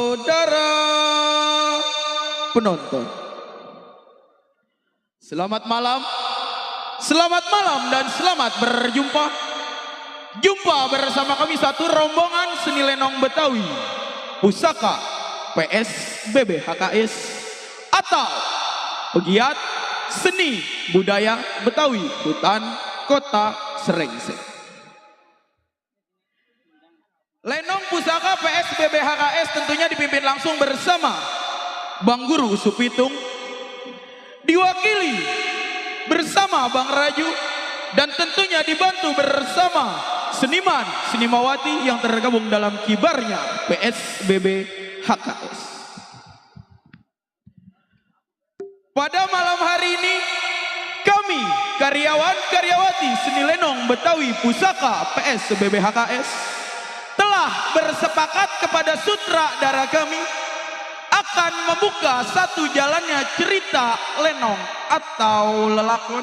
saudara penonton. Selamat malam dan selamat berjumpa. Jumpa bersama kami satu rombongan seni lenong Betawi, Pusaka PSBB HKS atau pegiat seni budaya Betawi Hutan Kota Srengseng. Lenong Pusaka PSBB HKS tentunya dipimpin langsung bersama Bang Guru Supitung, diwakili bersama Bang Raju, dan tentunya dibantu bersama seniman senimawati yang tergabung dalam kibarnya PSBB HKS. Pada malam hari ini kami karyawan-karyawati seni lenong Betawi Pusaka PSBB HKS telah bersepakat kepada sutradara kami akan membuka satu jalannya cerita lenong atau lelakon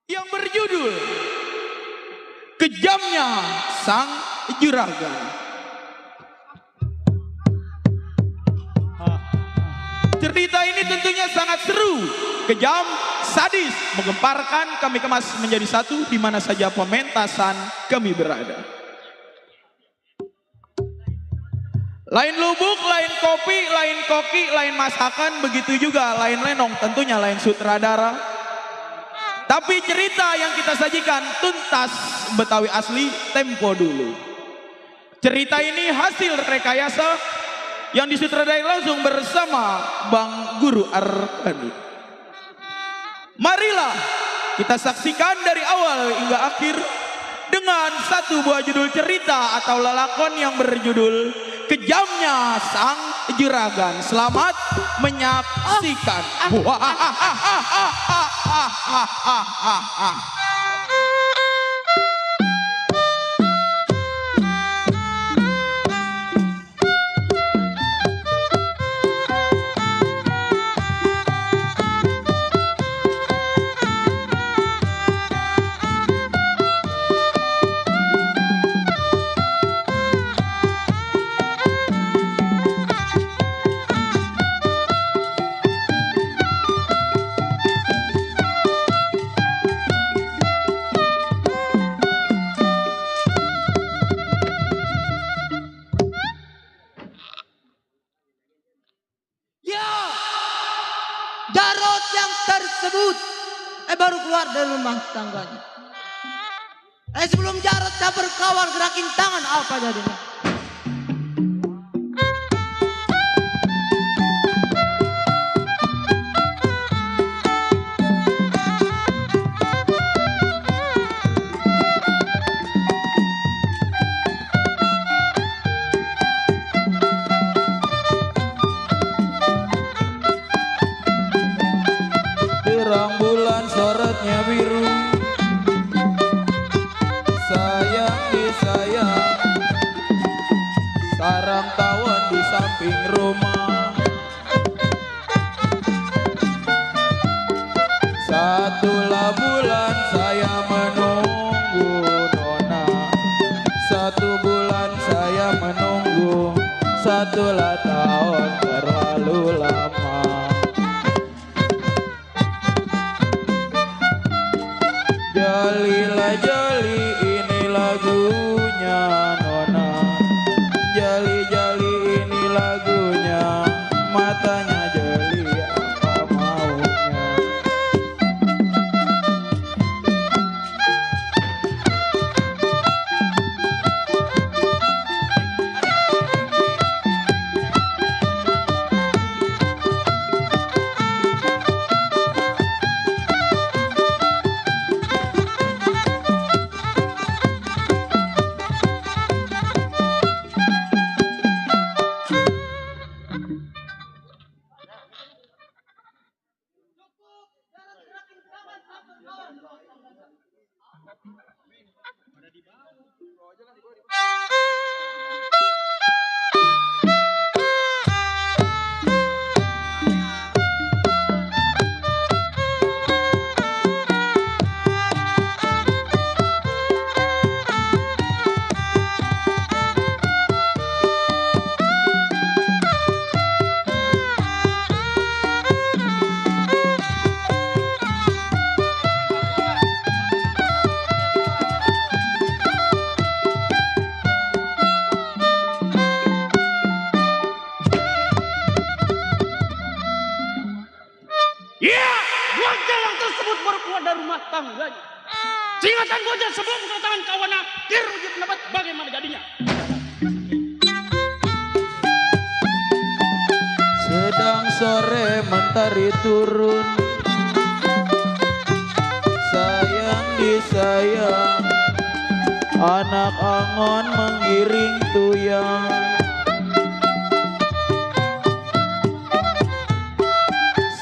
yang berjudul Kejamnya Sang Juragan. Cerita ini tentunya sangat seru, kejam, sadis, menggemparkan. Kami kemas menjadi satu di mana saja pementasan kami berada. Lain lubuk, lain kopi, lain koki, lain masakan, begitu juga lain lenong, tentunya lain sutradara. Tapi cerita yang kita sajikan tuntas Betawi asli, tempo dulu. Cerita ini hasil rekayasa yang disutradarai langsung bersama Bang Guru Arkani. Marilah kita saksikan dari awal hingga akhir dengan satu buah judul cerita atau lelakon yang berjudul Kejamnya Sang Juragan. Selamat menyaksikan. Jarod yang tersebut baru keluar dari rumah tangganya. Sebelum Jarod tak berkawan, gerakin tangan apa jadinya? Terang bulan sorotnya biru, sayang disayang, sarang tawon di samping rumah. Satulah bulan saya menunggu nona, satu bulan saya menunggu, satulah tahun terlalu lama. Jalilah jali, ini lagunya nona. Jali jali, ini lagunya. Matanya jeli, apa maunya. rumah tangganya. Singatan bocah sebelum kedatangan kawannya dirujuk pendapat bagaimana jadinya. Sedang sore mentari turun, sayang disayang, anak angon menggiring tuyang.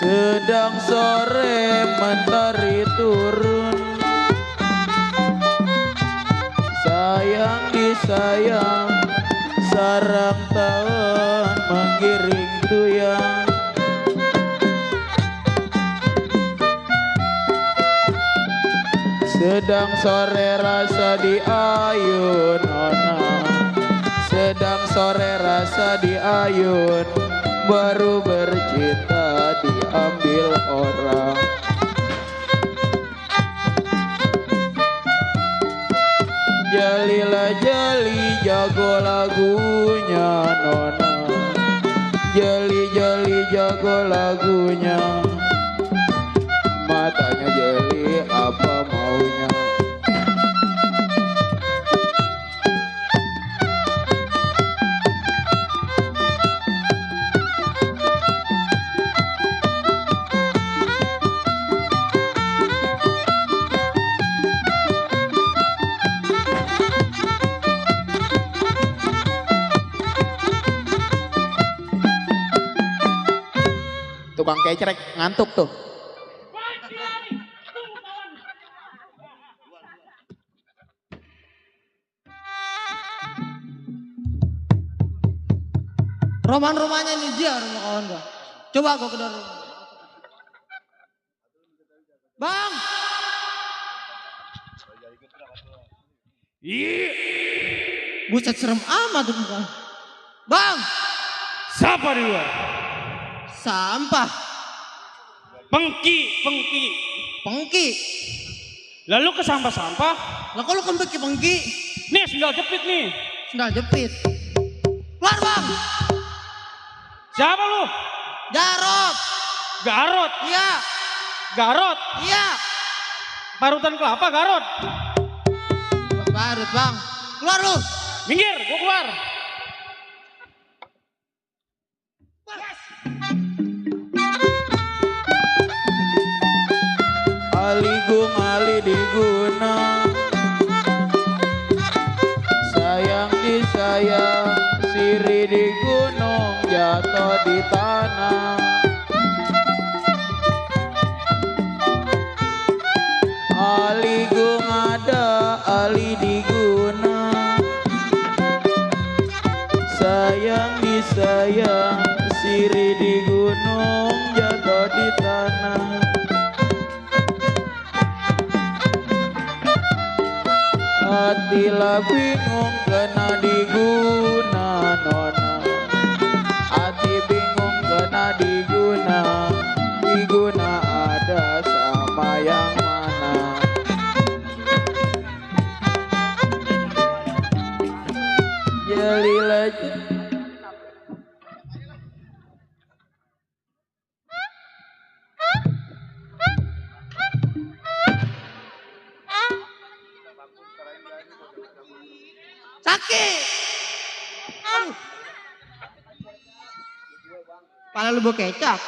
Sedang sore mentari turun, sayang disayang, sarang tahun menggiring tuyang. Sedang sore rasa diayun nona, sedang sore rasa diayun, baru bercinta diambil orang. Jalilah jali jago lagunya nona, jali jali jago lagunya, matanya jeli apa maunya. Tukang kecerek ngantuk tuh. Roman-romannya ini dia rumah kawan gua. Coba gua ke dalam rumah. Bang! Iya. Buset serem amat tuh bukan. Bang! Siapa di luar? Sampah. Pengki. Pengki. Lalu ke sampah-sampah. Lah kok lu kembali pengki? Nih sendal jepit nih. Sendal jepit. Keluar bang! Siapa lu? Jarot! Garot. Iya! Garot. Iya! Parutan kelapa Garot. Barut bang. Keluar lu! Minggir, gua keluar. Aligung ali diguna, sayang disayang, siri di gunung jatuh di tanah. Aligung ada ali diguna, sayang disayang, siri di gunung jatuh di tanah. Hatilah bingung kena diguna nona, hati bingung kena diguna, diguna ada sama yang mana. Jalilah Sakit! Aduh. Pala lu bau kecap.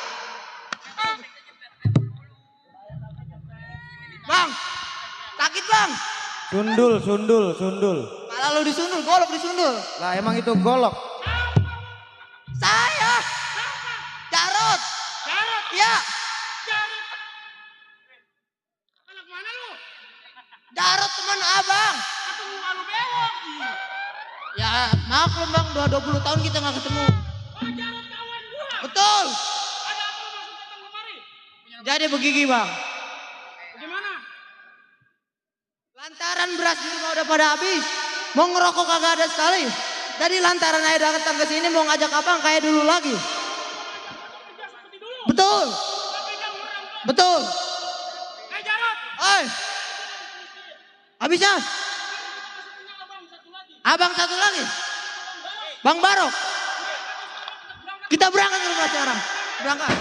Bang! Sakit bang! sundul. Pala lu disundul, golok disundul. Lah emang itu golok. Saya! Jarot! Garot. Iya! Garot. Anak mana lu? Jarot teman abang. Atau muka lu bewok? Ya maklum bang, udah 20 tahun kita gak ketemu. Oh Jarot kawan gua. Betul! Ada apa lu masuk datang kemari? Jadi begini bang. Bagaimana? Lantaran beras di rumah udah pada habis. Mau ngerokok kagak ada sekali. Jadi lantaran ayah datang ke sini mau ngajak abang kayak dulu lagi. Kerja seperti dulu. Betul! Tapi jangan orang tua. Betul! Jarot. Oi! Habisnya? Abang satu lagi. Bang Barok. Kita berangkat ke rumah sekarang. Berangkat.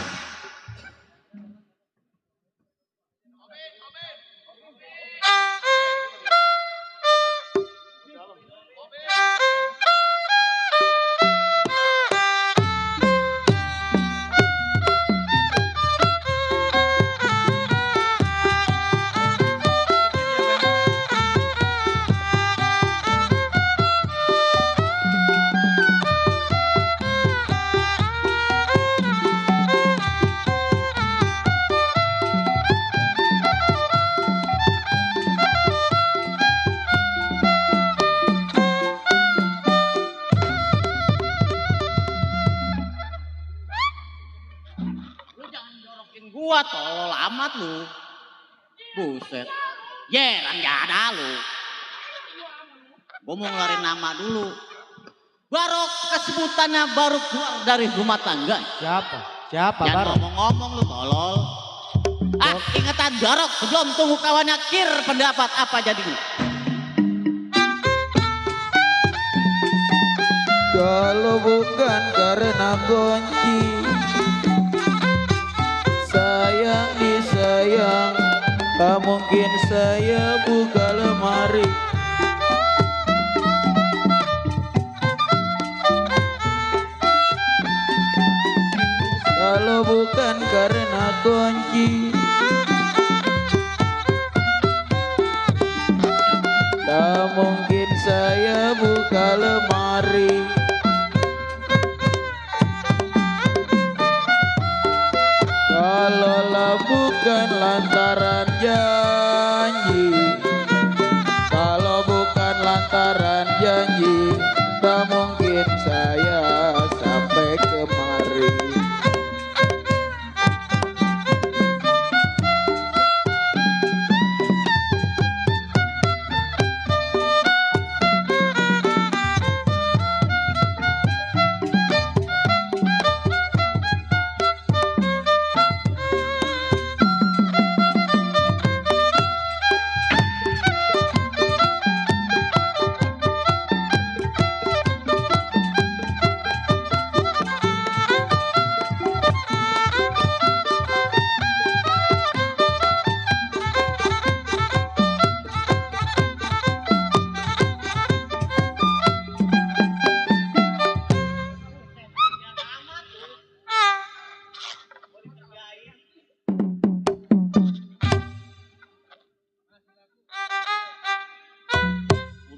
Wah tolol amat lu. Buset. Yeran gak ada lu. Gue mau ngeluarin nama dulu. Barok kesebutannya baru keluar dari rumah tangga. Siapa Jangan Barok? ngomong-ngomong lu tolol. Ingetan Barok sebelum tunggu kawannya Kir pendapat apa jadinya. Kalau bukan karena kunci sayang disayang, tak mungkin saya buka lemari. Kalau bukan karena kunci tak mungkin saya buka lemari. Kalaulah bukan lantaran janji, kalau bukan lantaran janji, tak mungkin saya sampai kemari.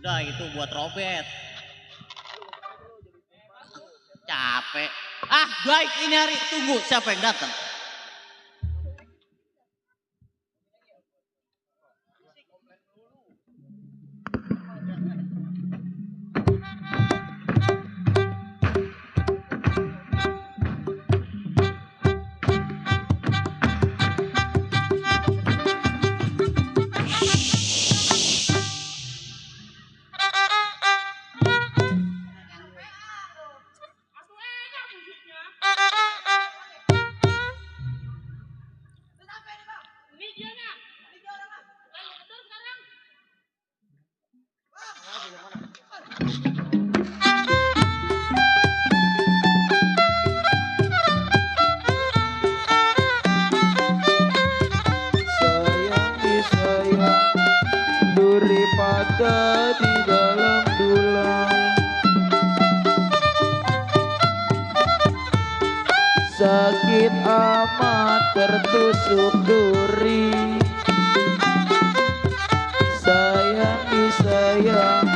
Udah itu buat Robert. Capek. Baik ini hari tunggu siapa yang datang. Sayang disayang, duri patah di dalam tulang. Sakit amat tertusuk duri. Sayang disayang,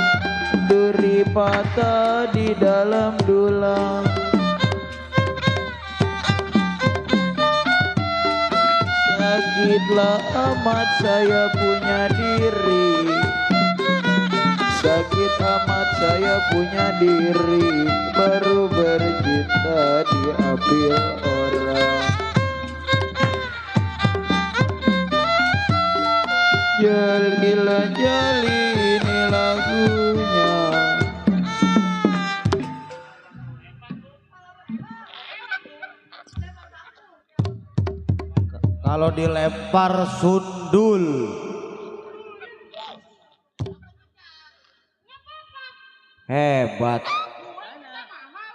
duri patah di dalam tulang. Sakitlah amat saya punya diri. Sakit amat saya punya diri. Baru bercinta diambil orang. Jalilah jali ini lagunya. Kalau dilempar sundul. Hebat.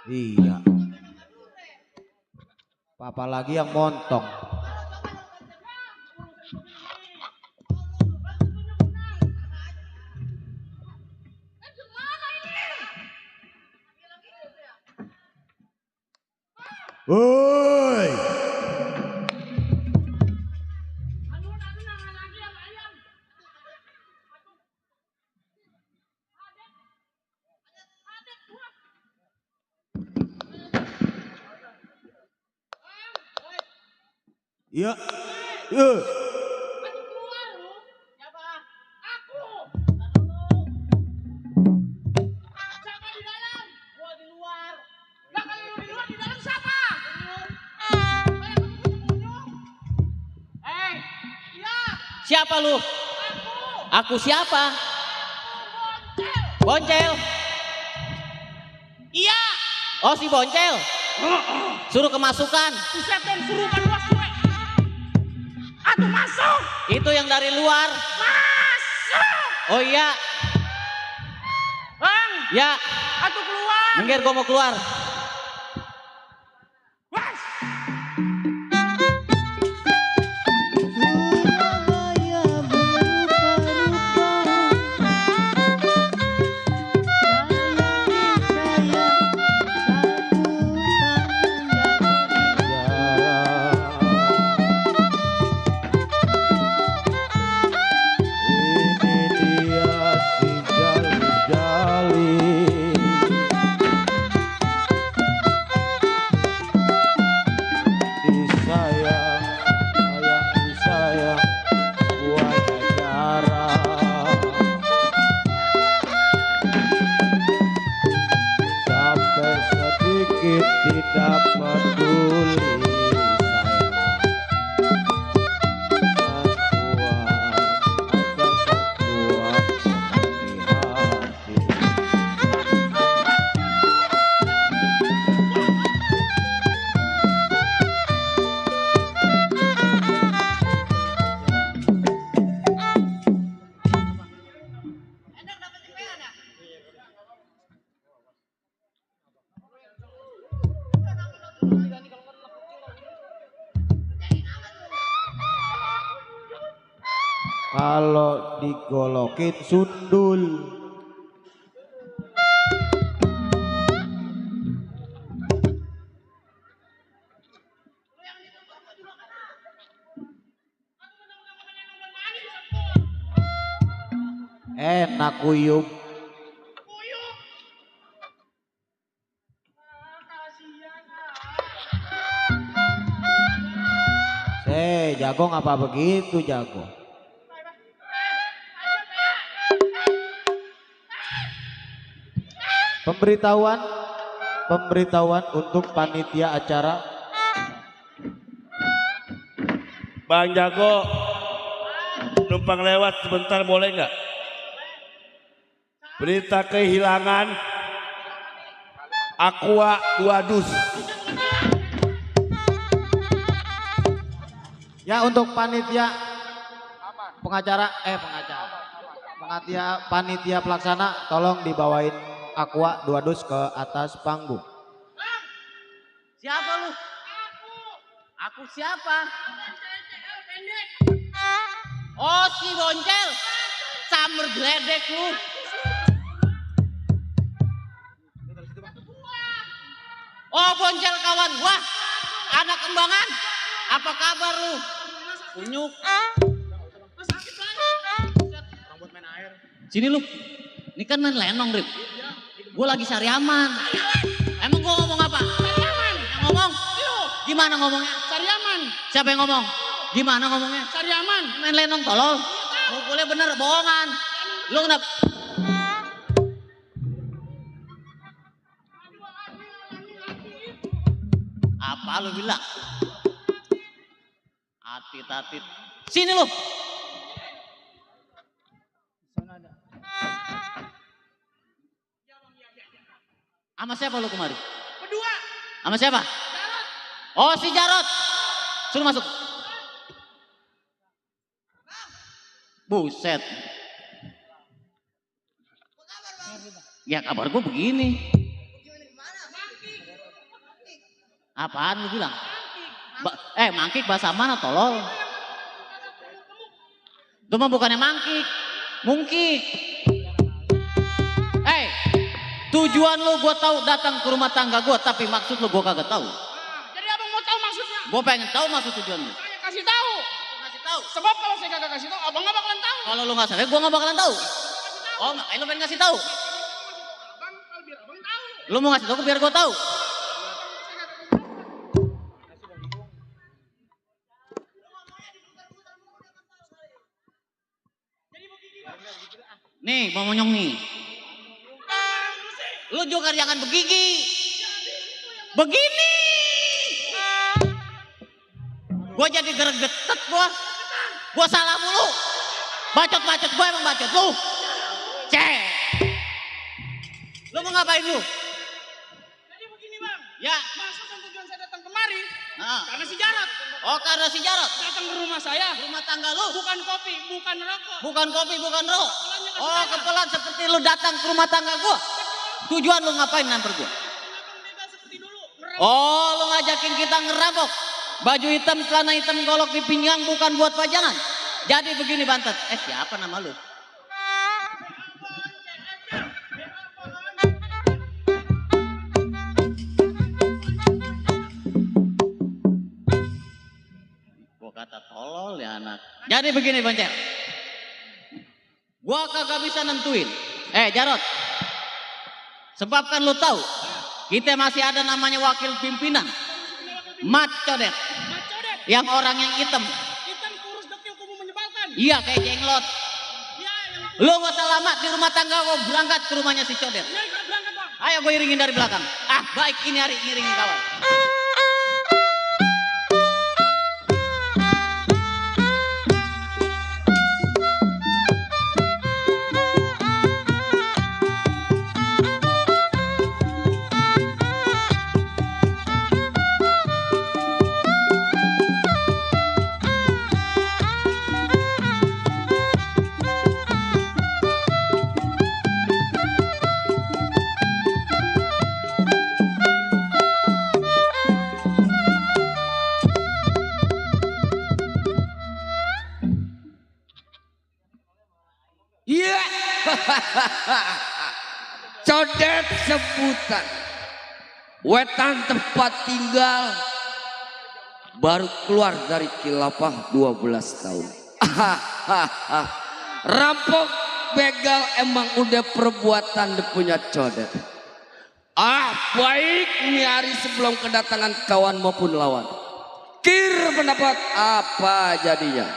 Iya. Papa lagi yang montong. Woi. Iya. Siapa lu? Aku siapa? Boncel. Iya. Oh si Boncel. Suruh kemasukan. Buset dong suruhan bos gue. Atuh masuk. Itu yang dari luar. Masuk. Oh iya. Bang. Ya. Atuh keluar. Minggir gua mau keluar. Wes. Ini dia si jali-jali. Disayang, sayang disayang, buahnya jarang. Capek sedikit tidak peduli sayang. Kalau digolokin sundul. Enak kuyup. Jago ngapa begitu jago? Pemberitahuan untuk panitia acara. Bang Jago, numpang lewat sebentar boleh nggak? Berita kehilangan Aqua 2 dus. Ya untuk panitia panitia pelaksana tolong dibawain Aqua 2 dus ke atas panggung. Siapa lu? Aku siapa? Oh si Boncel. Summer geledek lu. Oh Boncel kawan gua. Anak kembangan. Apa kabar lu? Kunyuk. Sini lu. Ini kan main lenong, Rip. Gue lagi cari aman. Emang gue ngomong apa? Cari aman. Yang ngomong? Gimana ngomongnya? Cari aman. Siapa yang ngomong? Gimana ngomongnya? Cari aman. Main lenong tolol. Mukulnya bener, bohongan. Lu kenapa? Apa lu bilang? Atit-atit. Sini lu. Sama siapa lu kemari? Berdua. Sama siapa? Oh si Jarot. Suruh masuk. Buset. Ya kabar gue begini. Apaan lu bilang? Mangkik bahasa mana tolol? Itu mah bukannya mangkik. Mungkik. Tujuan lu gue tahu datang ke rumah tangga gue, tapi maksud lu gue kagak tahu. Jadi abang mau tahu maksudnya? Gue pengen tahu maksud tujuan lu. Saya kasih tahu. Kasih tahu. Sebab kalau saya kagak kasih tahu, abang nggak bakalan tahu. Kalau lu nggak sadar, gue nggak bakalan tahu. Oh, makanya lu pengen kasih tahu. Abang kalau biar abang tahu. Lu mau ngasih tahu biar gue tahu. Nih, mau monyong nih. Lu juga jangan begigi. Begini. Gua jadi gregetet gua. Gua salah mulu. Bacot-bacot, gue emang bacot. Lu. Cek. Lu mau ngapain lu? Jadi begini bang. Ya. Maksud dan tujuan saya datang kemari. Nah. Karena si Jarot. Oh karena si Jarot. Datang ke rumah saya. Rumah tangga lu. Bukan kopi, bukan rokok. Bukan kopi, bukan rokok. Kepelannya ke Oh saya. kepelan seperti lu datang ke rumah tangga gua. Tujuan lu ngapain nampar gua? Abang begal seperti dulu. Ngerem. Oh lu ngajakin kita ngerampok. Baju hitam, celana hitam, golok di pinggang bukan buat pajangan. Jadi begini Bantet. Siapa nama lu? Gua kata tolol ya anak. Jadi begini Bancer. Gua kagak bisa nentuin. Jarot. Sebab kan lu tahu, kita masih ada namanya wakil pimpinan. Mat Codet. Macodet. Yang orang yang hitam. Hitam kurus dekil kumuh menyebalkan. Iya kayak jenglot. Ya yang Lu gak usah lama di rumah tangga, gua berangkat ke rumahnya si Codet. ya kita berangkat bang. Ayo gue iringin dari belakang. Baik ini hari ngiringin kawan. Iya. Codet sebutan. Wetan tempat tinggal. Baru keluar dari kilapah 12 tahun. Rampok begal emang udah perbuatan punya Codet. Baik ini hari sebelum kedatangan kawan maupun lawan. Kir pendapat apa jadinya?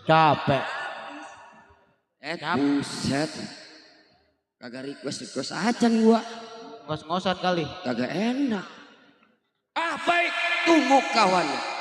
Capek. Buset. Kagak request acan gua. Ngos-ngosan kali. Kagak enak. Baik. Tunggu kawan.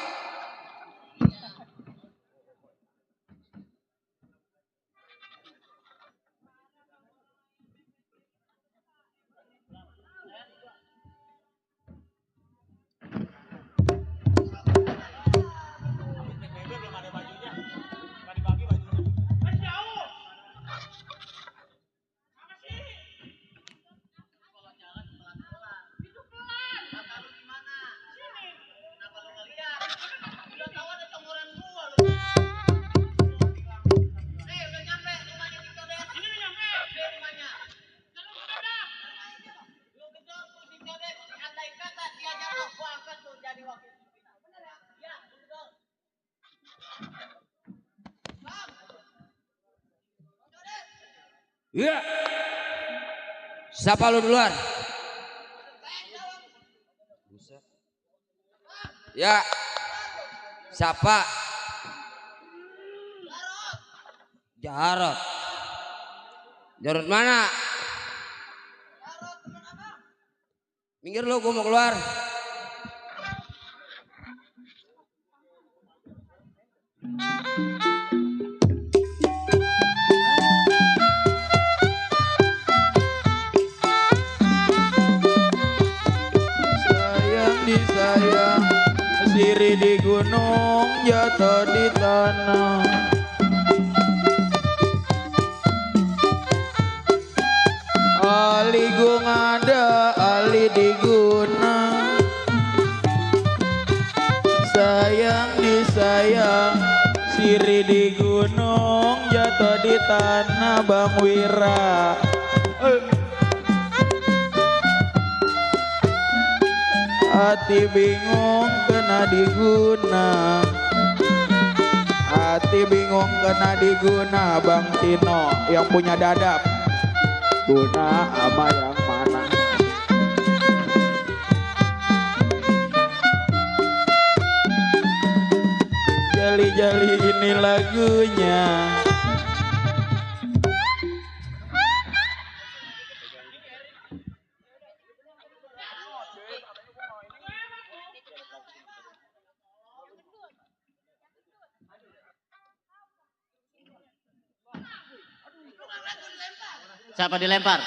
Iya. Siapa lu duluan? Ya. Siapa? Jarot. Jarot mana? Minggir lu, gua mau keluar. disayang, siri di gunung jatuh di tanah. Ali gung ada, ali diguna, sayang disayang, siri di gunung jatuh di tanah. Bang Wira, hati bingung kena diguna, hati bingung kena diguna. Bang Tino yang punya dadap, guna ama yang mana? Jali-jali ini lagunya. Siapa dilempar?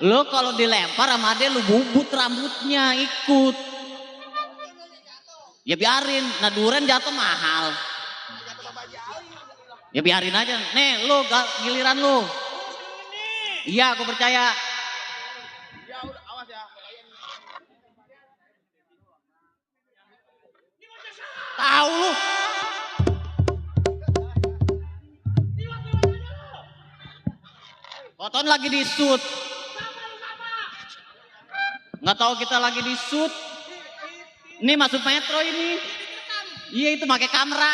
Lu kalau dilempar sama dia lu bubut rambutnya ikut. Ya biarin, nah duren jatuh mahal. Ya biarin aja. Nih lu giliran lu. Iya aku percaya. Tahu lu. Koton lagi di shoot. Nggak tahu kita lagi di shoot. Ini masuk metro ini. Iya itu pakai kamera.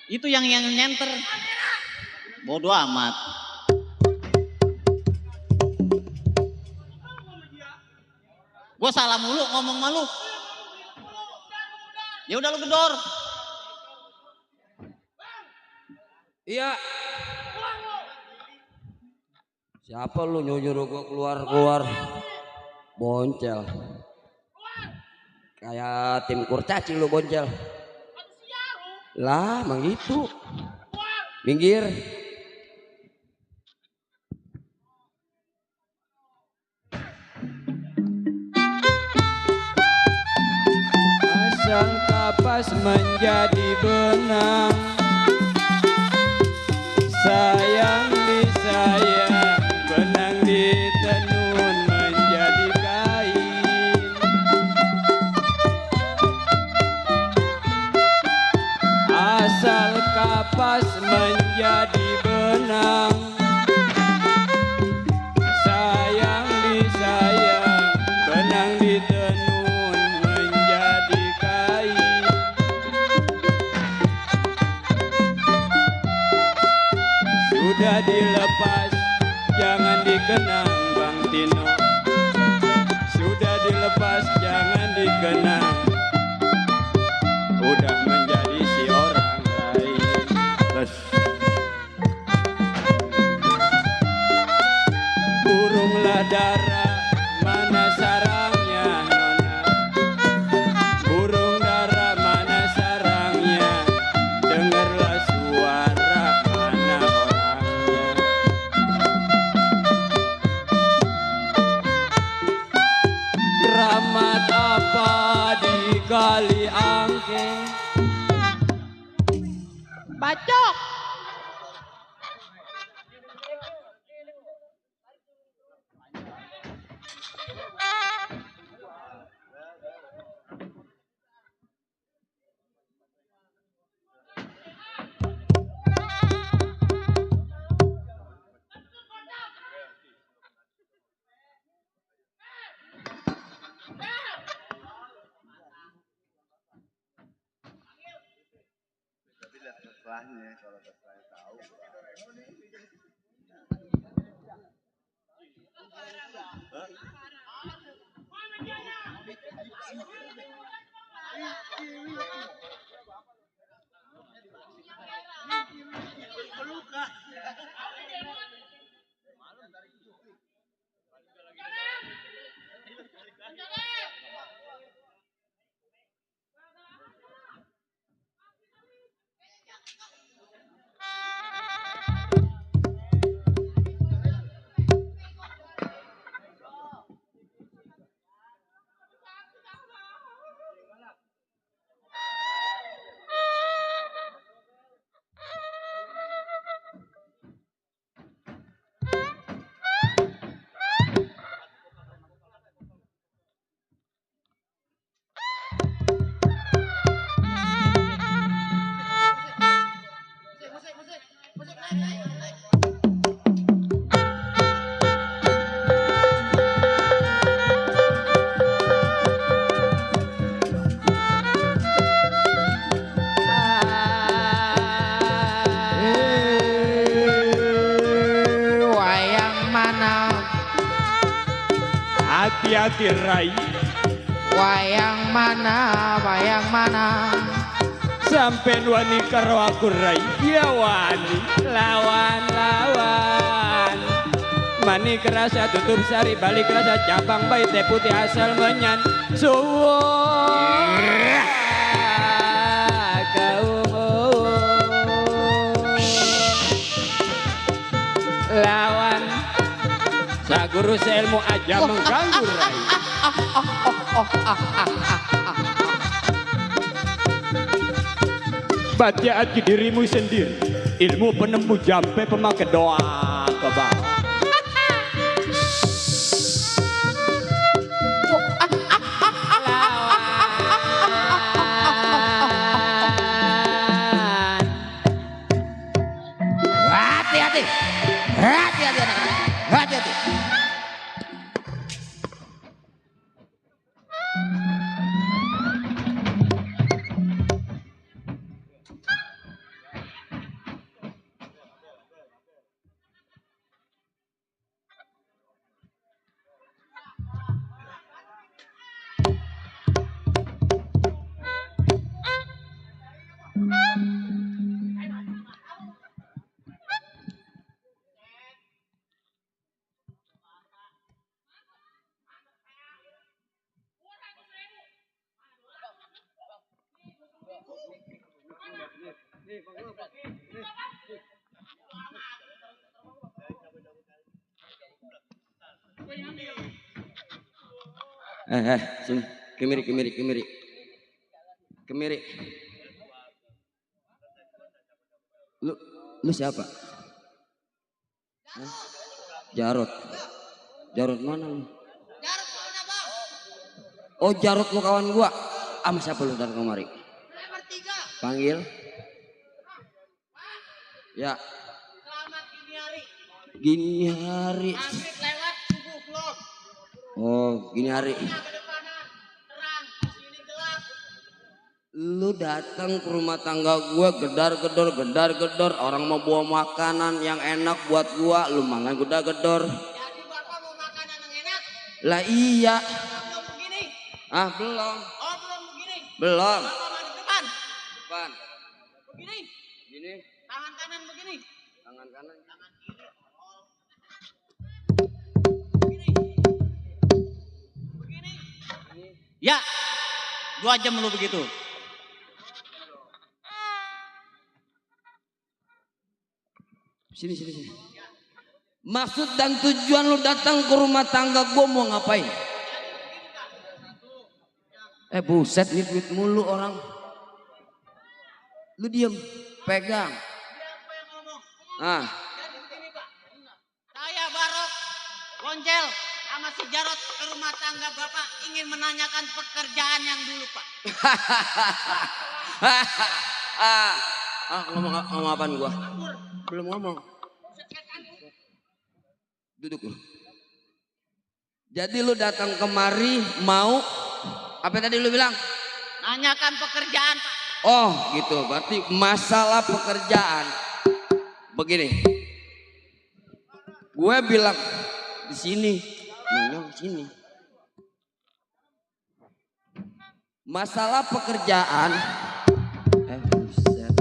Itu yang nyenter. Bodoh amat. Gue salah mulu ngomong malu. Ya udah lu gedor. Iya. Siapa lu nyuruh gua keluar boncel. Kayak tim kurcaci lu boncel. Lah, emang gitu. Minggir. Asal kapas menjadi benang, sayang disayang, benang ditenun menjadi kain. Asal kapas menjadi benang, sayang disayang, benang ditenun menjadi kain. Sudah dilepas, jangan dikenang Bang Tino. Sudah dilepas, jangan dikenang. Udah menjadi si orang lain. Terus. Burunglah dara, mana sarangnya nona. Burung dara, mana sarangnya. Dengarlah suara, mana orangnya. Keramat apa di kali angke? Bacok. hati rai. Wayang mana Sampai wani karo aku rai. Ya wani lawan. Mani kerasa tutup sari balik rasa cabang bayi teh putih asal menyan. Suwo lawan saguru seilmu aja mengganggu rai. Baca hati dirimu sendiri, ilmu penemu jampe pemakai doa ke bawah. Hati-hati. Sini. Kemiri. Lu siapa? Hah? Jarot mana lu? Jarot mana bang? Oh Jarot lu kawan gua. Sama siapa lu datang kemari? Nomor 3. Panggil. Ya. Selamat Gini hari. Maghrib lewat, subuh belum. Oh gini hari. Kedepanan, terang, sini gelap. Lu datang ke rumah tangga gua gedar-gedor orang mau bawa makanan yang enak buat gua, lu mangan gedar-gedor. Jadi bapak mau makanan yang enak? Lah iya. Belum begini. Ah belum. Oh belum begini. Belum. Bapak maju depan. Depan. Begini. Gini. Tangan kanan begini. Tangan kanan. Tangan kiri. Begini. Begini. Ya, 2 jam lu begitu. Sini. Maksud dan tujuan lu datang ke rumah tangga gua mau ngapain? Buset nih duit mulu orang. Lu diem, pegang. Siapa yang ngomong? Ah, Jadi begini Pak. Saya Barok, Goncel, sama si Jarot ke rumah tangga Bapak ingin menanyakan pekerjaan yang dulu Pak. ngomong apaan gua? Belum ngomong. Duduk lu. Jadi lu datang kemari mau apa tadi lu bilang? Nanyakan pekerjaan Pak. Oh gitu, berarti masalah pekerjaan. Begini, gue bilang di sini, nanya di sini. Masalah pekerjaan. Buset.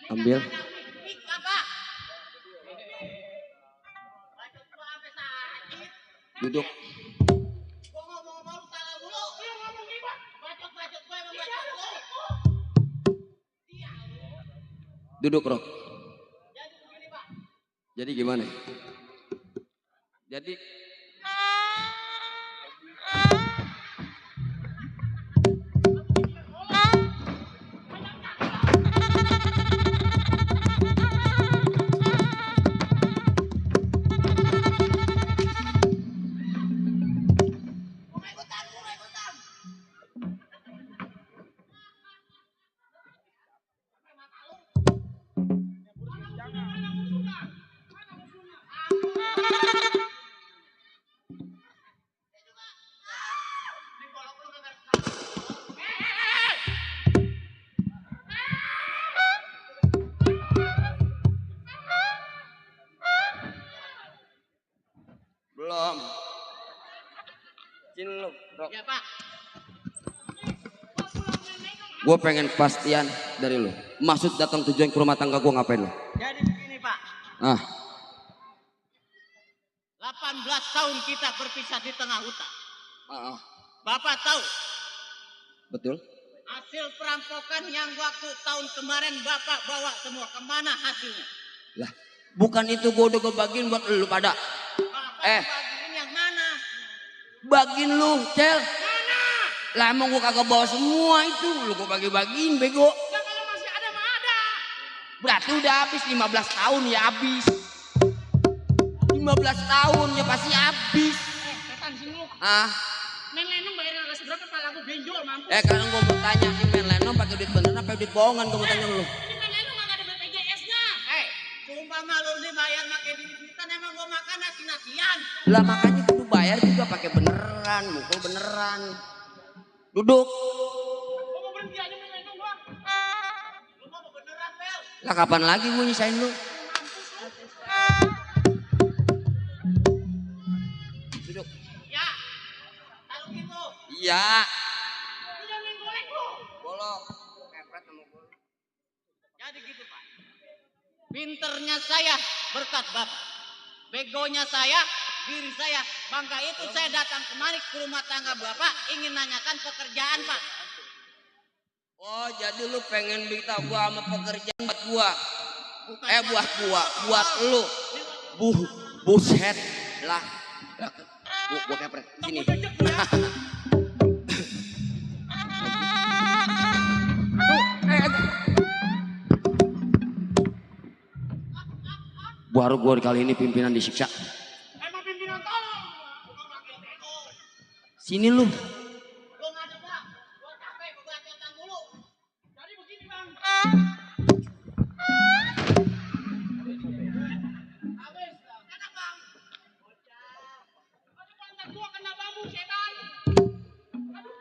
Ambil. Duduk. Duduk Rok. Jadi gimana? Jadi Sini lu, bro. Ya Pak. Gue pengen kepastian dari lu. Maksud datang tujuan ke rumah tangga gue ngapain lu? Jadi begini Pak. Ah, 18 tahun kita berpisah di tengah hutan. ah, ah. Bapak tahu Betul. hasil perampokan yang waktu tahun kemarin Bapak bawa semua kemana hasilnya? Lah, bukan itu gue udah kebagiin buat lu pada. Bapak bagiin yang mana? Bagiin lu, Cel. Mana? Lah emang gue kagak bawa semua itu. Lu gue bagi-bagiin, bego. Ya kalau masih ada mah ada. Berarti udah habis 15 tahun ya habis. 15 tahun ya pasti habis. Setan sini lu. Ah, Men Lenong bayarin harga seberapa Pak? Lagu benjol mampus. Karena gue mau tanya si Men Lenong pakai duit beneran apa duit bohongan gue mau tanya lu. Ini Men Lenong nggak ada BPJS-nya. Sumpah mah lu dibayar pakai duit-duitan emang gua makan nasi-nasian. Lah makanya kudu bayar juga pakai beneran, mukul beneran. Duduk. Gua mau berhenti aja Men Lenong gua. Lu mau beneran, Bel? Lah kapan lagi gue nyisain lu? Duduk. Ya. Kalau gitu. Iya. Tidak main golek lu. Bolong. Kepret sama gue. Jadi gitu, Pak. Pinternya saya berkat Bapak. Begonya saya, diri saya. Bangga itu saya datang kemari ke rumah tangga Bapak ingin nanyakan pekerjaan, Pak. Oh, jadi lu pengen minta gua sama pekerjaan buat gua. Bukan Buat gua, buat lu. Buset. Lah. Gua kepret sini. Baru gua kali ini pimpinan disiksa. Emang pimpinan tolong. Sini lu. Lu nggak ada, Pak. Gua capek kebacotan dulu. Jadi begini Bang. Habis. Enak, Bang. Aduh pantat gua kena bambu setan. Aduh.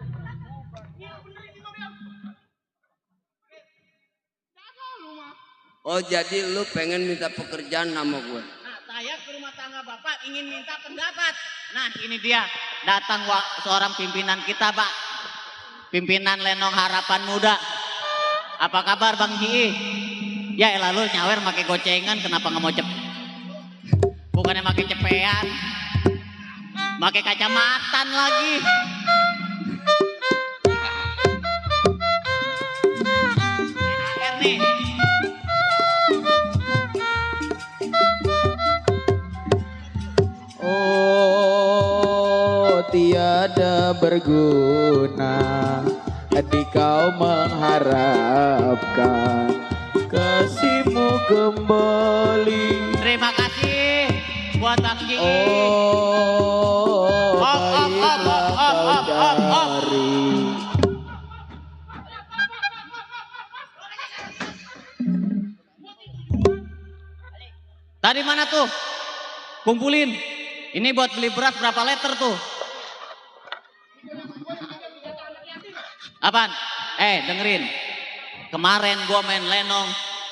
Iya bener ini kok Bel. Jaga lu mah. Oh, jadi lu pengen minta pekerjaan sama gua. Nah, saya ke rumah tangga Bapak ingin minta pendapat. Nah, ini dia. Datang seorang pimpinan kita, Pak. Pimpinan Lenong Harapan Muda. Apa kabar, Bang Ji? Ya elah lu nyawer pakai gocengan, kenapa nggak mau bukannya pakai cepean. Pakai kacamatan lagi. THR nih. Oh, tiada berguna di kau mengharapkan kasihmu kembali. Terima kasih buat Bang Ji. Oh, baiklah kau cari. Tadi mana tuh? Kumpulin. Ini buat beli beras berapa liter tuh? Apaan? Dengerin. Kemarin gua main lenong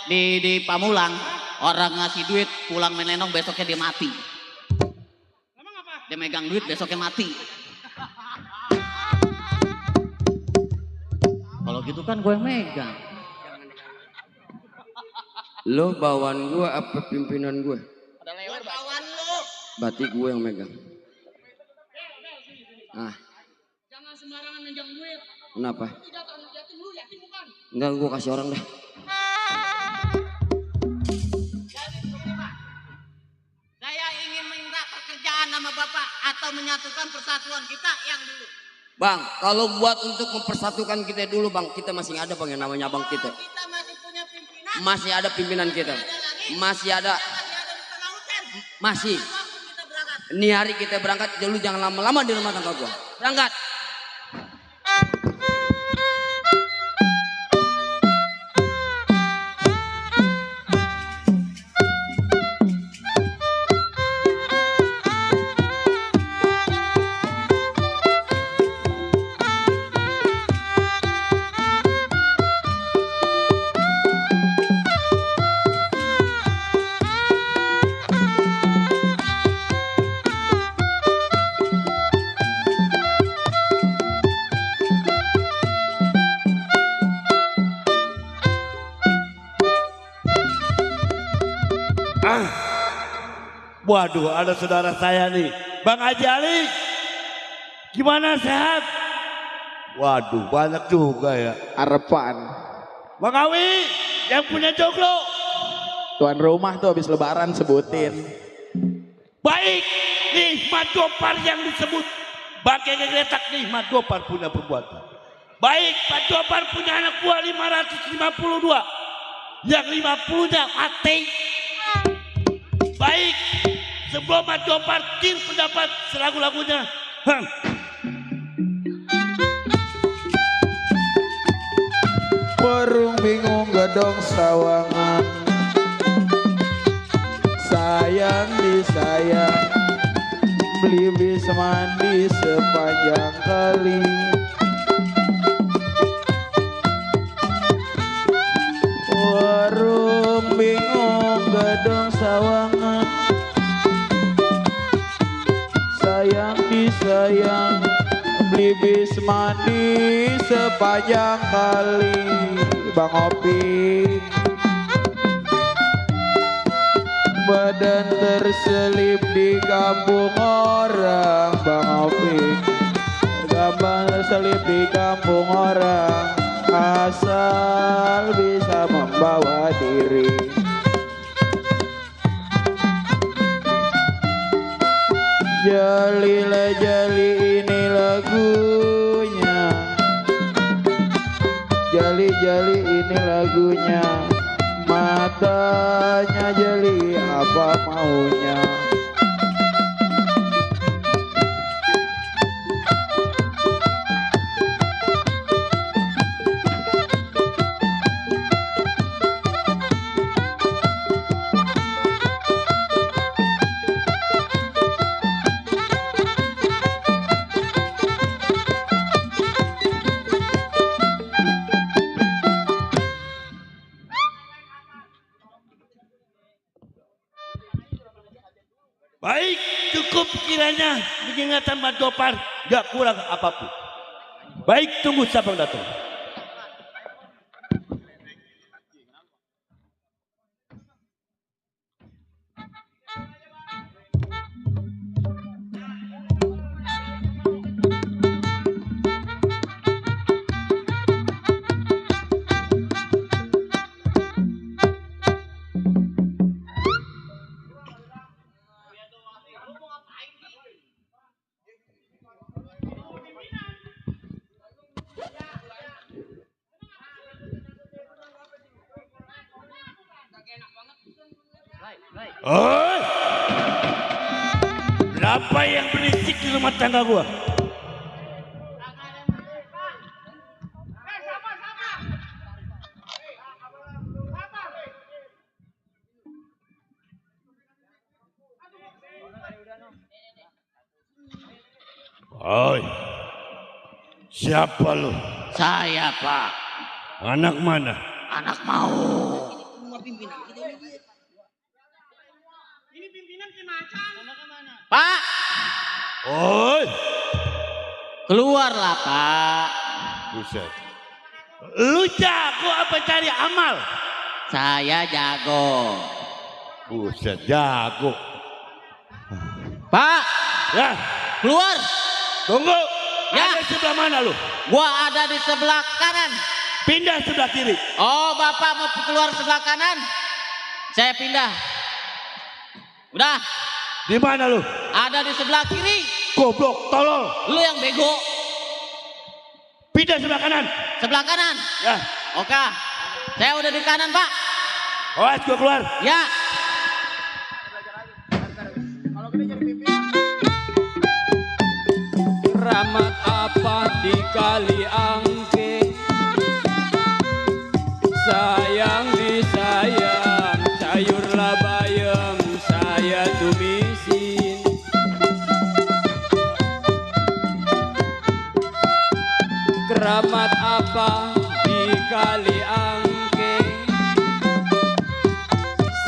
di Pamulang. Orang ngasih duit, pulang main lenong, besoknya dia mati. Emang apa? Dia megang duit, besoknya mati. Kalau gitu kan gue yang megang. Lu bawaan gua apa pimpinan gua? Buat kawan lu. Berarti gua yang megang. Bel, sini. Ah, Jangan sembarangan menjang duit. kenapa? Tidak anak yatim lu yatim bukan? Enggak, gua kasih orang dah. Jadi begini, Pak. Saya ingin minta pekerjaan sama Bapak atau menyatukan persatuan kita yang dulu. Bang, kalau buat untuk mempersatukan kita dulu, Bang, kita masih ada, Bang, yang namanya Bang kita. Kita masih punya pimpinan. Masih ada pimpinan kita. Masih ada. Masih ada di tengah hutan. Masih. Waktu kita berangkat. Ini hari kita berangkat, dulu jangan lama-lama di rumah tangga gua. Berangkat. Waduh, ada saudara saya nih, Bang Haji Ali. Gimana, sehat? Waduh, banyak juga ya. Arepan. Bang Awi, yang punya joglo. Tuan rumah tuh habis lebaran sebutin. Baik, nih Madopar yang disebut bagai geletak nih, Madopar punya perbuatan. Baik, Madopar punya anak buah 552. Yang 50-nya mati. Baik, sebelum Madopar tim pendapat selagu-lagunya. Warung bingung gedong sawangan, sayang disayang, beli bis mandi sepanjang kali. Warung bingung gedong sawangan, sayang disayang, beli bis mandi sepanjang kali. Bang Opi, badan terselip di kampung orang. Bang Opi, gampang terselip di kampung orang, asal bisa membawa diri. Jali le jali ini lagunya, jali jali ini lagunya, matanya jeli apa maunya. Baik, cukup kiranya peringatan Madopar, gak kurang apapun. Baik, tunggu siapa yang datang. Oh, berapa yang berisik di rumah tangga gua? Oi, siapa lu? Saya, Pak. Anak mana? Anak mau. Ini pimpinan ke Macan. Pak, Oi, keluarlah, Pak. buset. Lu jago apa cari amal? Saya jago. Buset, jago. Pak, Ya, keluar. tunggu. Ya. Ada sebelah mana lu? Gua ada di sebelah kanan. Pindah sebelah kiri. Oh, Bapak mau keluar sebelah kanan? Saya pindah. Udah, Di mana lu? ada di sebelah kiri. Goblok, tolol. Lu yang bego. Pindah sebelah kanan. Sebelah kanan. Ya, Oke. Saya udah di kanan, Pak. awas gua keluar. Ya. Keramat apa di kali angke, sayang disayang, sayurlah bayam, saya tumisin. Keramat apa di kali angke,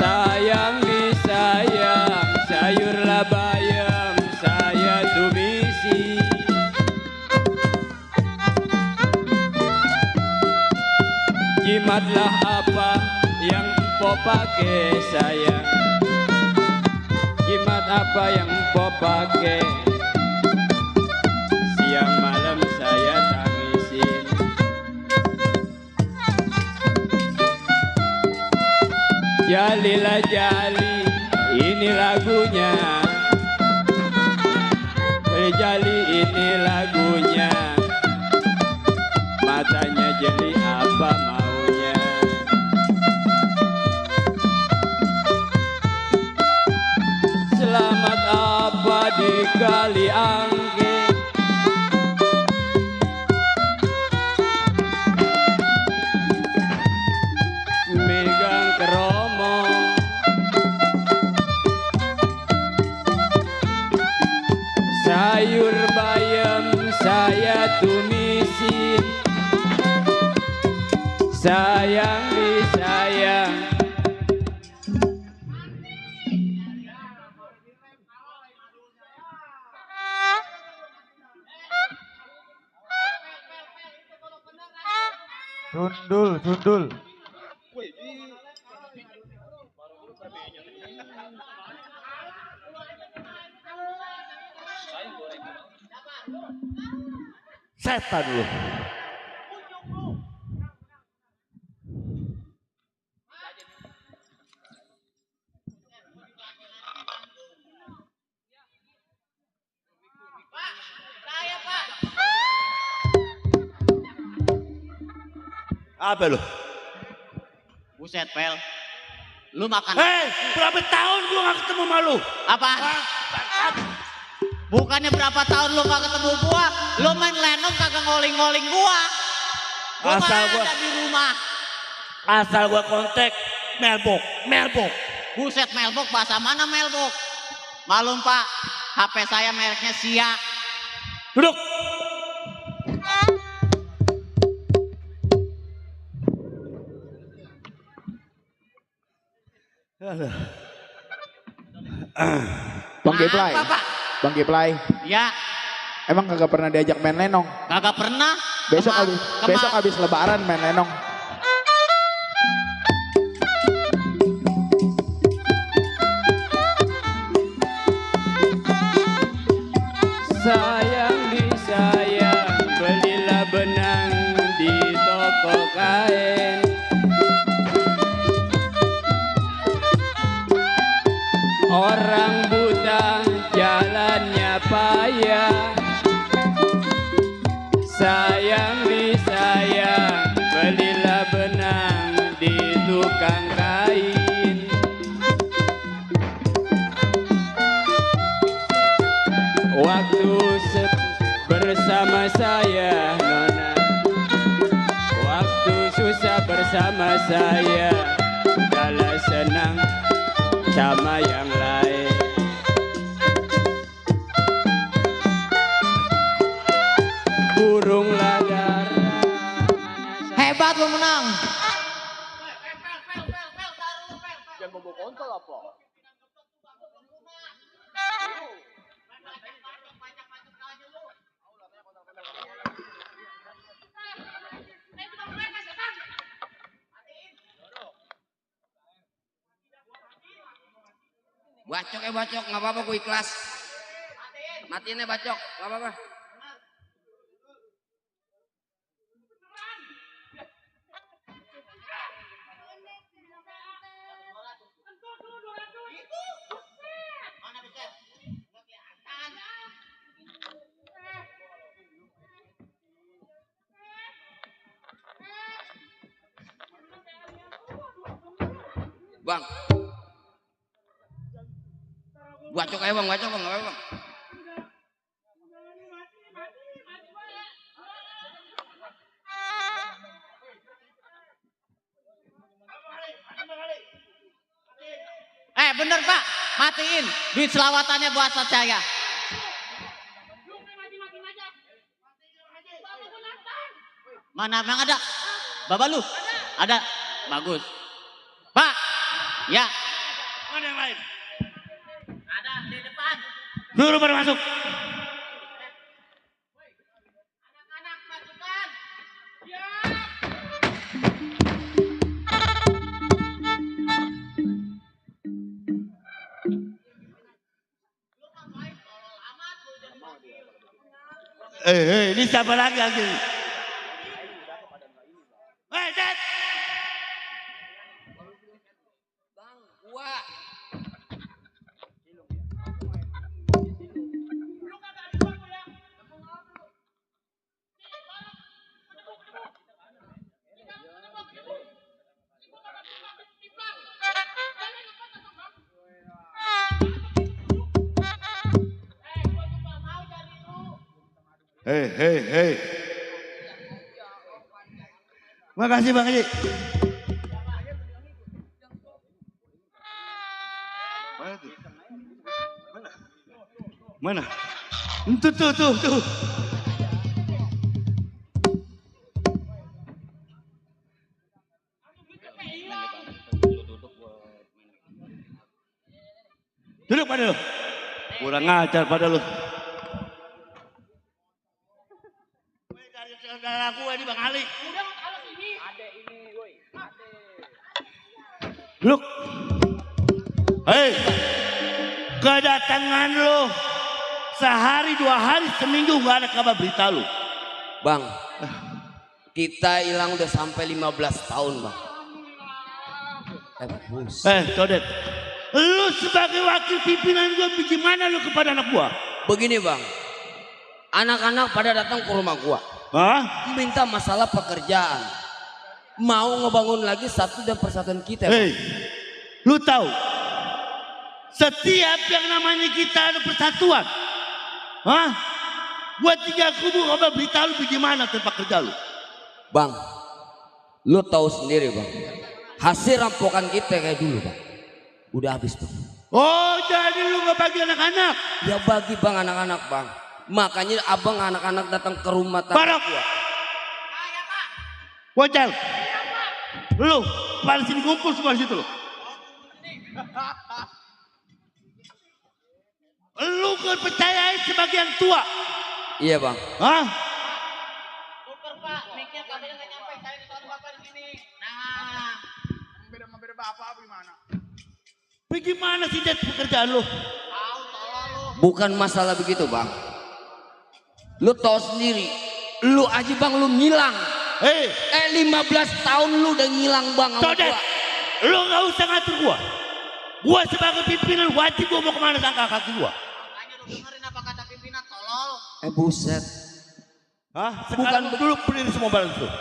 sayang disayang, sayurlah bayam, saya tumisin. Jimatlah apa yang empo pakai sayang, apa yang Mpok pakai? Siang malam saya tangisin. Jalilah jali, ini lagunya. Jali ini lagunya. Matanya jeli apa maunya? Selamat apa di kali angke? Megang keromo. Sayur bayam saya tumisin. Sayang disayang. Sundul, sundul. Setan lu. Apa lu? Buset, Pel. Lu makan. Berapa tahun gua gak ketemu sama lu? Apa? Bukannya berapa tahun lu gak ketemu gua, lu main lenong kagak ngoling-ngoling gua. Gua Asal ada gua- di rumah. Asal gua kontak Melbok. Buset, Melbok, bahasa mana Melbok? Malum Pak, HP saya mereknya Sia. Duduk. Bang Geplay. Apa, Pak? Bang Geplay. Ya, Emang kagak pernah diajak main lenong? kagak pernah. Besok habis lebaran main lenong. Sayang disayang, belilah benang di toko kain. Orang buta jalannya payah. Sayang disayang, belilah benang di tukang kain. Waktu bersama saya Nona, waktu susah bersama saya, kalah senang sama yang lain. Burung ladar. Hebat lu menang. Bacok bacok, nggak apa-apa, gue ikhlas. Matiin bacok, nggak apa-apa. Bang, bacok aja bang, bacok bang, nggak apa-apa. Bener Pak, matiin. Duit selawatannya buat saya. Mana yang ada? Baba lu? Ada. Bagus. Pak, ya. Mana yang lain? Ada di depan. Suruh pada masuk. Anak-anak masukkan. Ini siapa lagi anjing? Dad. Bang, gua. Hei. Makasih Bang Haji. Mana? Tuh. Duduk pada lu. Kurang ngajar pada lu. Saudara gue ini Bang Ali. Duduk. Hei. Kedatangan lu sehari 2 hari seminggu gak ada kabar berita lu. Bang, kita hilang udah sampai 15 tahun bang. Codet. Lu sebagai wakil pimpinan gua bagaimana lu kepada anak gua? Begini bang, anak-anak pada datang ke rumah gua. Hah? Minta masalah pekerjaan. Mau ngebangun lagi satu dan persatuan kita. Hei, lu tahu? Setiap yang namanya kita ada persatuan. Hah? Gua 3 kubu kabar berita lu bagaimana tempat kerja lu? Bang, lu tahu sendiri bang. Hasil rampokan kita kayak dulu bang. Udah habis bang. Oh jadi lu gak bagi anak-anak? Ya bagi bang anak-anak bang. Makanya abang anak-anak datang ke rumah tangga Barok. gua. Wajal. Lu pada sini kumpul semua di situ lu. Lu kepercayaan sebagai yang tua. Iya bang. Hah? Tuker Pak, mic-nya kabelnya nggak nyampe. Saya ditaruh Bapak di sini. Nah. Beda Bapak gimana? Bagaimana sih Dad pekerjaan lu? Tahu tolol lu. Bukan masalah begitu bang. Lu tahu sendiri. Lu aja bang lu ngilang. Hei, 15 tahun lu udah ngilang bang sama Codet, gua. lu gak usah ngatur gua. Gua sebagai pimpinan wajib gua mau kemana sangka kaki gua. Makanya lu dengerin apa kata pimpinan tolol. Buset. Hah? Sekarang dulu berdiri semua baris lu. Oh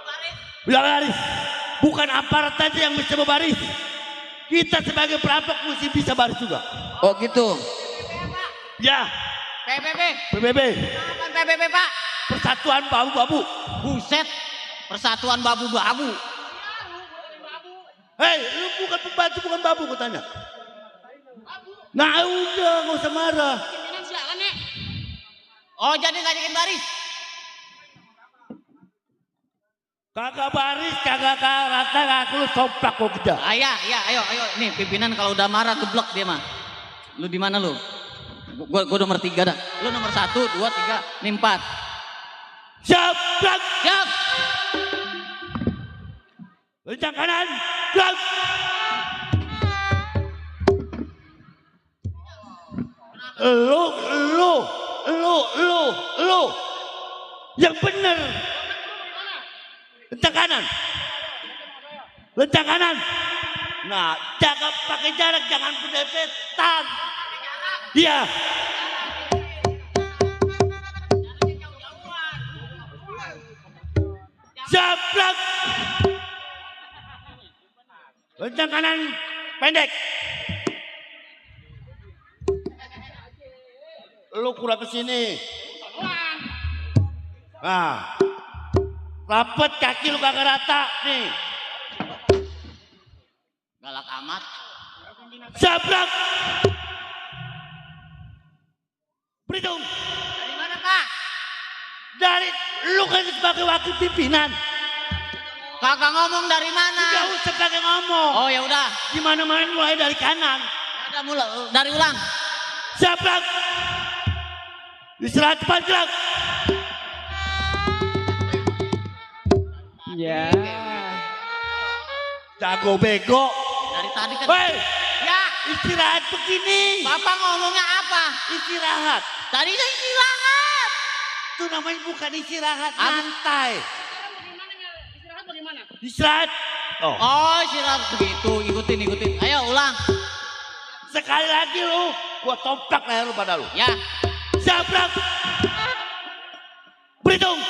baris. Bilang baris. Bukan aparat aja yang bisa berbaris. Kita sebagai perampok mesti bisa baris juga. Oh gitu. Ya, PBB. PBB. Apaan PBB Pak? Persatuan Babu-Babu. Buset. Persatuan babu-babu. Hei, lu bukan pembantu, bukan babu, gua tanya. Nah udah, gak usah marah. Pimpinan sialan nih. Oh jadi ngajakin baris. Kagak baris, kagak rata, aku lu soplak gua kerja. Ayo. Nih pimpinan kalau udah marah geblek dia mah. Lu di mana lu? Gua nomor 3 dah. Lu nomor 1, 2, 3, nih 4. Soplak. Siap. Lencang kanan, gerak. Lu. Yang bener. Lencang kanan. Nah, jaga pakai jarak, jangan berdepetan. Iya. Jablak. Lencang kanan pendek. Lu kurang ke sini. Nah. Rapet kaki lu kagak rata nih. Galak amat. Jablak. Berhitung. Dari mana Pak? Dari lu kan sebagai wakil pimpinan. Kakak ngomong dari mana? Gak usah pakai ngomong. Oh ya udah. Di mana-mana mulai dari kanan. Ada mulai dari ulang. Jablak. Istirahat cepat gerak. Ya. Jago bego. Dari tadi kan. Hei, Ya. istirahat begini. Bapak ngomongnya apa? Istirahat. Tadi saya istirahat. Itu namanya bukan istirahat, santai. Istirahat bagaimana? Istirahat. Oh. Oh, istirahat begitu. Ikutin. Ayo ulang. Sekali lagi lu, gua tomplak leher lu pada lu. Ya. Sabrak. Berhitung.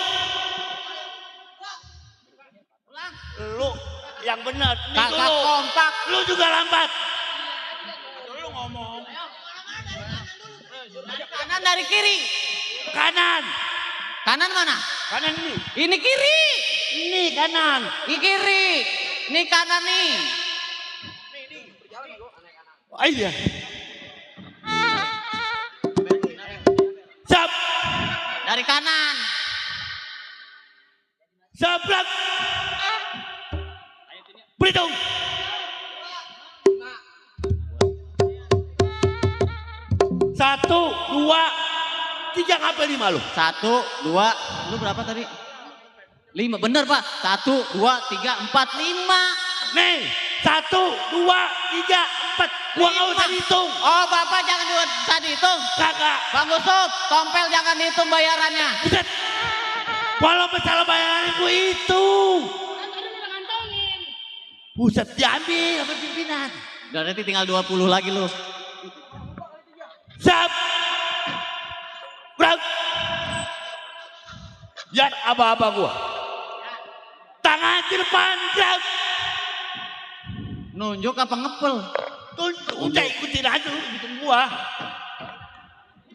Ulang. Lu yang benar. Nih Kakak dulu. kompak. Lu juga lambat. Lu ngomong. Kanan dari kiri. Kanan. Kanan mana? Kanan ini. Ini kiri. Ini kanan. Ini kiri. Ini kanan nih. Oh, iya. Sab. Dari kanan. Sabrak. Berhitung. Satu, dua, tiga, sampai 5 lu. 1, 2, lu berapa tadi? 5, bener Pak. 1, 2, 3, 4, 5. Nih, 1, 2, 3, 4. Gua nggak usah dihitung. Oh Bapak jangan usah dihitung. Kagak. Bang Gusuf, tompel jangan dihitung bayarannya. Buset. Walau masalah bayaran gua hitung. Kan tadi udah ngantongin. Buset, diambil sama pimpinan. Berarti tinggal 20 lagi lu. Sab. Brak. Lihat aba-aba gua. Tangan di depan, gerak. Nunjuk apa ngepel? Tuh, udah ikutin aja lu, ikutin gua.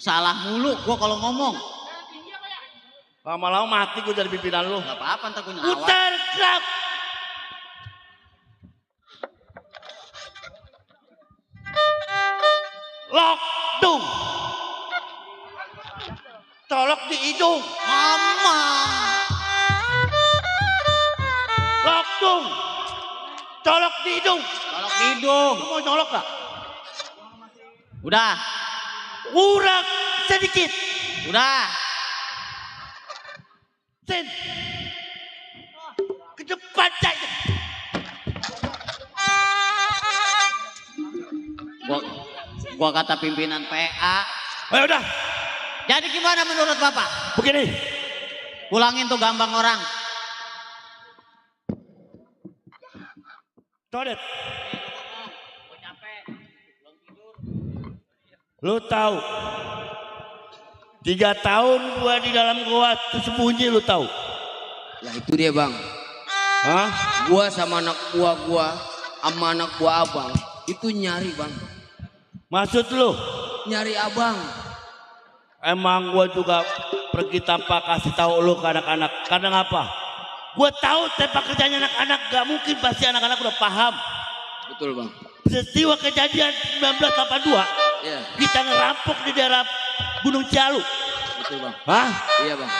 Salah mulu gua kalau ngomong. Lama-lama mati gua jadi pimpinan lu. Gak apa-apa ntar gua nyawat. Putar, gerak. Lok, dung. Colok di hidung. Mama. Lok, dung. Colok di hidung. Colok di hidung. Lu mau colok gak? Udah. Urak sedikit. Udah. Sen. Ke depan saja. Gua kata pimpinan PA. Ayo udah. Jadi gimana menurut Bapak? Begini. Pulangin tuh gambang orang. Codet. Lu tahu 3 tahun gua di dalam gua tersembunyi, lu tahu? Ya itu dia bang. Hah? Gua sama anak buah gua, sama anak buah abang itu nyari bang. Maksud lu? Nyari abang. Emang gua juga pergi tanpa kasih tahu lu ke anak-anak. Karena apa? Gua tahu tempat kerjanya anak-anak gak mungkin pasti anak-anak udah paham. Betul bang. Peristiwa kejadian 1982 Iya. kita ngerampok di daerah Gunung Cialu. Betul bang. Hah? Iya bang.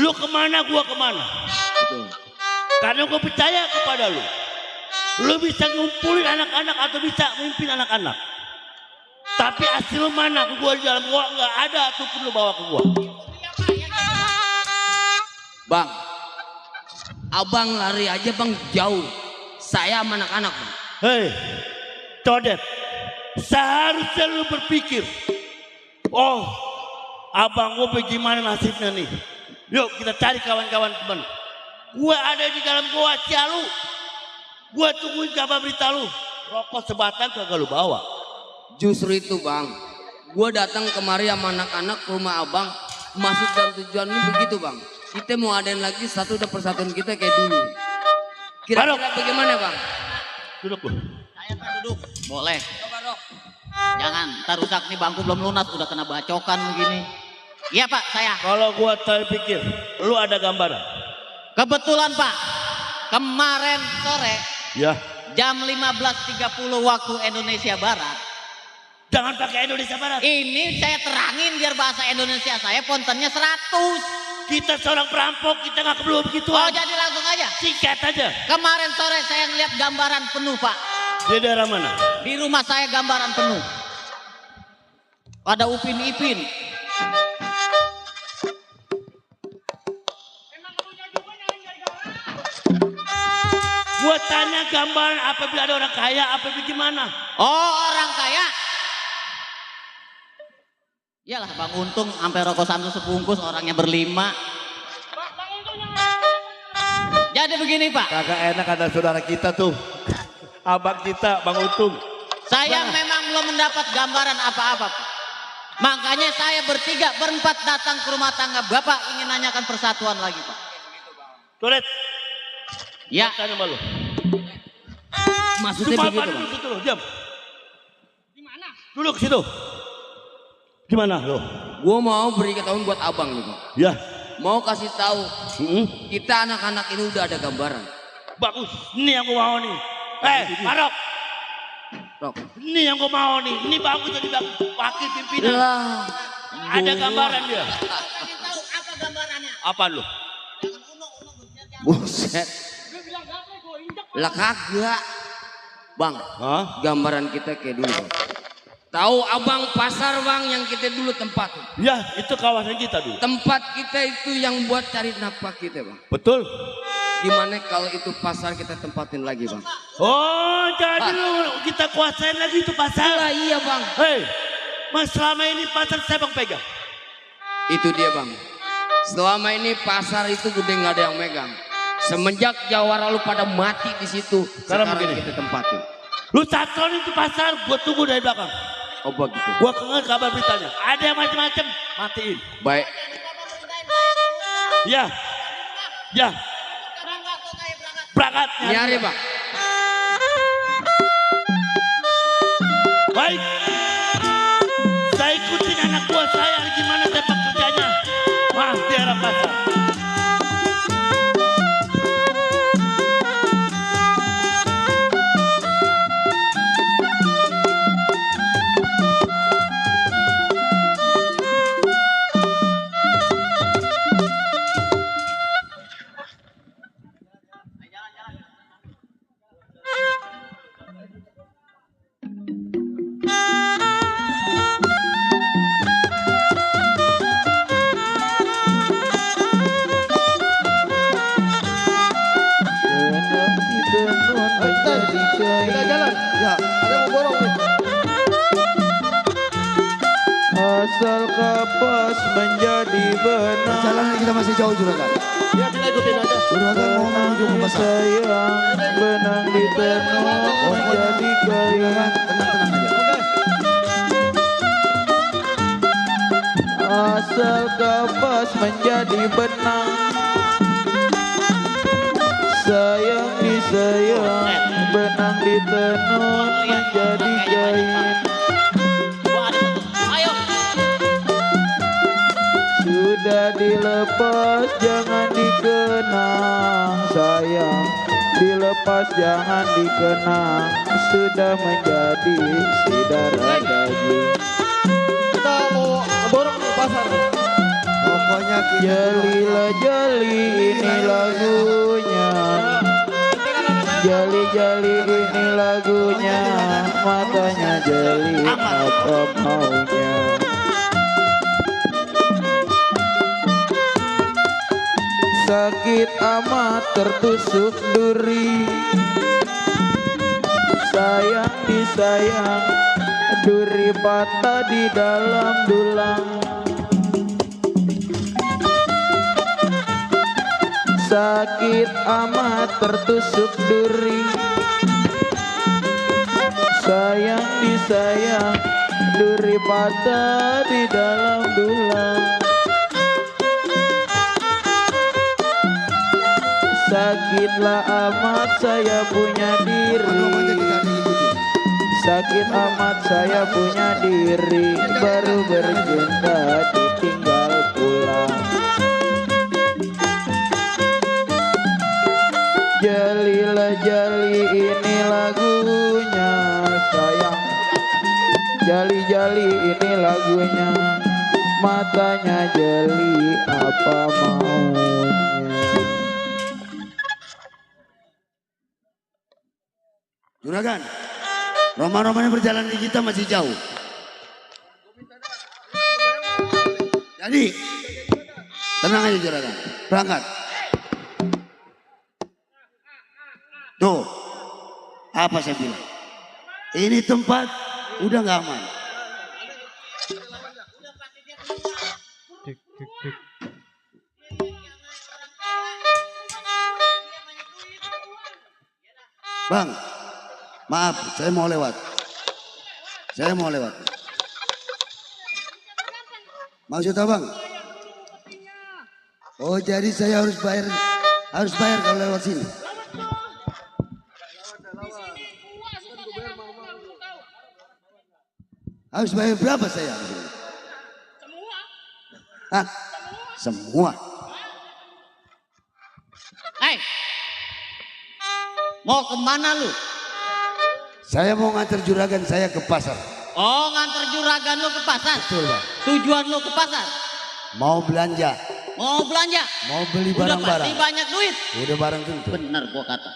Lu kemana, gua kemana? Betul. Karena gua percaya kepada lu. Lu bisa ngumpulin anak-anak atau bisa memimpin anak-anak. Tapi hasil lu mana? Gua di dalam gua nggak ada ataupun lu bawa ke gua. Bang, abang lari aja bang jauh. Saya sama anak-anak bang. Hei, Codet, seharusnya lu berpikir, oh, abang gua bagaimana nasibnya nih? Yuk kita cari kawan-kawan teman. Gua ada di dalam gua Cialu. Gua tungguin kabar berita lu. Rokok sebatang kagak lu bawa. Justru itu bang, gue datang kemari sama anak-anak ke rumah abang. Maksud dan tujuannya begitu bang. Kita mau adain lagi satu dan persatuan kita kayak dulu. Kira-kira bagaimana bang? Duduk lu. Saya ntar duduk. Boleh. Jangan, ntar rusak nih bangku belum lunas udah kena bacokan begini. Iya Pak, saya. Kalau gua pikir, lu ada gambaran. Kebetulan Pak, kemarin sore Ya. jam 15.30 waktu Indonesia Barat. Jangan pakai Indonesia Barat. Ini saya terangin biar bahasa Indonesia saya fontennya 100. Kita seorang perampok, kita nggak perlu begitu. Oh jadi langsung aja. Singkat aja. Kemarin sore saya ngeliat gambaran penuh Pak. Di daerah mana? Di rumah saya gambaran penuh. Ada Upin Ipin. Gua tanya gambaran apabila ada orang kaya, apa bagaimana? Oh orang kaya. Iyalah Bang Untung sampai rokok Samsu sebungkus orangnya berlima. Jadi begini Pak. Kagak enak ada saudara kita tuh. Abang kita Bang Untung. Saya memang belum mendapat gambaran apa-apa Pak. Makanya saya bertiga berempat datang ke rumah tangga Bapak ingin nanyakan persatuan lagi Pak. Turet. Ya. Tanya sama lu. Maksudnya Cuma begitu dulu bang. situ lo, diam. Duduk situ. Gimana lo? Gue mau beri ketahuan buat abang nih bang. Ya. Mau kasih tahu kita anak-anak ini udah ada gambaran. Bagus. Ini yang gua mau nih. Marok. Rok. Ini yang gua mau nih. Ini bagus jadi wakil pimpinan. Lah. Ada gambaran dia. Ingin tahu apa gambarannya? Apa lu? Buset. Lah kagak. Bang, Hah? gambaran kita kayak dulu bang. Tahu abang pasar bang yang kita dulu tempatin. Ya, itu kawasan kita dulu. Tempat kita itu yang buat cari nafkah kita bang. Betul. Gimana kalau itu pasar kita tempatin lagi bang? Oh, jadi lu kita kuasain lagi itu pasar. Lah iya bang. Hei, mas selama ini pasar saya bang pegang. Itu dia bang. Selama ini pasar itu udah nggak ada yang megang. Semenjak jawara lu pada mati di situ, Sekarang sekarang begini. kita tempatin. Lu catron itu pasar, gua tunggu dari belakang. Oh begitu. Gua kenal kabar beritanya. Ada yang macam-macam, matiin. Baik. Ya, ya. Berangkat. Nyari bang. Baik. Saya ikutin anak buah saya gimana sepak kerjanya. Wah, di arah pasar. Kita jalan. Ya, ada yang mau borong nih. Asal kapas menjadi benang. Jalan kita masih jauh juragan. Ya kita ikutin aja. Juragan mau menuju ke pasar. Sayang benang di tenun menjadi kain. Juragan, tenang-tenang aja. Asal kapas menjadi benang. Sayang disayang benang di tenun menjadi kain. Ayo. Sudah dilepas jangan dikenang sayang. Dilepas jangan dikenang. Sudah menjadi si darah daging. Kita mau borong di pasar. Pokoknya kita Jalilah jali ini lagunya. Jali-jali ini lagunya. Matanya jeli apa maunya. Sakit amat tertusuk duri. Sayang disayang. Duri patah di dalam dulang. Sakit amat tertusuk duri. Sayang disayang. Duri patah di dalam dulang. Sakitlah amat saya punya diri. Sakit amat saya punya diri. Baru bercinta ditinggal pulang. Jalilah jali ini lagunya sayang. Jali-jali ini lagunya. Matanya jeli apa maunya. Juragan, roman-romannya berjalan di kita masih jauh. Jadi, tenang aja juragan, berangkat. Tuh, apa saya bilang? Ini tempat udah nggak aman. Bang, maaf, saya mau lewat. Saya mau lewat. Maksud abang? Oh, jadi saya harus bayar kalau lewat sini. Harus bayar berapa saya? Semua. Hah? Semua. Hei, mau kemana lu? Saya mau nganter juragan saya ke pasar. Oh, nganter juragan lu ke pasar? Betul, Bang. Tujuan lu ke pasar? Mau belanja. Mau belanja? Mau beli Udah barang-barang. pasti banyak duit. Udah barang tentu. Bener gua kata.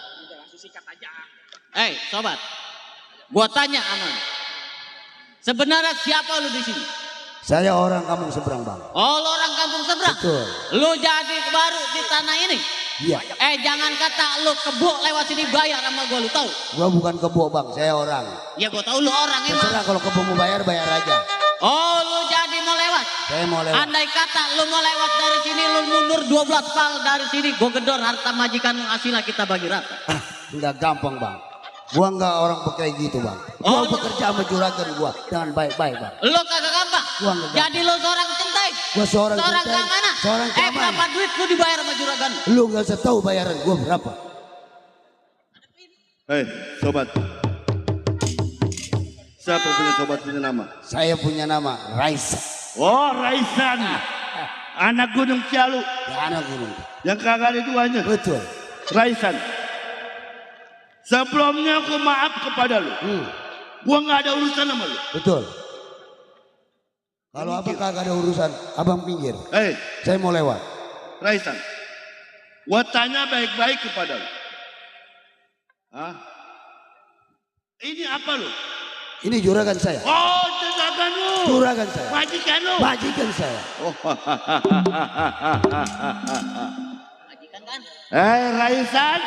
Hei, sobat. Gua tanya sama lu. Sebenarnya siapa lu di sini? Saya orang kampung seberang, Bang. Oh, lu orang kampung seberang? Betul. Lu jadi baru di tanah ini? Iya. Jangan kata lu kebo lewat sini bayar sama gua, lu tahu? Gua bukan kebo, Bang. Saya orang. Ya gua tahu lu orang emang. Terserah kalau kebo mau bayar, bayar aja. Oh, lu jadi mau lewat? Saya mau lewat. Andai kata lu mau lewat dari sini, lu mundur 12 pal dari sini, gua gedor harta majikan lu, hasilnya kita bagi rata. Udah gampang, Bang. Gua nggak orang kayak gitu, Bang. Gua bekerja sama juragan gua dengan baik-baik, Bang. Lu kagak gampang. Gua nggak gampang. Jadi lu seorang centeng. Gua seorang centeng. keamanan. Seorang keamanan. Berapa duit lu dibayar sama juragan? Lu nggak usah tahu bayaran gua berapa. Hei, sobat. Siapa punya sobat punya nama? Saya punya nama Raisa. Oh, Raisan. Anak Gunung Cialu. Ya, anak gunung. Yang kagak ada duanya. Betul. Raisan. Sebelumnya aku maaf kepada lu. Gua nggak ada urusan sama lu. Betul. Kalau abang kagak ada urusan, abang pinggir. Hei, Saya mau lewat. Raisan. Gua tanya baik-baik kepada lu. Hah? Ini apa lu? Ini juragan saya. Oh, juragan lu. Juragan saya. Majikan lu. Majikan saya. Oh, Majikan kan? Raisan.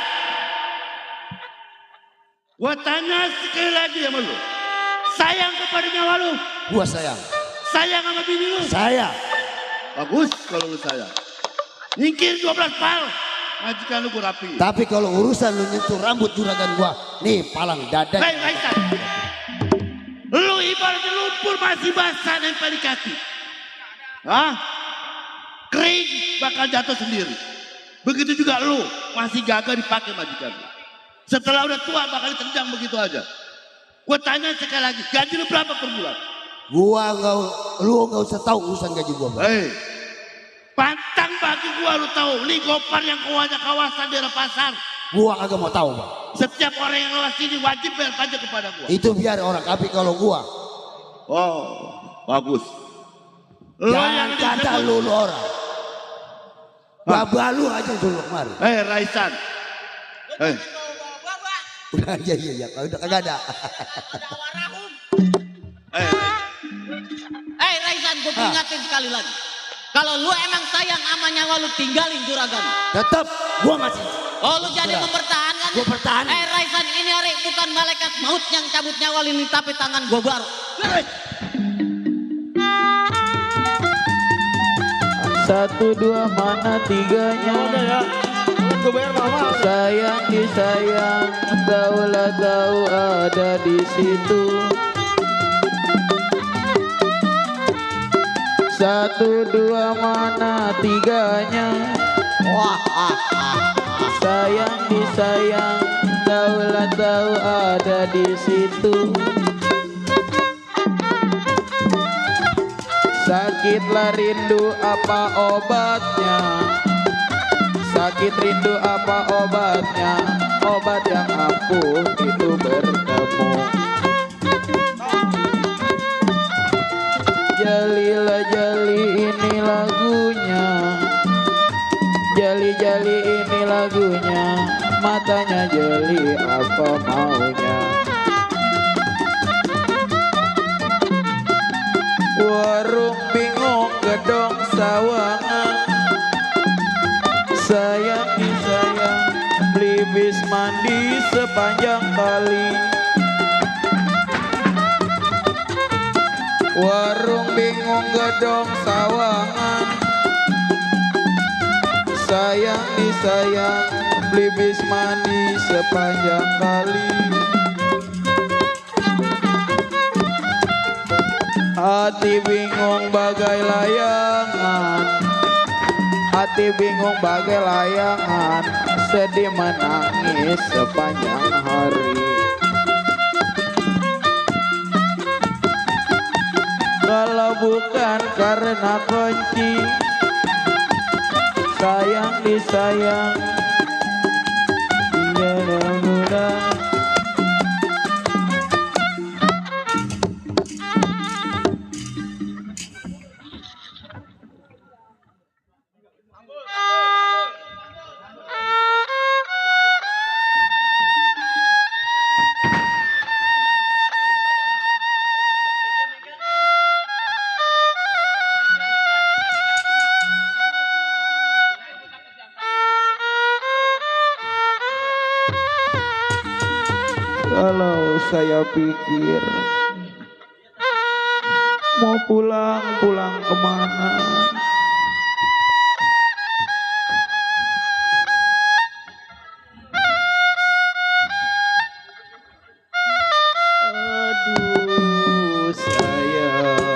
Gua tanya sekali lagi sama lu. Sayang kepada nyawa lu. Gua sayang. Sayang sama bini lu. Saya. Bagus kalau lu sayang. Nyingkir 12 pal. Majikan lu gua rapi. Tapi kalau urusan lu nyentuh rambut juragan gua, nih palang dada. Hei, Raisan. Lu ibaratnya lumpur masih basah nempel di kaki. Hah? Kering bakal jatuh sendiri. Begitu juga lu masih gagal dipakai majikan lu. Setelah udah tua bakal ditendang begitu aja. Gua tanya sekali lagi, gaji lu berapa per bulan? Lu nggak usah tahu urusan gaji gua. Bang. Hei, pantang bagi gua lu tahu, ini Gopar yang kuahnya kawasan daerah pasar. Gua kagak mau tahu, Bang. Setiap orang yang lewat sini wajib bayar pajak kepada gua. Itu biar orang, tapi kalau gua, Oh, bagus. Lu jangan kata lu orang. Babalu aja dulu kemarin. Hei, Raisan. Hei. Udah iya, udah kagak ada. Hei Raisan, gue ingatin sekali lagi. Kalau lu emang sayang sama nyawa lu, tinggalin juragan. Tetap gua masih. Oh, lu jadi mempertahankan? Gua pertahanan. Hei Raisan, ini hari bukan malaikat maut yang cabut nyawa ini, tapi tangan gua baru. Satu dua mana tiganya? Sayang disayang, taulah tahu ada di situ. Satu dua mana tiganya? Sayang disayang, taulah tahu ada di situ. Sakitlah rindu apa obatnya? Sakit rindu apa obatnya? Obat yang ampuh itu bertemu. Jalilah jali ini lagunya. Jali-jali ini lagunya. Matanya jeli apa maunya? Warung bingung gedong sawangan. Sayang disayang, beli bis mandi sepanjang kali. Warung bingung gedong sawangan. Sayang disayang, beli bis mandi sepanjang kali. Hati bingung bagai layangan, hati bingung bagai layangan, sedih menangis sepanjang hari. Kalau bukan karena kunci, sayang disayang, iya mudah. Kalau saya pikir mau pulang kemana, aduh sayang.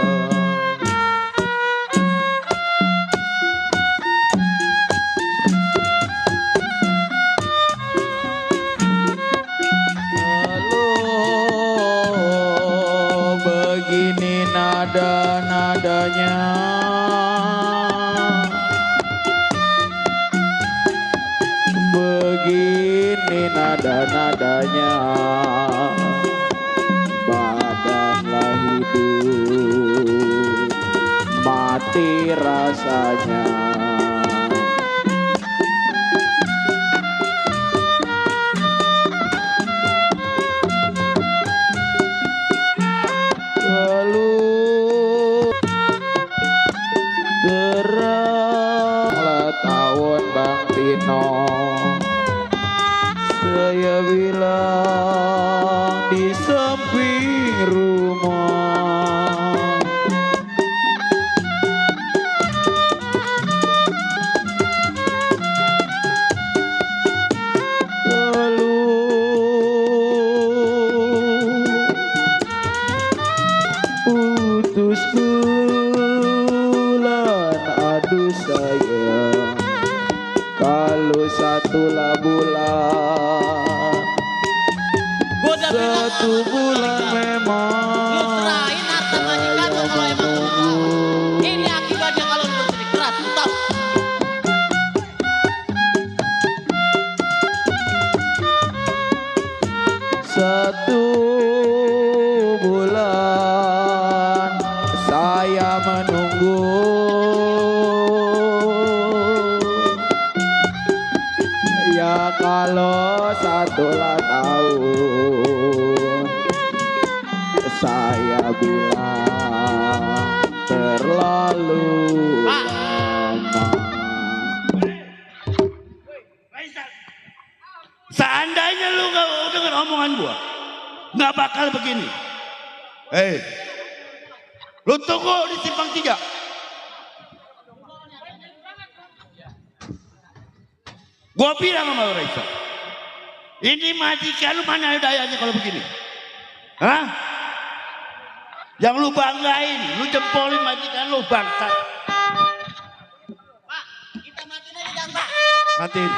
Begini nada-nadanya, begini nada-nadanya, badanlah hidup, mati rasanya. Teranglah tahun Bang Tino, saya bilang di samping rumah. Lalu putus bulan, aduh sayang, kalau satulah bulan, satu bulan memang Lu serahin harta majikan lu kalau emang lu mau. Ini akibatnya kalau lu bersedih keras, lu tahu. satu bulan saya menunggu. Ya kalau satulah tahun, saya bilang terlalu lama. Seandainya lu gak denger omongan gua, gak bakal begini. Hei, lu tunggu di simpang 3. Gua bilang sama lu Raisa, ini majikan lu mana dayanya kalau begini? Hah? Yang lu banggain, lu jempolin majikan lu bangsa. Pak, kita matiin aja jangan, Pak. Matiin.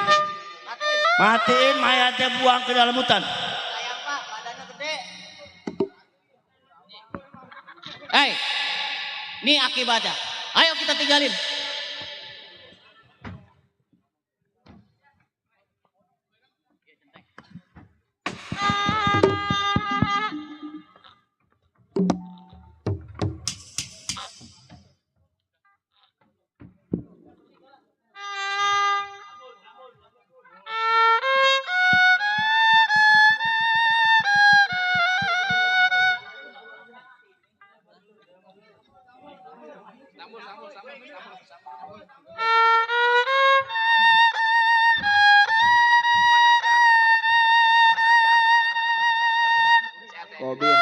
Matiin, mayatnya buang ke dalam hutan. Sayang, Pak, badannya gede. Hei, ini akibatnya. Ayo kita tinggalin. Kobin.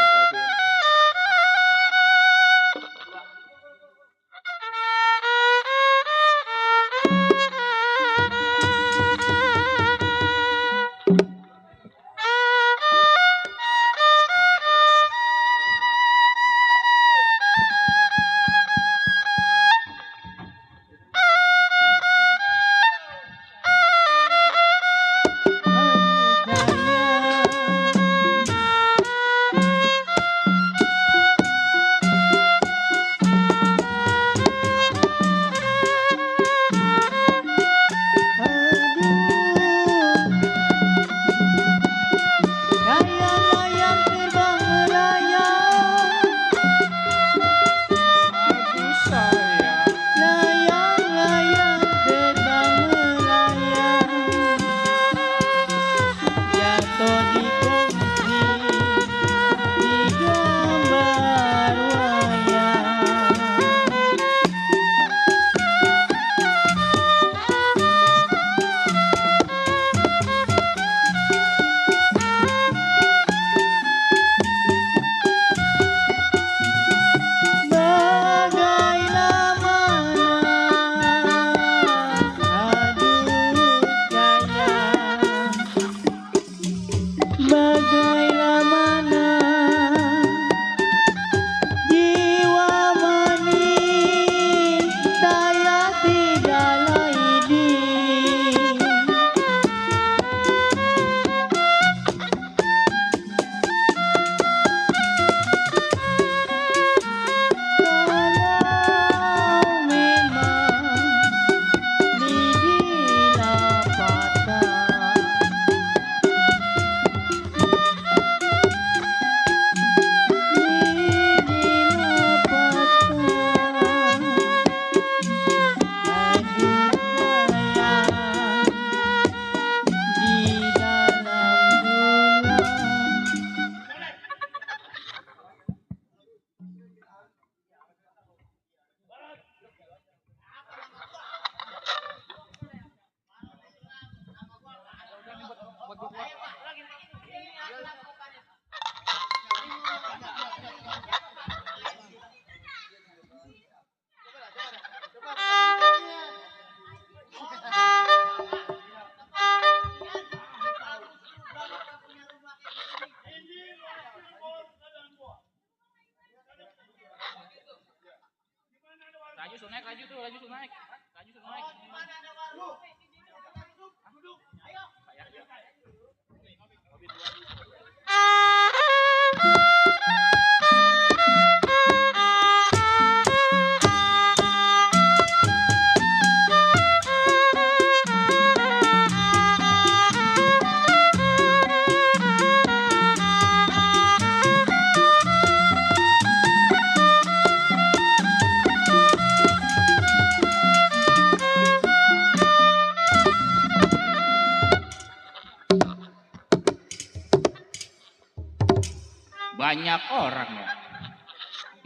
Banyak orang ya.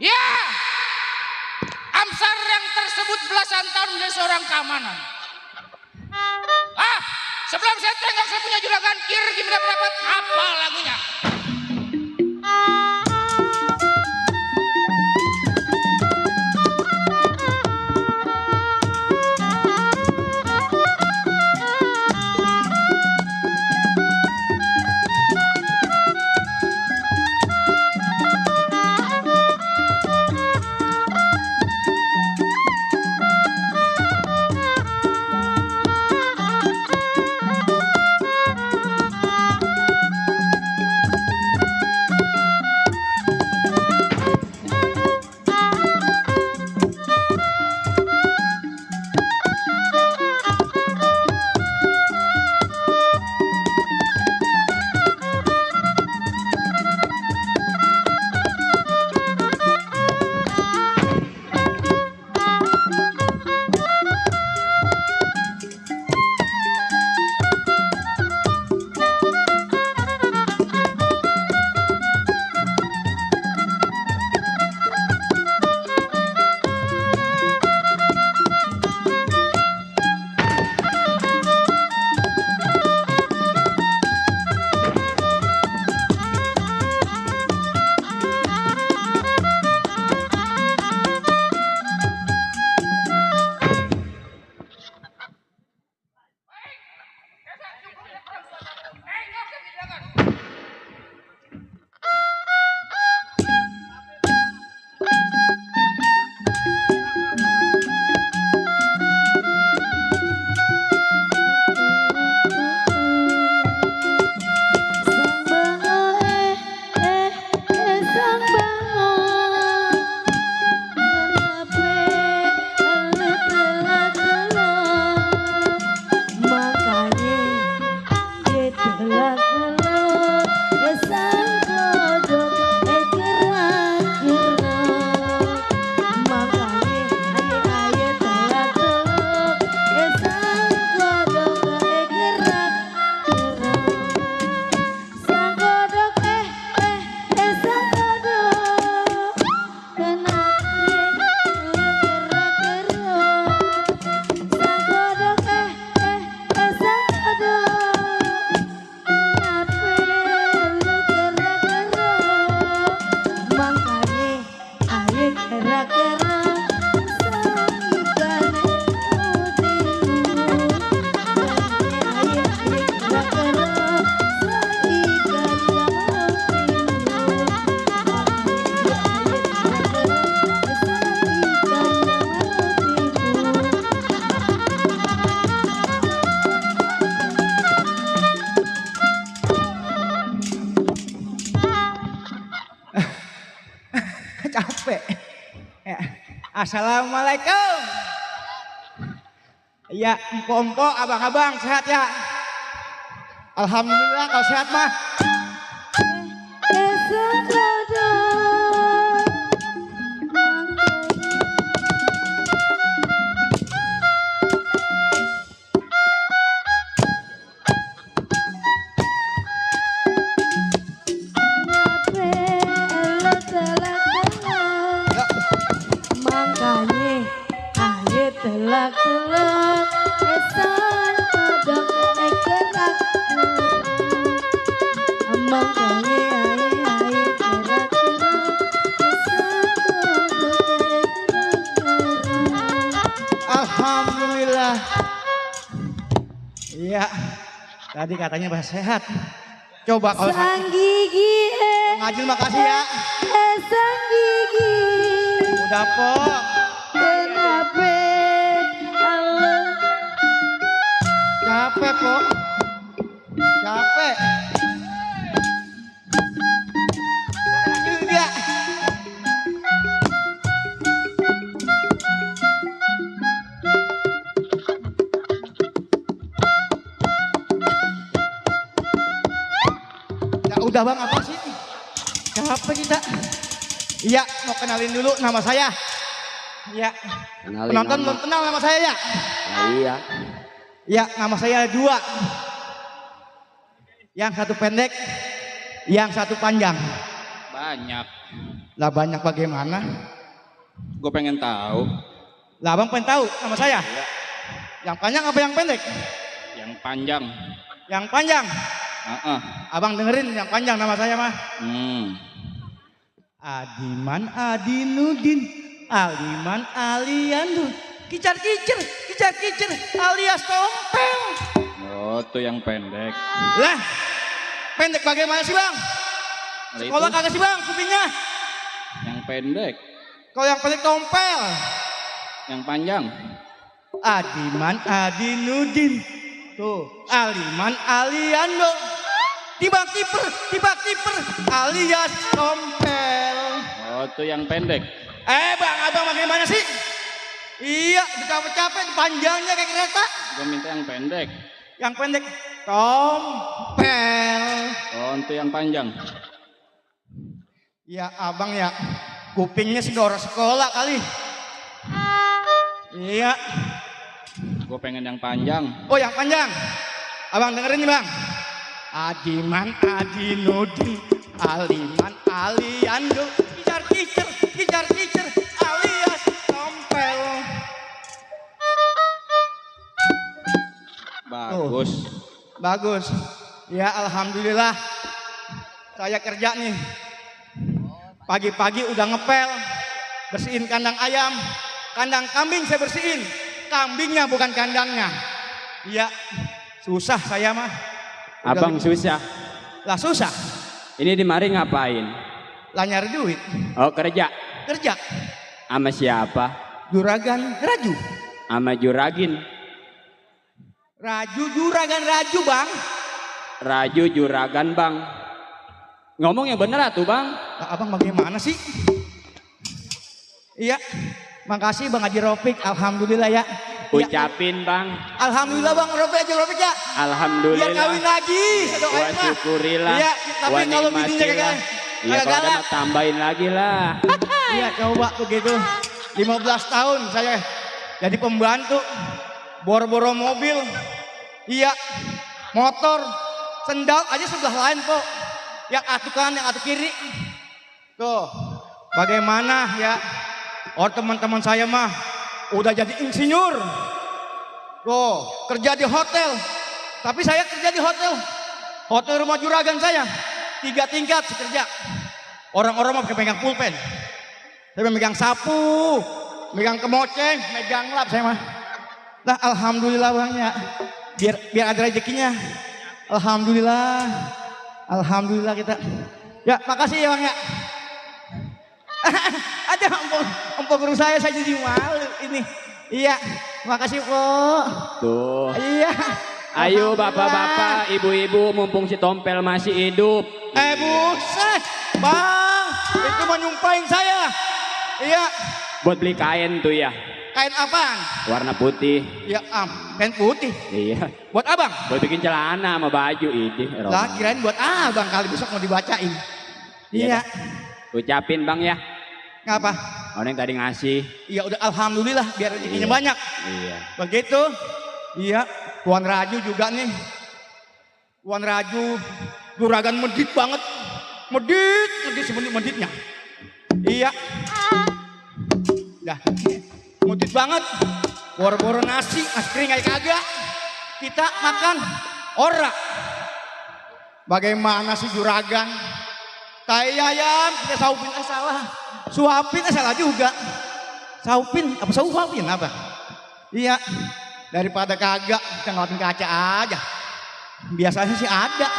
Ya, Amsar yang tersebut belasan tahun menjadi seorang keamanan. Sebelum saya tengok saya punya juragan kir, gimana pendapat apa lagunya? Capek. Ya. Assalamualaikum. Ya, empok-empok, abang-abang sehat ya. Alhamdulillah kalau sehat mah. Telak-telak esan kodok ekerak makanya aye kerak-kerak esan kodok ekerak. Alhamdulillah. Iya. Tadi katanya bahasa sehat. Coba kalau sang gigi Ngajil makasih ya. sang gigi udah po. kenapa Po. Capek. Enak juga. Ya udah bang, apa sih? Capek kita. Iya, mau kenalin dulu nama saya. Iya. Penonton belum kenal nama saya ya? Iya. Ya, nama saya dua. Yang satu pendek, yang satu panjang. Banyak. Lah banyak bagaimana? Gue pengen tahu. Lah abang pengen tahu nama saya? Iya. Yang panjang apa yang pendek? Yang panjang. Yang panjang. Abang dengerin yang panjang nama saya mah. Adiman Adinudin, Aliman Aliandu, kicar kicir alias tompel. Oh, tuh yang pendek. Lah, pendek bagaimana sih bang? Sekolah kagak sih bang kupingnya? Yang pendek. Kalau yang pendek tompel. Yang panjang. Adiman Adinudin, tuh Aliman Aliando, tibak kiper alias tompel. Oh, tuh yang pendek. Bang, abang bagaimana sih? Iya, capek-capek panjangnya kayak kereta. Gue minta yang pendek. Yang pendek tompel. Oh, itu yang panjang. Ya abang ya, kupingnya sih orang sekolah kali. Iya. Gue pengen yang panjang. Oh yang panjang. Abang dengerin nih bang. Adiman Adinudin, Aliman Aliando, kicar kicir alias tompel. Bagus. Bagus. Ya alhamdulillah. Saya kerja nih. Pagi-pagi udah ngepel, bersihin kandang ayam, kandang kambing saya bersihin, kambingnya bukan kandangnya. Iya, susah saya mah. Abang susah. Lah susah. Ini di mari ngapain? Lah nyari duit. Oh, kerja. Kerja. Sama siapa? Juragan Raju. Sama Juragin. Raju bang. Raju Juragan bang. Ngomong yang bener atuh bang. Nah, abang bagaimana sih? Iya, makasih bang Haji Rofik. Alhamdulillah ya. Ucapin bang. Alhamdulillah bang Rofik ya. Alhamdulillah. Biar kawin lagi. Wah syukurilah. Iya, tapi kalau bininya kagak. Iya kalau ada mah tambahin lagi lah. Iya coba begitu. 15 tahun saya jadi pembantu. Boro-boro mobil. Iya, motor, sendal aja sebelah lain kok. Yang atu kanan, yang atu kiri. Tuh, bagaimana ya? Oh teman-teman saya mah udah jadi insinyur. Tuh, kerja di hotel. Tapi saya kerja di hotel. Hotel rumah juragan saya. 3 tingkat kerja. Orang-orang mah pegang pulpen. Saya megang sapu, megang kemoceng, megang lap saya mah. Nah, alhamdulillah bangnya. Biar ada rezekinya. Alhamdulillah kita. Ya, makasih ya bang ya. Ada empok guru saya jadi malu ini. Iya, makasih kok. Tuh. Iya. Ayo bapak-bapak, ibu-ibu mumpung si Tompel masih hidup. Buset, bang, itu mau nyumpahin saya. Iya. Buat beli kain tuh ya. Kain apaan? Warna putih. Ya kain putih. Iya. Buat abang? Buat bikin celana sama baju ini. Lah kirain buat abang kali besok mau dibacain. Iya. Ucapin bang ya. Ngapa? Orang yang tadi ngasih. Iya udah alhamdulillah biar rezekinya banyak. Iya. Begitu. Iya. Tuan Raju juga nih. Tuan Raju juragan medit banget. Medit semenit-menitnya. Iya. Dah. Medit banget. Boro-boro nasi kering kayak kagak. Kita makan ora. Bagaimana sih juragan? Tai ayam kita saupin salah. Suapin salah juga. Saupin apa suapin apa? Iya. Daripada kagak kita ngelatin kaca aja. Biasanya sih ada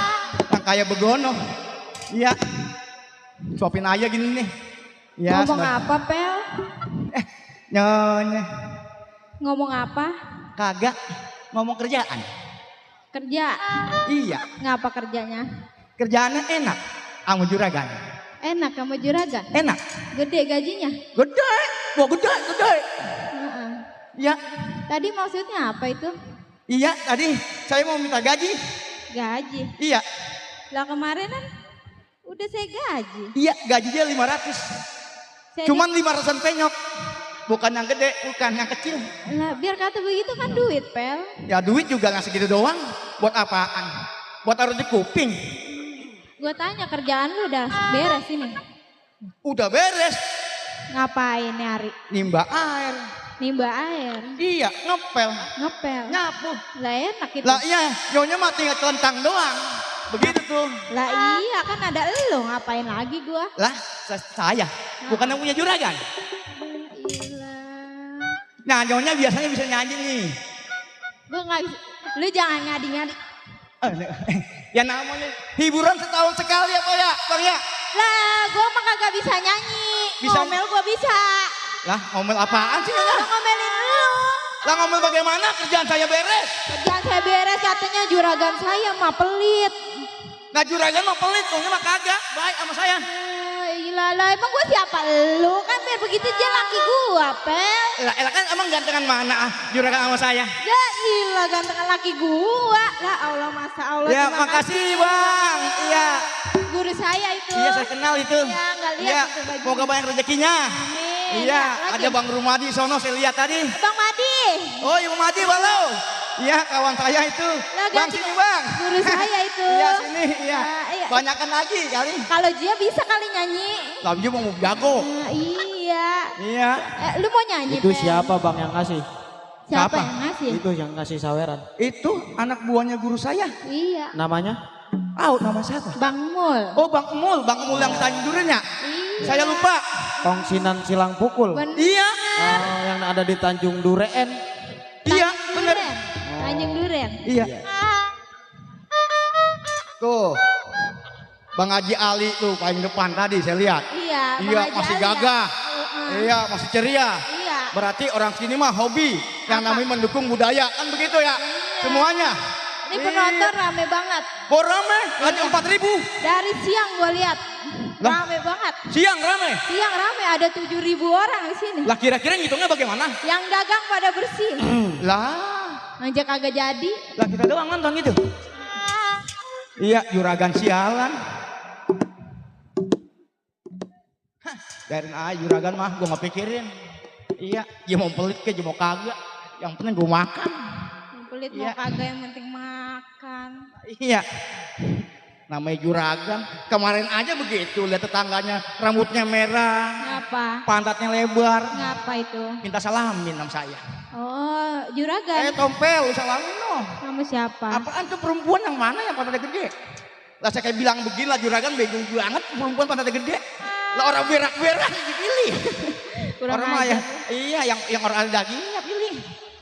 yang kayak begono. Iya. Suapin aja gini nih. Ya, ngomong apa Pel? Nyonya. Ngomong apa? Kagak ngomong kerjaan. Kerja. Iya. Ngapa kerjanya? Kerjaannya enak sama juragan. Enak sama juragan? Enak. Gede gajinya? Gede. Wah gede. Heeh. Iya. Tadi maksudnya apa itu? Iya tadi saya mau minta gaji. Gaji? Iya. Lah kemarin kan udah saya gaji. Iya gajinya 500. Cuman 500-an penyok. Bukan yang gede, bukan yang kecil. Lah biar kata begitu kan duit, Pel. Ya duit juga nggak segitu doang. Buat apaan? Buat taruh di kuping. Gue tanya kerjaan lu udah beres ini? Udah beres. Ngapain nyari? Nimba air. Nimba air? Iya, ngepel. Ngepel? Nyapu. Lah enak itu. Lah iya, nyonya mah tinggal celentang doang. Begitu tuh. Lah iya kan ada elu, ngapain lagi gua? Lah saya, bukan yang punya juragan. Nah nyonya biasanya bisa nyanyi nih. Gua nggak bisa. Lu jangan ngadi-ngadi. Ya namanya hiburan setahun sekali ya Pak ya, Bang ya. Lah gua mah kagak bisa nyanyi. Bisa. Ngomel gua bisa. Lah ngomel apaan sih nyonya? Lu ngomelin lu. Lah ngomel bagaimana? Kerjaan saya beres. Kerjaan saya beres katanya juragan saya mah pelit. Nah juragan mah pelit, nyonya mah kagak. Baik sama saya. Gila lah, emang gua siapa? Lu kan biar begitu aja laki gua, Pel. Lah kan emang gantengan mana juragan sama saya? Ya ilah gantengan laki gua. Lah Allah masa Allah. Ya terima makasih kasih. Bang. Iya. Guru saya itu. Iya saya kenal itu. Iya nggak lihat Iya, itu baju. moga banyak rezekinya. Amin. Iya, Lagi. ada Bang Rumadi sono saya lihat tadi. Bang Madi. Oh Ibu Madi balo. Iya kawan saya itu. Lah, Bang ganti- sini Bang. Guru saya itu. Iya sini, iya. Nah, iya. Banyakan lagi kali. Kalau dia bisa kali nyanyi. Lah dia mau jago. Nah, iya. Iya. Lu mau nyanyi, Itu Pel? siapa bang yang ngasih? Siapa Siapa? yang ngasih? Itu yang ngasih saweran. Itu anak buahnya guru saya. Iya. Namanya? Nama siapa? Bang Mul. Oh Bang Emul yang Tanjung Duren ya? Iya. Saya lupa. Tongsinan Silang Pukul. Bener. Iya. Oh, yang ada di Tanjung Duren. Iya bener. Duren. Tanjung Duren. Iya. Tuh. Bang Haji Ali tuh paling depan tadi saya lihat. Iya. Bang Iya Haji masih Ali ya. gagah. Iya masih ceria. Iya. Berarti orang sini mah hobi. Yang namanya mendukung budaya. Kan begitu ya. Semuanya. Ini penonton rame banget. Oh rame. Lagi 4.000. Dari siang gua lihat. Lah. Rame banget. Siang rame. Siang rame ada 7.000 orang di sini. Lah kira-kira ngitungnya bagaimana? Yang dagang pada bersih. Lah. Ngajak kagak jadi. Lah kita doang nonton gitu. Iya juragan sialan. Biarin aja juragan mah gue gak pikirin. Iya dia mau pelit ke dia mau kagak. Yang penting gue makan. Yang pelit Iya. mau kagak yang penting makan. Iya. Namanya juragan. Kemarin aja begitu lihat tetangganya rambutnya merah. Ngapa? Pantatnya lebar. Ngapa itu? Minta salamin sama saya. Oh, juragan. Tompel salamin noh. Sama siapa? Apaan tuh perempuan yang mana yang pantatnya gede? Lah saya kayak bilang begini lah juragan bego banget perempuan pantatnya gede. Lah orang berak-berak dipilih. Kurang orang mah ajar. ya, iya yang orang ada dagingnya pilih.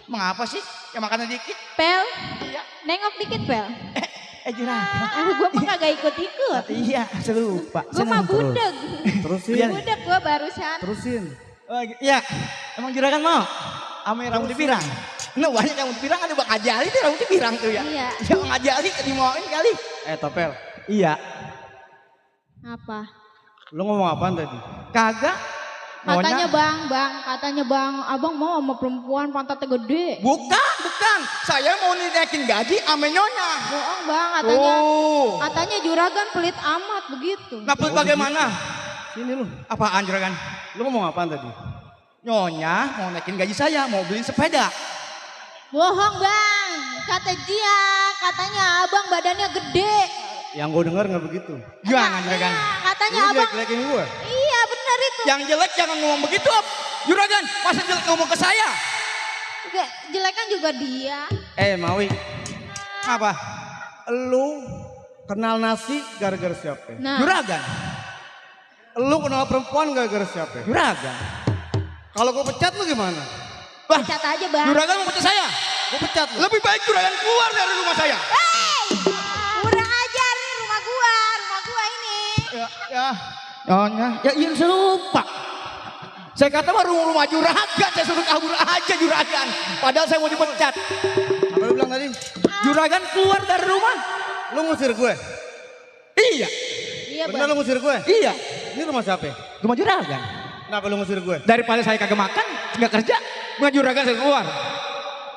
Mengapa sih? Yang makannya dikit. Pel, Iya. nengok dikit Pel. Juragan. Gue mah kagak ikut-ikut. Iya, selupa. Gue mah budeg. Terusin. Budeg gue barusan. Terusin. Oh, iya. Emang juragan mau? Ame rambut pirang. Nah banyak rambut pirang ada Bang Ajali tuh rambut pirang tuh ya. Iya. Ya Bang Ajali dimauin kali. Topel. Iya. Apa? Lu ngomong apaan tadi? Kagak. Katanya katanya bang, abang mau sama perempuan pantatnya gede. Bukan. Saya mau naikin gaji ame nyonya. Bohong bang, katanya. Oh. Katanya juragan pelit amat begitu. Nah pelit bagaimana? Sini lu. Apaan juragan? Lu ngomong apaan tadi? Nyonya mau naikin gaji saya, mau beli sepeda. Bohong bang, kata dia, katanya abang badannya gede. Yang gue denger nggak begitu. Gimana juragan? Katanya Lu abang. jelek-jelekin gue. Iya benar itu. Yang jelek jangan ngomong begitu. Juragan, masa jelek ngomong ke saya? Jelek kan juga dia. Mawi. Apa? Lu kenal nasi gara-gara siapa? Nah. Juragan. Lu kenal perempuan gara-gara siapa? Juragan. Kalau gue pecat lu gimana? Pecat aja bang. Juragan mau pecat saya? Gue pecat lu. Lebih baik juragan keluar dari rumah saya. Kurang ajar nih rumah gua ini. Ya. Nyonya, ya iya serupa. Saya kata mah rumah juragan, saya suruh kabur aja juragan. Padahal saya mau dipecat. Apa lu bilang tadi? Juragan keluar dari rumah. Lu ngusir gue? Iya. Iya Bener bang. lu ngusir gue? Iya. Ini rumah siapa? Rumah juragan. Kenapa lu ngusir gue? Daripada saya kagak makan, nggak kerja, rumah juragan saya keluar.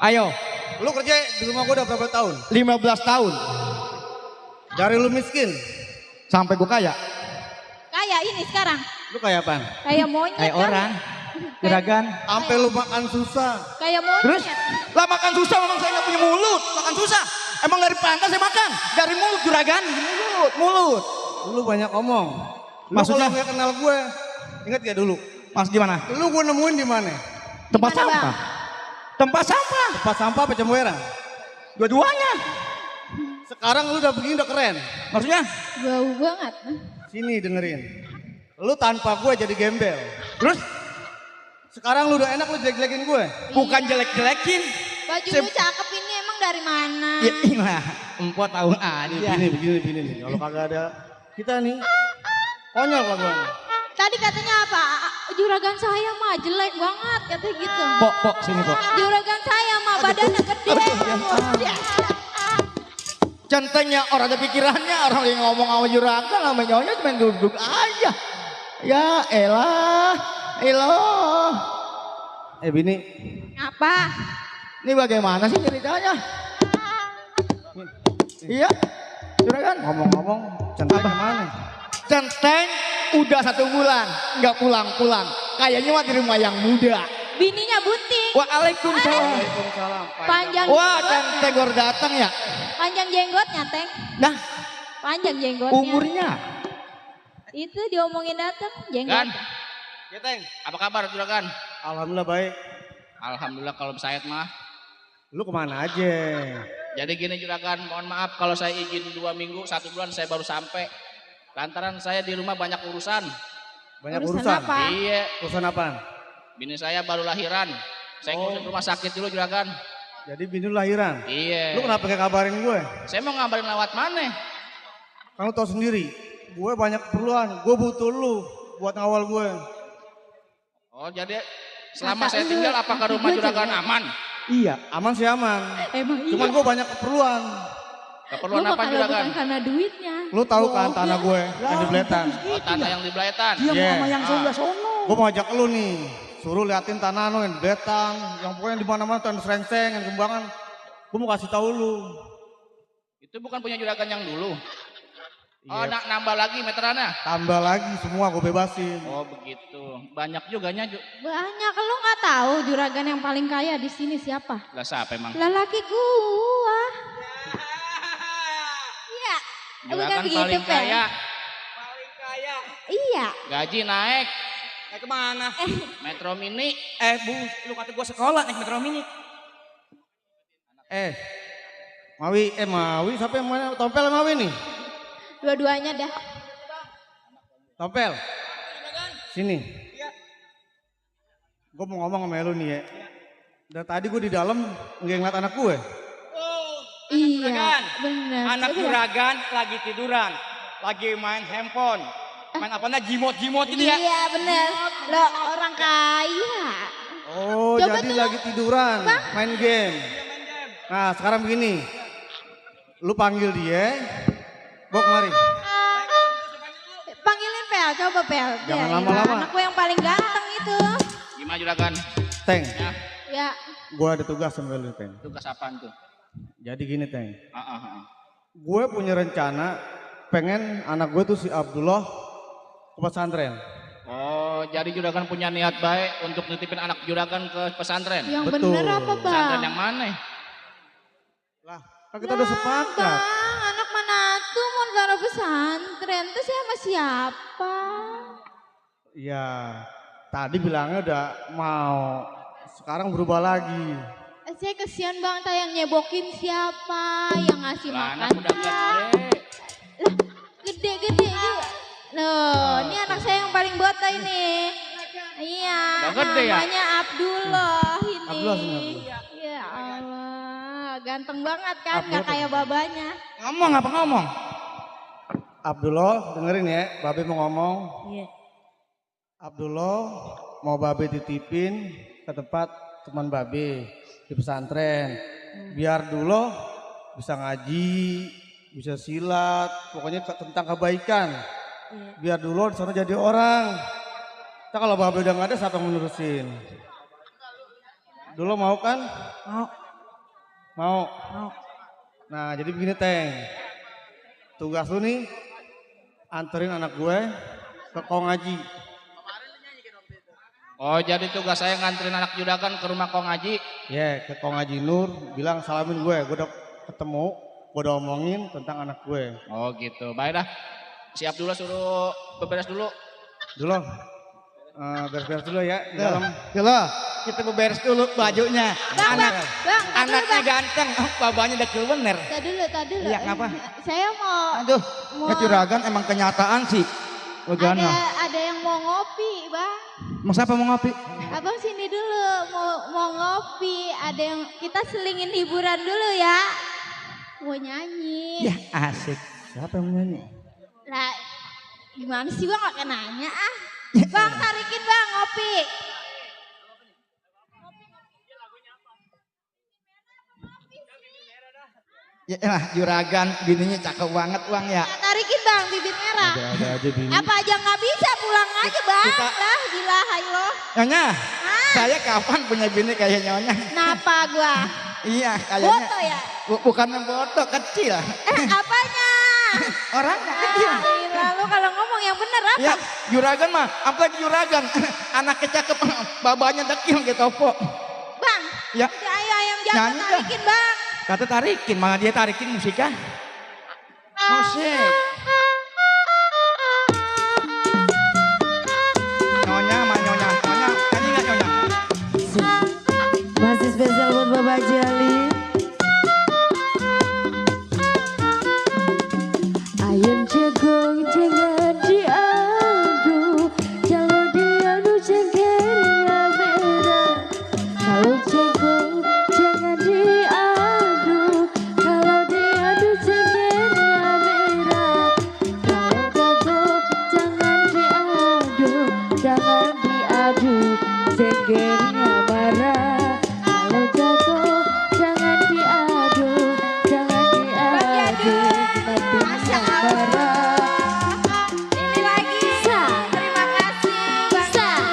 Ayo, Lu kerja di rumah gue udah berapa tahun? 15 tahun. Dari lu miskin Sampai gue kaya. Kayak ini sekarang. lu kayak apaan? Kayak monyet Kayak kan? orang. Juragan. Sampai lu makan susah. Kayak monyet. Terus, lah makan susah memang saya nggak punya mulut. Makan susah. Emang dari pangkal saya makan. Dari mulut juragan. Mulut. Lu banyak omong. Lu Maksudnya? kalau nggak kenal gue, ingat gak dulu? Mas gimana? Lu gue nemuin di mana? Tempat Gimana, sampah. Bang? Tempat sampah. Tempat sampah apa cembueran? Dua-duanya. Sekarang lu udah begini udah keren. Maksudnya? Bau banget. Sini dengerin. Lu tanpa gue jadi gembel. Terus? Sekarang lu udah enak lu jelek-jelekin gue. Bukan jelek-jelekin. Baju Saya- lu cakep ini emang dari mana? Ya iya. Empot tahu aja. Begini nih. Kalau kagak ada kita nih, konyol kelakuan. Tadi katanya apa? Juragan saya mah jelek banget katanya gitu. Pok, sini pok. Juragan saya mah badannya gede. Centengnya orang ada pikirannya, orang yang ngomong sama juragan, sama nyonya cuma duduk aja. Ya elah. Bini, Apa? Ini bagaimana sih ceritanya? Iya, juragan. ngomong-ngomong, centang kemana? Centeng udah 1 bulan, nggak pulang-pulang. Kayaknya mah di rumah yang muda. Bininya bunting. Waalaikumsalam. Waalaikumsalam. Panjang Wah, jenggotnya. Centeng baru datang ya. Panjang jenggotnya, Teng. Nah, Panjang jenggotnya. umurnya. Itu diomongin datang jenggot. Ya Teng, apa kabar juragan? Alhamdulillah baik. Alhamdulillah kalau saya mah. Lu kemana aja? Jadi gini juragan, mohon maaf kalau saya izin 2 minggu, 1 bulan saya baru sampai. Lantaran saya di rumah banyak urusan. Banyak Urusan urusan. apa? Iya, Urusan apaan? bini saya baru lahiran. Saya ngurusin rumah sakit dulu juragan. Jadi bini lu lahiran. Iya. Lu kenapa kayak kabarin gue? Saya mau ngabarin lewat mana? Kan lu tau sendiri. Gue banyak keperluan. Gue butuh lu buat ngawal gue. Oh jadi selama saya tinggal apakah rumah juragan aman? Iya. Aman sih aman. Emang iya. Cuman gue banyak keperluan. Keperluan Gua apa kalau juragan? bukan karena duitnya. Lu tahu kan tanah gue yang di Bletan. Oh tanah yang di Beletan. Dia Iya. mama yang sebelah sono. Gue mau ajak lu nih. Suruh liatin tanah lu yang di Bletan. Yang pokoknya di mana-mana tuh yang serengseng, yang kembangan. Gue mau kasih tahu lu. Itu bukan punya juragan yang dulu. Oh Iya. nambah lagi meterannya. Tambah lagi semua gue bebasin. Oh begitu. Banyak juga nyaju. Banyak. Lu nggak tahu juragan yang paling kaya di sini siapa? Lah siapa emang? Lelaki gua. Iya. Bukan Juragan begitu, paling Pel. kaya. Iya. Gaji naik. Naik kemana? Metro Mini. Bu, lu kata gua sekolah naik metro mini. Mawi, siapa yang mana? Tompel sama Mawi nih? Dua-duanya dah. Tompel. Sini. Gue mau ngomong sama lu nih ya. Dari tadi gue di dalam nggak ngeliat anak gue. Iya. Benar. Anak Coba. juragan lagi tiduran, lagi main handphone. Main apanya jimot-jimot gitu ya. Iya benar. Lo orang kaya. Oh, Coba jadi tuh, lagi tiduran, main game. Nah, sekarang begini. Lu panggil dia. Bawa kemari. Panggilin Pel, coba Pel. Jangan Biarin lama-lama. Anak gue yang paling ganteng itu. Gimana juragan? Teng, Ya. gue ada tugas sama lu, Teng. Tugas apaan tuh? Jadi gini, Teng. Ah. Gue punya rencana pengen anak gue tuh si Abdullah ke pesantren. Oh, jadi juragan punya niat baik untuk nitipin anak juragan ke pesantren. Yang Betul. bener apa bang? Pesantren yang mana? Lah, kan kita udah sepakat. Bang, anak mana tuh mau taruh pesantren? Terus sama siapa? Iya, tadi bilangnya udah mau. Sekarang berubah lagi. Saya kesian bang, tayang nyebokin siapa? Yang ngasih Lah, makan anak udah siapa? gede. Gede-gede juga. Loh, ini anak saya yang paling botak ini. Iya, Udah gede ya? namanya Abdullah ini. Abdullah sini, Abdullah. Ya Allah, ganteng banget kan, nggak kayak babanya. Ngomong apa ngomong? Abdullah, dengerin ya, Babe mau ngomong. Iya. Abdullah mau Babe titipin ke tempat teman Babe di pesantren. Biar dulu bisa ngaji, bisa silat, pokoknya tentang kebaikan. Biar dulu di sana jadi orang. Kita kalau Babe udah nggak ada, siapa yang menerusin? Dulu mau kan? Mau. Nah jadi begini Teng, tugas lu nih anterin anak gue ke Kong Haji. Oh jadi tugas saya nganterin anak Juragan ke rumah Kong Haji. Ke Kong Haji Nur, bilang salamin gue udah ketemu, gue udah omongin tentang anak gue. Oh gitu, baik dah. Siap dulu, suruh beberes dulu. Dulu, beres-beres dulu ya di dalam. Dulu, kita beberes dulu bajunya. Anaknya ganteng, babanya udah bener. Tadi dulu. Iya, kenapa? Saya mau. Aduh, Juragan emang kenyataan sih. Ada yang mau ngopi, Bang. Mas apa mau ngopi? Abang sini dulu, mau ngopi. Ada yang kita selingin hiburan dulu ya. Mau nyanyi. Ya asik. Siapa yang mau nyanyi? Lah, gimana sih Bang gak nanya ah? Bang tarikin Bang ngopi. Ya Juragan bininya cakep banget Bang ya. Tarikin Bang bibit merah. Ada aja bini. Apa aja nggak bisa pulang aja Bang. Lah gila hayo. Nyonya, saya kapan punya bini kayak Nyonya? Kenapa gua? Iya kayaknya. Foto ya? Bukan foto, kecil. Apanya? Orangnya kecil. Lalu kalau ngomong yang bener apa? Ya Juragan mah, apalagi Juragan. Anaknya cakep, babanya dekil gitu po. Bang, ya. Ayo ayam jangan tarikin Bang. Kata tarikin, malah dia tarikin musiknya. Musik. Nyonya, tadi nggak Nyonya? Masih spesial buat Bapak Jali. Ayam jagung jangan diadu, kalau diadu cengkernya merah. Kalau jagung jangan diadu, kalau diadu cengkernya merah. Kalau jagung jangan diadu, jangan diadu cengkernya marah. Kalau jagung jangan diadu, jangan diadu nanti marah. Ini lagi. Terima kasih Bang.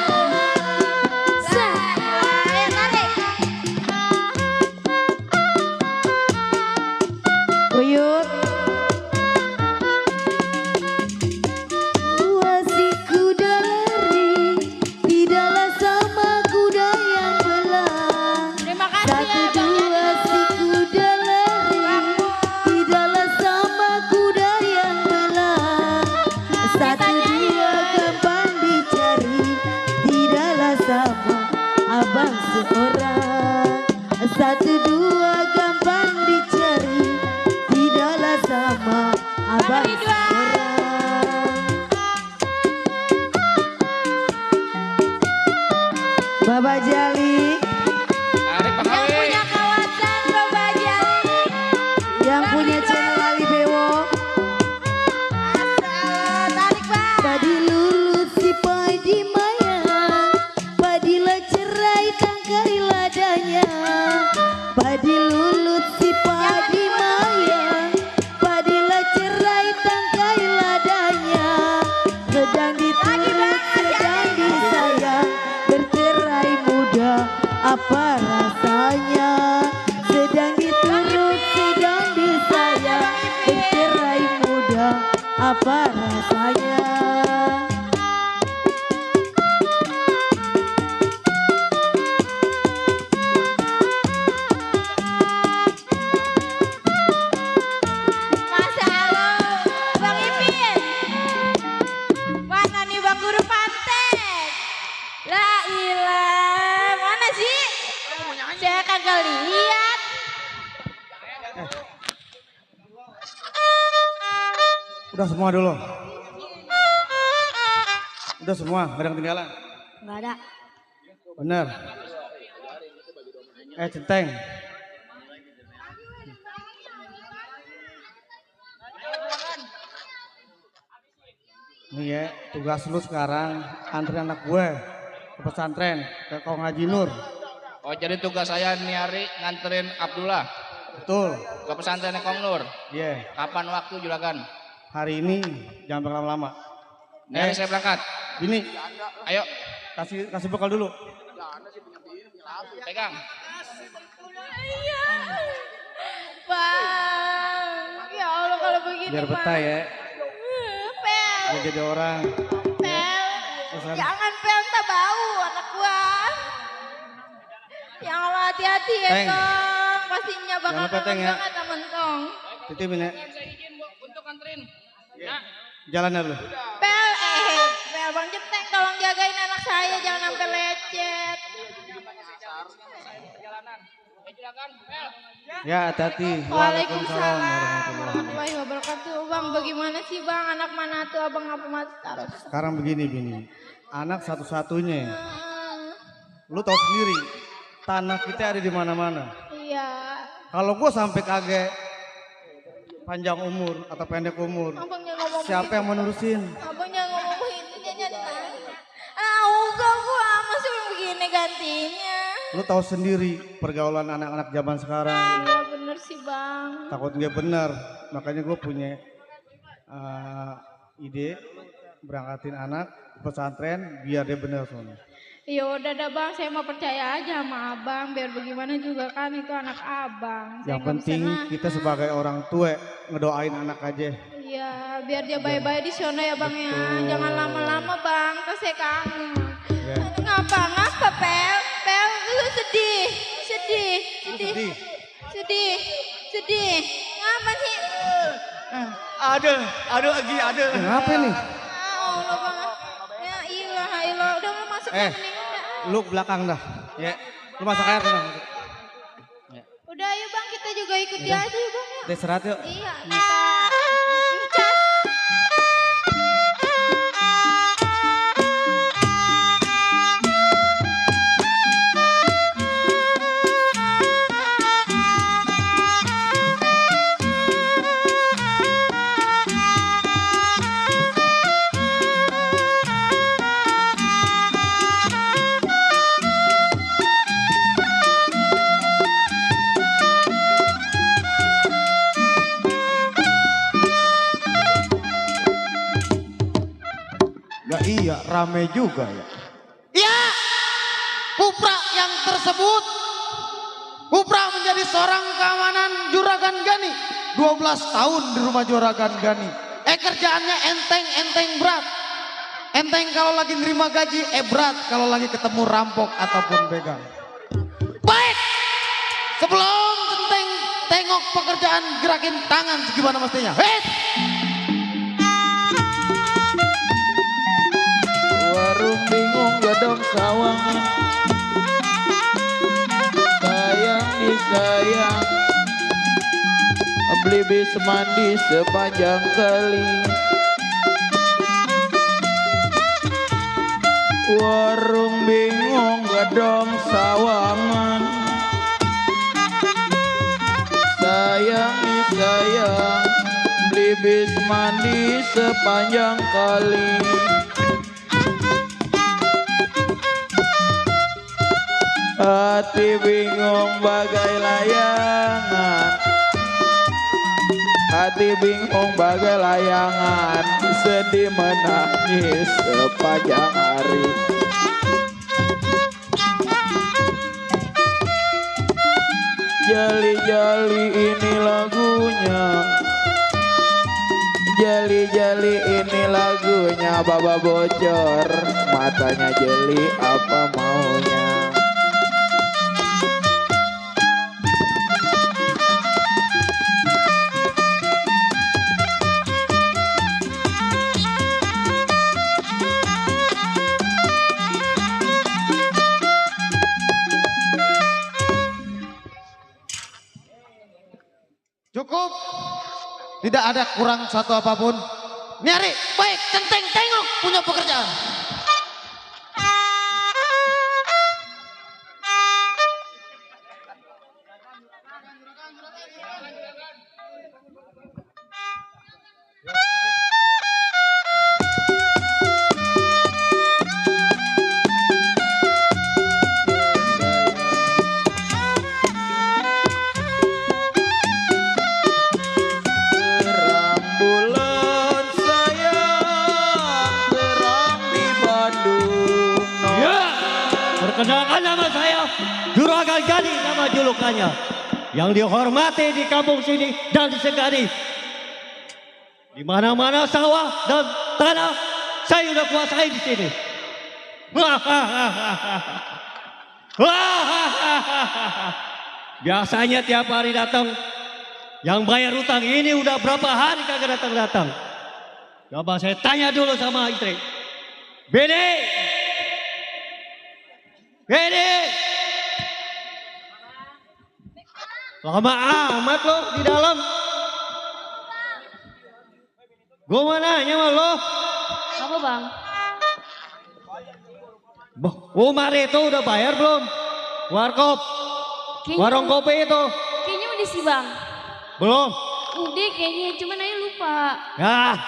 Ayo tarik. Uyut. Si kuda lari, tidaklah sama kuda yang belah. Terima kasih Satu dua si kuda lari, tidaklah sama kuda yang belah. Satu dua gampang dicari, tidaklah sama abang seorang. Satu dua gampang dicari, tidaklah sama abang seorang. Bapak Jali. Tarik Bang Yang Awi. punya kawasan Bapak Jali. Yang punya channel Ali Bewo. Tarik Bang. Padi lulut si padi mayang, padilah cerai tangkai ladanya. Padi lulut si padi mayang, padilah cerai tangkai ladanya. Sedang diturut, sedang disayang, bercerai muda apa rasanya? Sedang diturut, sedang disayang, bercerai muda apa rasanya? Masa halo Bang Ipin. Mana nih Bang Guru Pantek? La ilah, mana sih? Saya kagak lihat. Udah semua dulu. Udah semua, gak ada yang ketinggalan. Enggak ada. Bener. Centeng. Nih ya, tugas lu sekarang anterin anak gue ke pesantren, ke Kong Haji Nur. Oh jadi tugas saya nih hari nganterin Abdullah. Betul. Ke pesantren Kong Nur. Iya. Kapan waktu juragan? Hari ini jangan berlama-lama. Nih saya berangkat. Ini. Ayo. Kasih bekal dulu. Pegang. Bang, ya Allah kalau begini Biar Bang. betah ya. Pel, Biar jadi orang. Pel, Terus kan? jangan Pel, tak bau anak gua. Ya Allah hati-hati ya Teng. Kong, pastinya bakal Jangan lupa, Teng, ya. banget sama Tong. Titipin ya. Saya izin Bu untuk anterin. Ya. Jalan dulu. Pel, Pel Bang Jeteng tolong jagain anak saya jangan sampai lecet. Ya hati-hati. Waalaikumsalam warahmatullahi wabarakatuh. Bang bagaimana sih Bang anak mana tuh Abang apa taruh? Sekarang begini Bini. Anak satu-satunya. Lu tahu sendiri. Tanah kita ada di mana-mana. Iya. Kalau gue sampai kagak panjang umur atau pendek umur, Abangnya ngomong siapa yang menerusin? Abangnya ngomong begitu jangan. Udah gua masih belum begini gantinya. Lu tahu sendiri pergaulan anak-anak zaman sekarang. Iya bener sih Bang. Takut nggak benar, makanya gue punya ide berangkatin anak pesantren biar dia benar soalnya. Ya udah dah Bang, saya mau percaya aja sama Abang biar bagaimana juga kan itu anak Abang. Saya Yang nggak penting bisa nahan. kita sebagai orang tua ngedoain anak aja. Iya, biar dia baik-baik di sana ya Bang ya. Jangan lama-lama Bang, terus saya kangen. Ya. Ngapa Pel? Pel, lu sedih. Ngapa sih? Aduh lagi ada. Ngapa nih? Allah Bang. Ya ilah, udah lu masuk mendingan dah. Lu ke belakang dah. Ya, lu masak air dah. Udah ayo Bang, kita juga ikut dia aja ya Bang ya. Kita istirahat yuk. Iya, kita ngecas. Iya, rame juga ya. Iya, Kupra yang tersebut, Kupra menjadi seorang keamanan Juragan Gani. 12 tahun di rumah Juragan Gani. Kerjaannya enteng berat. Enteng kalau lagi nerima gaji, berat kalau lagi ketemu rampok ataupun begal. Baik, sebelum enteng tengok pekerjaan gerakin tangan segimana mestinya. Warung bingung gadong sawangan, sayang disayang, beli bis mandi sepanjang kali. Warung bingung gadong sawangan, sayang disayang, beli bis mandi sepanjang kali. Hati bingung bagai layangan, hati bingung bagai layangan, sedih menangis sepanjang hari. Jali-jali ini lagunya, jali-jali ini lagunya, baba bocor, matanya jeli apa maunya. Cukup. Tidak ada kurang satu apapun. Nyari, baik, centeng, tengok punya pekerjaan. Perkenalkan nama saya Juragan Gani, nama julukannya. Yang dihormati di kampung sini dan disegani. Di mana-mana sawah dan tanah saya udah kuasai di sini. Biasanya tiap hari datang. Yang bayar utang ini udah berapa hari kagak datang-datang. Coba saya tanya dulu sama istri. Bini! Bini! Lama amat lo di dalam. Gue mau nanya sama lo. Apa bang? Umar itu udah bayar belum? Warkop. Warung kopi itu. Kayaknya udah sih bang. Belum? Udah kayaknya, cuman Ayu lupa. Ya,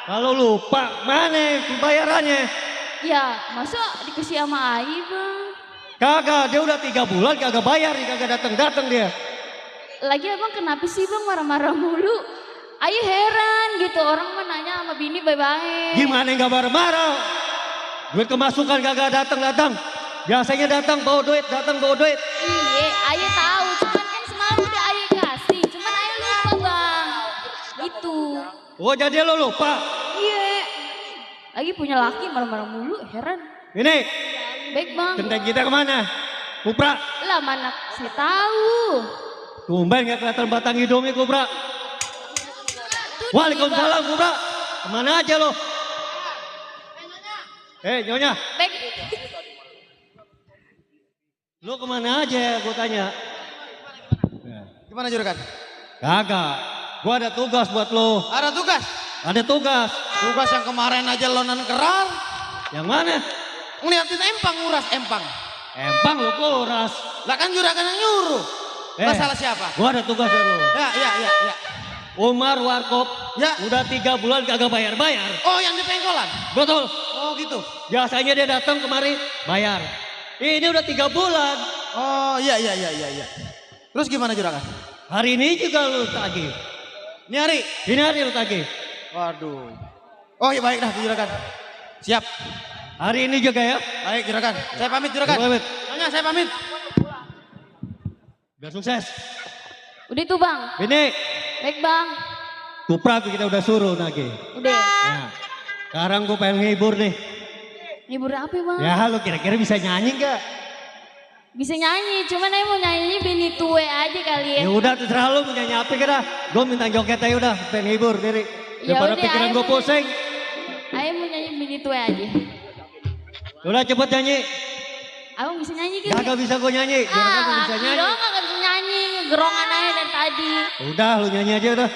kalau lupa mana bayarannya? Ya, masa dikasih sama Ayu bang? Kagak, dia udah 3 bulan kagak bayar, kagak datang-datang dia. Lagi abang kenapa sih bang marah-marah mulu? Ayu heran gitu, orang mah nanya sama bini baik-baik. Gimana gak marah-marah? Duit kemasukan kagak datang-datang. Biasanya datang bawa duit, datang bawa duit. Iya, Ayu tahu, cuman kan semalam udah Ayu kasih, cuman Ayu lupa bang. Gitu. Oh jadi lo lupa? Iya. Lagi punya laki marah-marah mulu, heran. Ini. Baik bang. Centeng kita kemana? Kupra. Lah mana saya tahu. Tumben gak kelihatan batang hidungnya Kupra. Waalaikumsalam Kupra. Kemana aja lo? Nyonya. Baik. Lo kemana aja gue tanya. Gimana Juragan? Kagak. Gue ada tugas buat lo. Ada tugas? Ada tugas. Tugas yang kemarin aja lo kerar. Yang mana? Ngeliatin empang, nguras empang. Empang lo kuras. Lah kan Juragan yang nyuruh. Masalah siapa? Gue ada tugas buat lo. Ya. Umar Warkop. Ya. Udah 3 bulan kagak bayar-bayar. Oh yang di pengkolan? Betul. Oh gitu. Biasanya dia datang kemari bayar. Ini udah 3 bulan. Oh iya. Terus gimana Juragan? Hari ini juga lu tagih. Ini hari? Ini hari lu tagih. Waduh. Oh iya baik dah Juragan. Siap. Hari ini juga ya. Baik Juragan. Saya pamit Juragan. Nyonya saya pamit. Biar sukses. Udah tuh bang. Bini. Baik bang. Kupra kita udah suruh nagih. Udah. Nah, sekarang gue pengen ngibur nih. Ngibur apa bang? Ya lu kira-kira bisa nyanyi gak? Bisa nyanyi, cuman Ayu mau nyanyinya Bini Tue aja kali ya. Ya udah terserah lu mau nyanyi apa kira. Gue minta joget aja udah, pengen ngibur diri. Daripada pikiran gue pusing. Ayu mau nyanyi Bini Tue aja. Udah cepet nyanyi. Abang bisa nyanyi gitu? Gak bisa gue nyanyi. Gak bisa nyanyi. Dong gak bisa nyanyi, gerongan aja dari tadi. Udah lu nyanyi aja udah.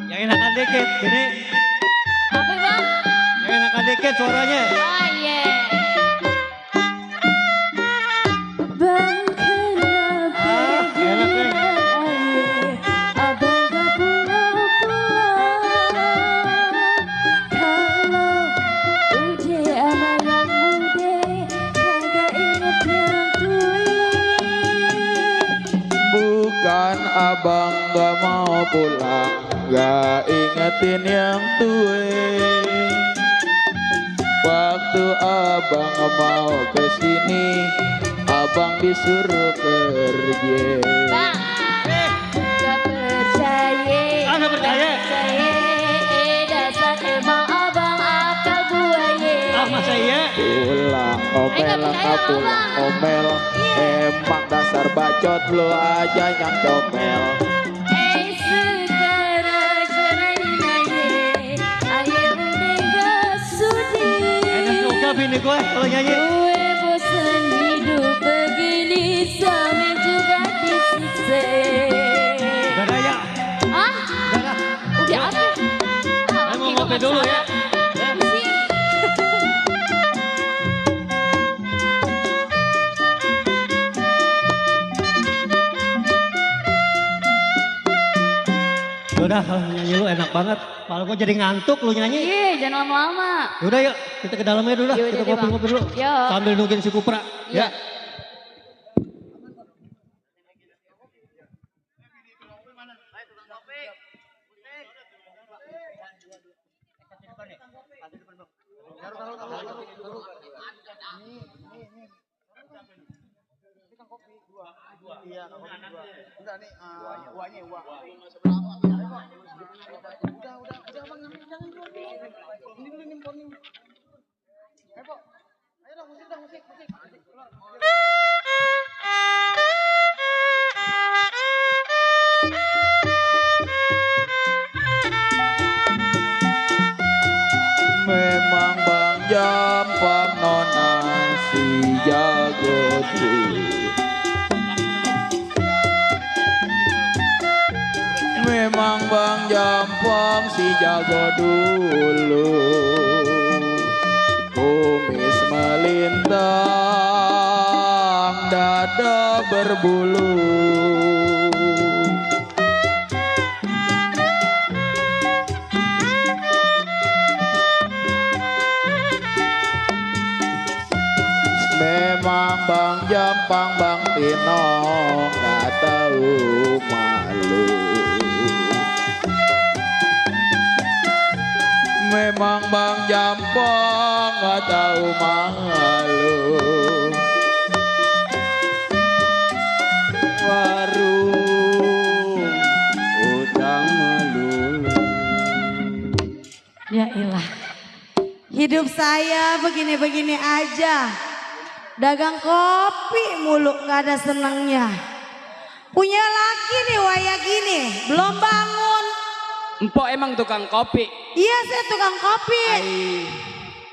Yang enakan dikit, Bini. Apa bang? Yang enakan dikit suaranya. Oh iya. Bang kenapa enak nih. abang gak pulang-pulang? Kalau uji sama yang muda kagak inget yang tua. Bukan abang gak mau pulang, gak ingetin yang tua. Waktu abang mau kesini, abang disuruh kerja. Bang, Gak percaya. Gak percaya. Dasar emang abang akal buaya. Ah masa iya? Pulang omel, pulang omel. Emang dasar bacot lu aja yang comel. Sekarang serahin aja. Ayo udah gak sudi. Enak juga bini gue kalau nyanyi. Gue bosan hidup begini, sambil juga disiksa. Udah daya. Hah? Udah apa? Saya mau ngopi dulu ya. Udah kalau nyanyi lu enak banget. Kalau gue jadi ngantuk lu nyanyi. Iya, jangan lama-lama. Yaudah yuk kita ke dalamnya dulu lah. Yaudah Kita deh, Bang. ngopi-ngopi dulu. Yuk. Sambil nungguin si Kupra. Iya. Ya. Udah nih, uangnya uang. Udah bang, jangan jual. Ini dulu nih poni. Ayo Pok, ayo dong musik. Memang Bang Jampang nona si jago dulu. Memang Bang Jampang si jago dulu. Kumis melintang, dada berbulu. Memang Bang Jampang Bang Tino gak tahu malu. Memang Bang Jampang gak tahu malu. Warung utang melulu. Ya ilah, hidup saya begini-begini aja. Dagang kopi mulu gak ada senangnya. Punya laki nih waya gini, belum bangun. Empok emang tukang kopi. Iya saya tukang kopi.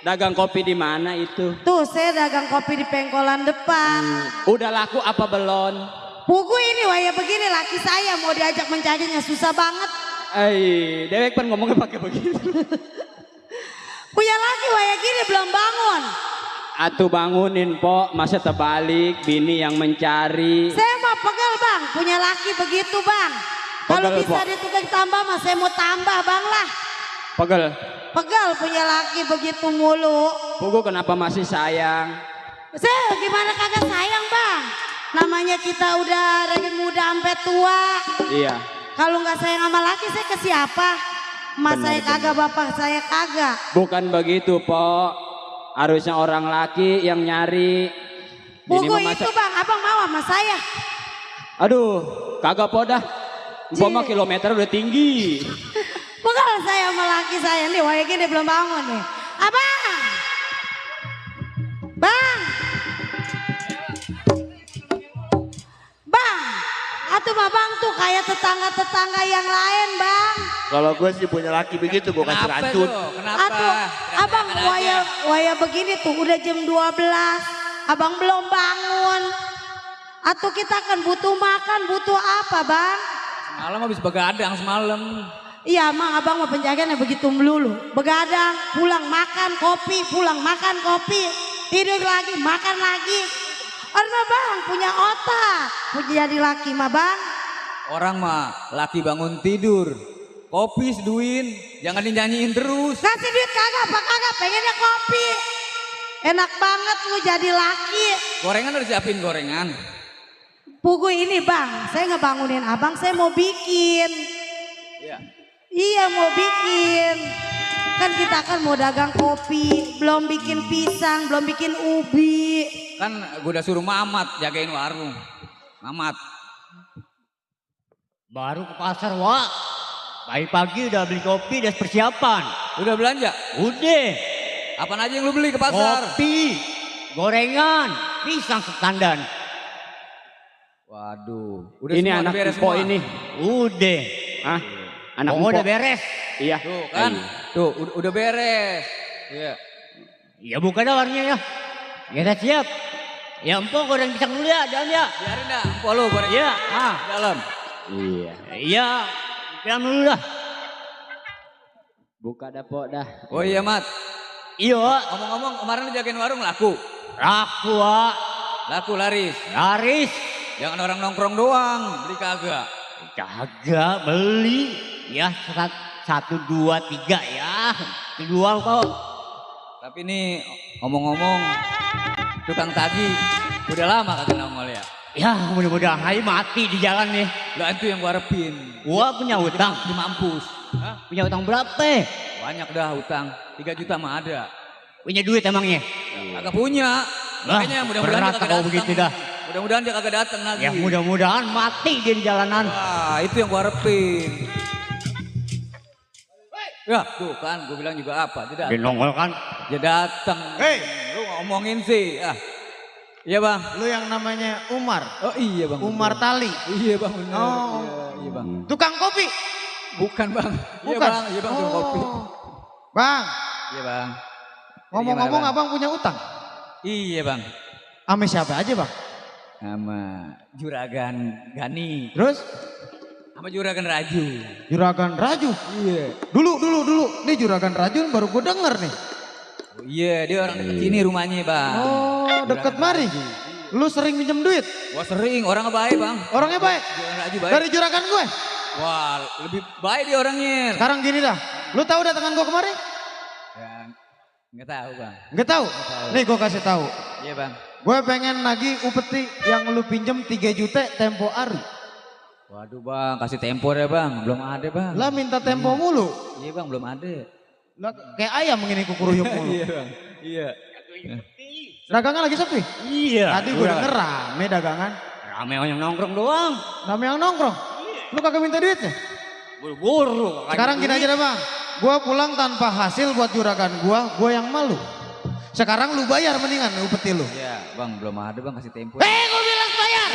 Dagang kopi di mana itu? Tuh saya dagang kopi di pengkolan depan. Udah laku apa belum? Pugu ini waya begini laki saya mau diajak mencarinya susah banget. Dewek kan ngomongnya pakai begitu. Punya laki waya gini belum bangun. Atuh bangunin Pok, masa terbalik bini yang mencari. Saya mau pegel bang, punya laki begitu bang. Kalau Pegel, bisa Pok. ditukar tambah mas saya mau tambah bang lah. Pegel. Pegel punya laki begitu mulu. Pugu kenapa masih sayang? Saya gimana kagak sayang bang. Namanya kita udah dari muda sampai tua. Iya. Kalau nggak sayang sama laki saya ke siapa? Mas saya kagak, bapak saya kagak. Bukan begitu Pok. Harusnya orang laki yang nyari. Pugu itu bang, abang mau sama saya. Aduh, kagak Pok dah. Empok mah kilometer udah tinggi. Pegel saya sama laki saya nih, waya gini belum bangun nih. Abang! Bang! Bang! Atuh mah bang tuh kayak tetangga-tetangga yang lain bang. Kalau gue sih punya laki begitu, gue kasih racun. Atuh abang waya begini tuh udah jam 12. Abang belum bangun. Atuh kita kan butuh makan, butuh apa bang? Semalam habis begadang semalam. Iya emang abang mau penjagaannya begitu melulu. Begadang, pulang makan kopi, pulang makan kopi. Tidur lagi, makan lagi. Orang mah bang punya otak. Punya jadi laki mah bang. Orang mah laki bangun tidur. Kopi seduin, jangan dinyanyiin terus. Kasih duit kagak apa kagak, pengennya kopi. Enak banget lu jadi laki. Gorengan udah siapin gorengan. Pugu ini bang, saya ngebangunin abang, saya mau bikin. Iya. Iya mau bikin. Kan kita kan mau dagang kopi, belum bikin pisang, belum bikin ubi. Kan gue udah suruh Mamat jagain warung. Mamat. Baru ke pasar Wak. Pagi-pagi udah beli kopi, udah persiapan. Udah belanja? Udah. Apaan aja yang lu beli ke pasar? Kopi, gorengan, pisang setandan. Waduh. Udah ini anak beres Empok semua? ini. Udah. Hah? Anak Empok udah Empok? beres. Iya. Tuh kan, tuh udah beres. Iya. Ya buka dah warnanya ya. Ya udah siap. Ya Empok goreng pisang dulu ya, jangan ya. Biarin dah, Empok lu goreng. Iya. Dalam. Iya. Iya. Bilang dulu dah. Buka dah Pok dah. Oh iya Mat. Iya. Ngomong-ngomong kemarin lu jagain warung laku. Laku Wak. Laku laris. Laris. Jangan orang nongkrong doang, beli kagak. Kagak beli. Ya 1, 2, 3 ya. Kedua kok. Tapi ini ngomong-ngomong tukang tagi udah lama kagak nongol ya. Ya mudah-mudahan aja mati di jalan nih. Lah itu yang gua harapin. Gua punya utang. Di mampus. Hah? Punya utang berapa? Banyak dah utang. 3 juta mah ada. Punya duit emangnya? Kagak punya. Makanya mudah-mudahan berat kagak kalau datang. begitu dah. Mudah-mudahan dia kagak datang lagi. Ya mudah-mudahan mati dia di jalanan. Wah, itu yang gua harapin. Ya, tuh kan, gue bilang juga apa? Dia datang. Dia nongol kan? Dia datang. Hei, lu ngomongin sih. Ah. Iya bang. Lu yang namanya Umar. Oh iya bang. Umar bener. Tali. Iya bang benar. Oh. Iya bang. Tukang kopi. Bukan bang. Iya Bukan. bang. Iya bang tukang kopi. Bang. Iya bang. Ngomong-ngomong abang punya utang? Iya bang. Sama siapa aja bang? Sama Juragan Gani. Terus? Sama Juragan Raju. Juragan Raju? Iya. Dulu. Nih Juragan Raju baru gue denger nih. Oh, iya dia orang deket sini rumahnya bang. Oh deket mari. Lu sering minjem duit? Wah sering, orangnya baik bang. Orangnya baik? Juragan Raju baik. Dari juragan gue? Wah lebih baik dia orangnya. Sekarang gini dah. Lu tahu datangan gue kemarin? Ya, nggak tahu bang. Nggak tahu? Nih gue kasih tahu. Iya bang. Gue pengen nagih upeti yang lu pinjem 3 juta tempo hari. Waduh bang, kasih tempo ya bang, belum ada bang. Lah minta tempo mulu. Iya bang, belum ada. Lah kayak ayam begini kukuruyuk mulu. Iya bang, iya. Dagangan lagi sepi? Iya. Tadi gue denger rame dagangan. Rame yang nongkrong doang. Rame yang nongkrong? Lu kagak minta duitnya? Buru-buru. Sekarang gini aja deh bang. Gue pulang tanpa hasil buat juragan gue yang malu. Sekarang lu bayar mendingan upeti lu. Iya bang, belum ada bang kasih tempo. Gue bilang bayar.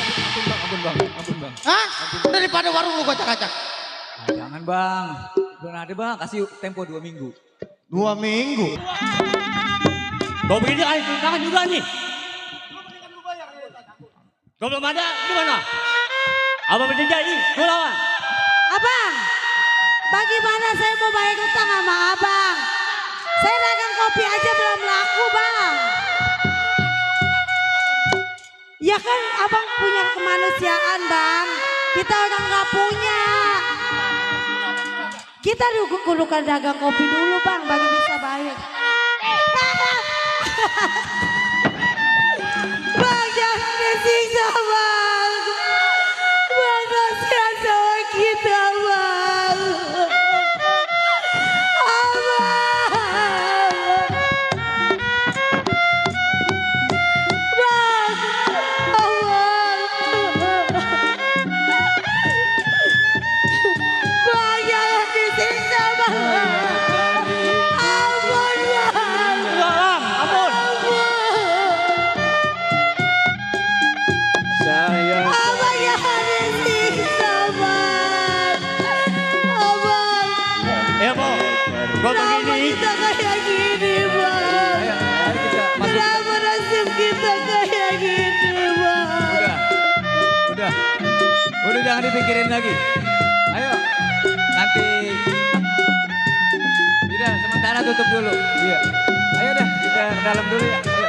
Ampun bang. Hah? Daripada warung lu kocak-kacak. Nah, jangan bang, belum ada bang, kasih tempo 2 minggu. 2 minggu? Kau begini kali tangan juga nih. Kau belum ada, gimana? Abang berjanji, gue lawan. Abang, bagaimana saya mau bayar utang sama abang? Saya dagang kopi aja belum laku bang. Ya kan abang punya kemanusiaan bang. Kita orang gak punya. Kita kudu dagang kopi dulu bang, baru bisa bayar. Bang jangan disiksa bang. Bang kasihan sama kita bang. Gua begini. Kita kayak gini bang. Kenapa nasib kita kayak gini bang? Udah jangan dipikirin lagi. Ayo, nanti. Tidak, sementara tutup dulu. Iya. Ayo dah, kita ke dalam dulu ya. Ayo.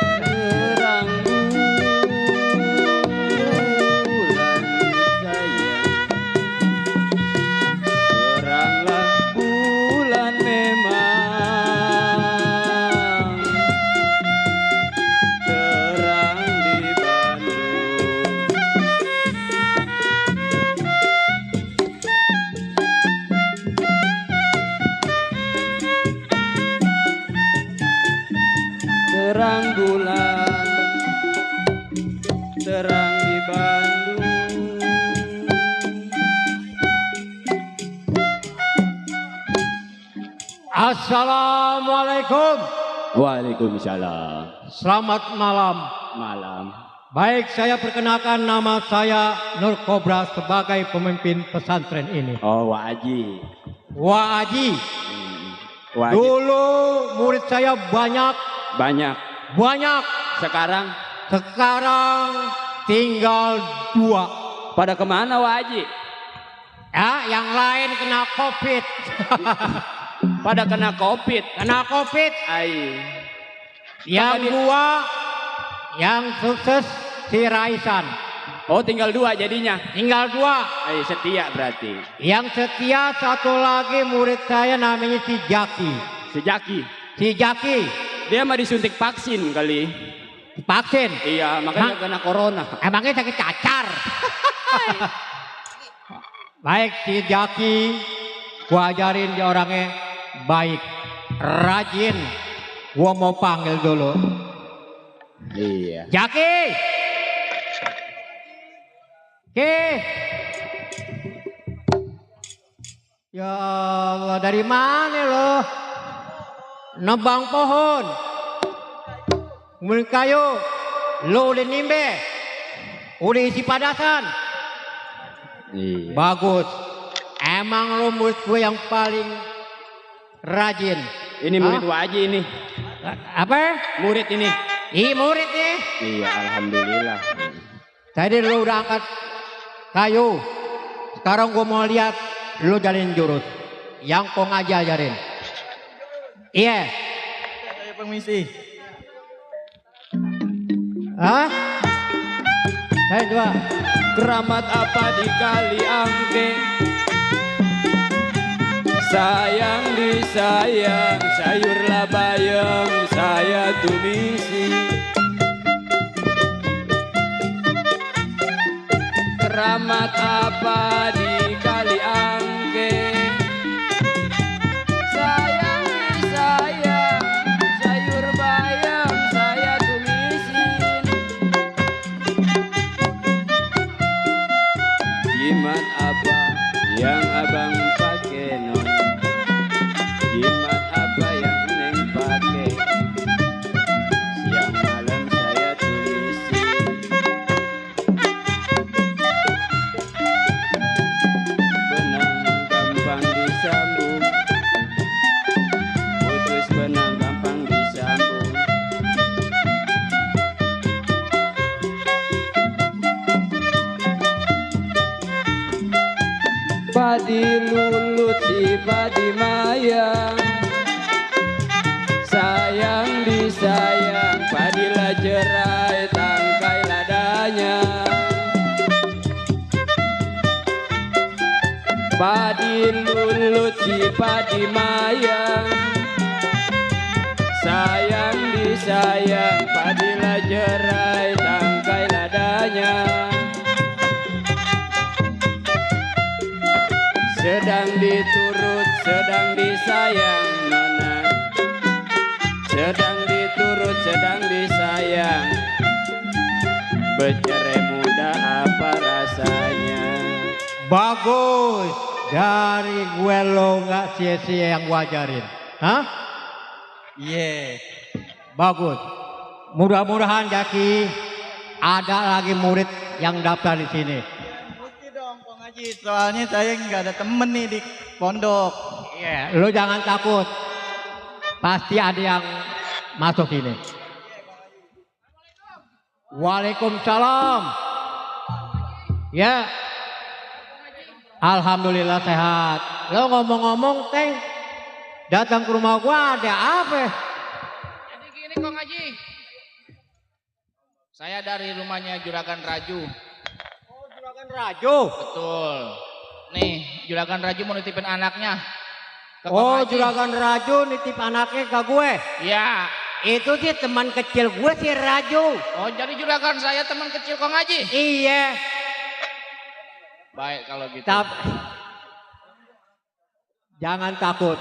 Terang bulan saya, teranglah bulan memang, terang di Bandung. Terang bulan, terang di Bandung. Assalamualaikum. Waalaikumsalam. Selamat malam. Malam. Baik, saya perkenalkan nama saya Nur Kobra sebagai pemimpin pesantren ini. Oh, Wak Haji. Wak Haji. Wak Haji. Dulu murid saya banyak. Banyak. Banyak. Sekarang? Sekarang tinggal 2. Pada kemana Wak Haji? Ya, yang lain kena COVID. Pada kena COVID. Kena COVID. Ai. Yang 2 yang sukses si Raisan. Oh, tinggal 2 jadinya. Tinggal 2. Ai, setia berarti. Yang setia satu lagi murid saya namanya si Jaki. Si Jaki. Si Jaki. Dia mah disuntik vaksin kali. Vaksin? Iya, makanya kena corona. Emangnya sakit cacar. Baik, si Jaki, gua ajarin dia orangnya baik, rajin. Gua mau panggil dulu. Iya. Jaki! Oke. Ya Allah, dari mana lo? Nebang pohon. Kemudian kayu. Lo udah nimbe. Udah isi padasan. Iya. Bagus. Emang lo murid gue yang paling rajin. Ini murid Waji ini. Apa? Murid ini. Ih, murid nih. Iya, alhamdulillah. Tadi lo udah angkat kayu. Sekarang gue mau lihat lo jalin jurus. Yang kau ngajarin. Iya. Saya permisi. Hah? Saya dua. Keramat apa di kali angke? Sayang disayang, sayurlah bayam, saya tumisi. Keramat apa di kali angke? Sayang disayang, sayur bayam, saya tumisin. Jimat apa yang abang pakai non? Jimat apa yang neng pakai? Siang malam saya tulisin. Benang gampang disambung, putus benang gampang disambung. Padi lulut si padi mayang, sayang disayang, padilah jerai tangkai ladanya. Padi lulut si padi mayang, sayang disayang, padilah jerai tangkai ladanya. Sedang diturut, sedang disayang nona. Sedang diturut, sedang disayang. Bercerai muda apa rasanya? Bagus. Dari gue lo nggak sia-sia yang gue ajarin. Hah? Iya. Bagus. Mudah-mudahan Jaki ada lagi murid yang daftar di sini. Soalnya saya nggak ada temen nih di pondok. Iya, lo jangan takut. Pasti ada yang masuk sini. Waalaikumsalam. Ya. Alhamdulillah sehat. Lo ngomong-ngomong, Teng, datang ke rumah gua ada apa? Jadi gini Kong Haji. Saya dari rumahnya Juragan Raju. Raju. Betul. Nih, Juragan Raju mau nitipin anaknya. Oh, Juragan Raju nitip anaknya ke gue. Iya. Itu sih teman kecil gue si Raju. Oh, jadi Juragan saya teman kecil Kong Haji? Iya. Baik kalau gitu. Jangan takut.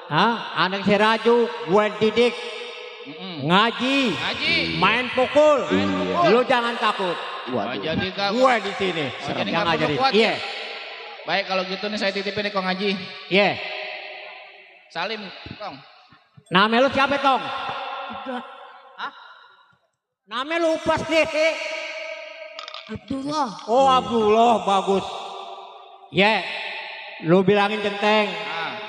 Hah? Anak si Raju gue didik. Ngaji. Main pukul. Lu jangan takut. Waduh. Jadi gue di sini. Jadi yang ngajarin. kuat. Iya. Baik kalau gitu nih saya titipin nih Kong Haji. Iya. Salim, Kong. Nama lu siapa, Tong? Hah? Nama lu pas deh. Abdullah. Oh, Abdullah, bagus. Ya. Lu bilangin Centeng.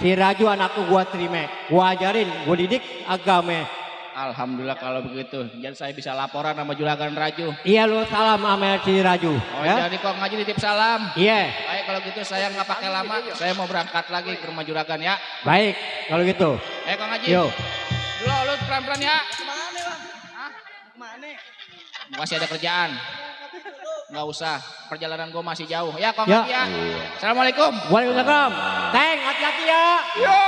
Si Raju anakku gua terima. Gua ajarin, gua didik agama. Alhamdulillah kalau begitu. Jadi saya bisa laporan sama Juragan Raju. Iya, lu salam sama si Raju. Oh, jadi Kong Haji titip salam. Iya. Baik kalau gitu saya nggak pakai lama. Saya mau berangkat lagi ke rumah Juragan ya. Baik, kalau gitu. Kong Haji. Yo. Lu pelan-pelan ya. Kemana bang? Hah? Kemana? Masih ada kerjaan. Nggak usah. Perjalanan gue masih jauh. Ya Kong Ya. Haji ya. Assalamualaikum. Waalaikumsalam. Teng, hati-hati ya. Yo.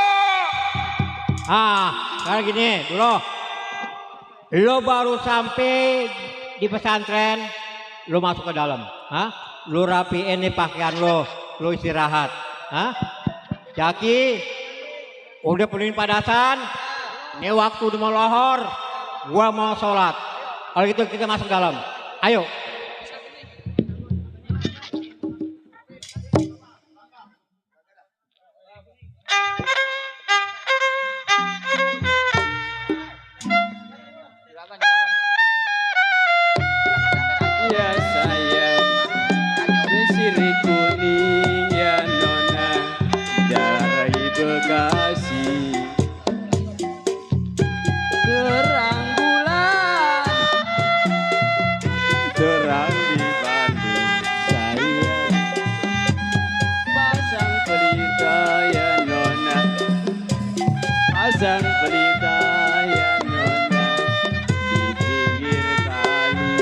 Sekarang gini dulu. Lo baru sampai di pesantren, lo masuk ke dalam. Hah? Lo rapiin nih pakaian lo istirahat. Hah? Jaki, udah penuhin padasan. Ini waktu udah mau lohor, gua mau sholat. Kalau gitu kita masuk dalam. Ayo. sang pelita ya nona di pinggir kali.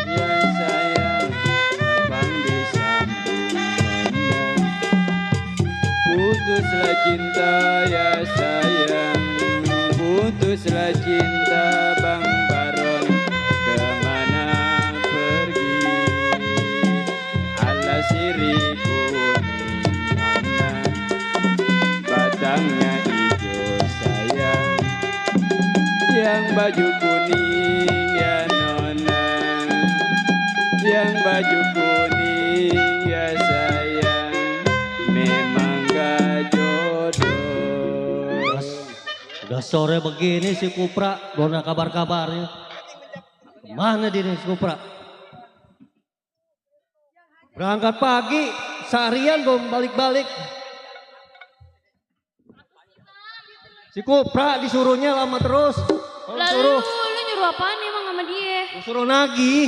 Ya sayang abang disambungannya. Putuslah cinta ya sayang, putuslah cinta Bang Baron, kemana pergi? Alas sirih kuning nona, batangnya hijau sayang, yang baju kuning ya nona, yang baju kuning ya sayang, memang gak jodoh. Udah sore begini si Kupra, belum ada kabar-kabarnya. Kemana dia nih si Kupra? Berangkat pagi, seharian belum balik-balik. Si Kupra disuruhnya lama terus. Kalau Lalu suruh, lu nyuruh apaan emang sama dia? suruh nagih.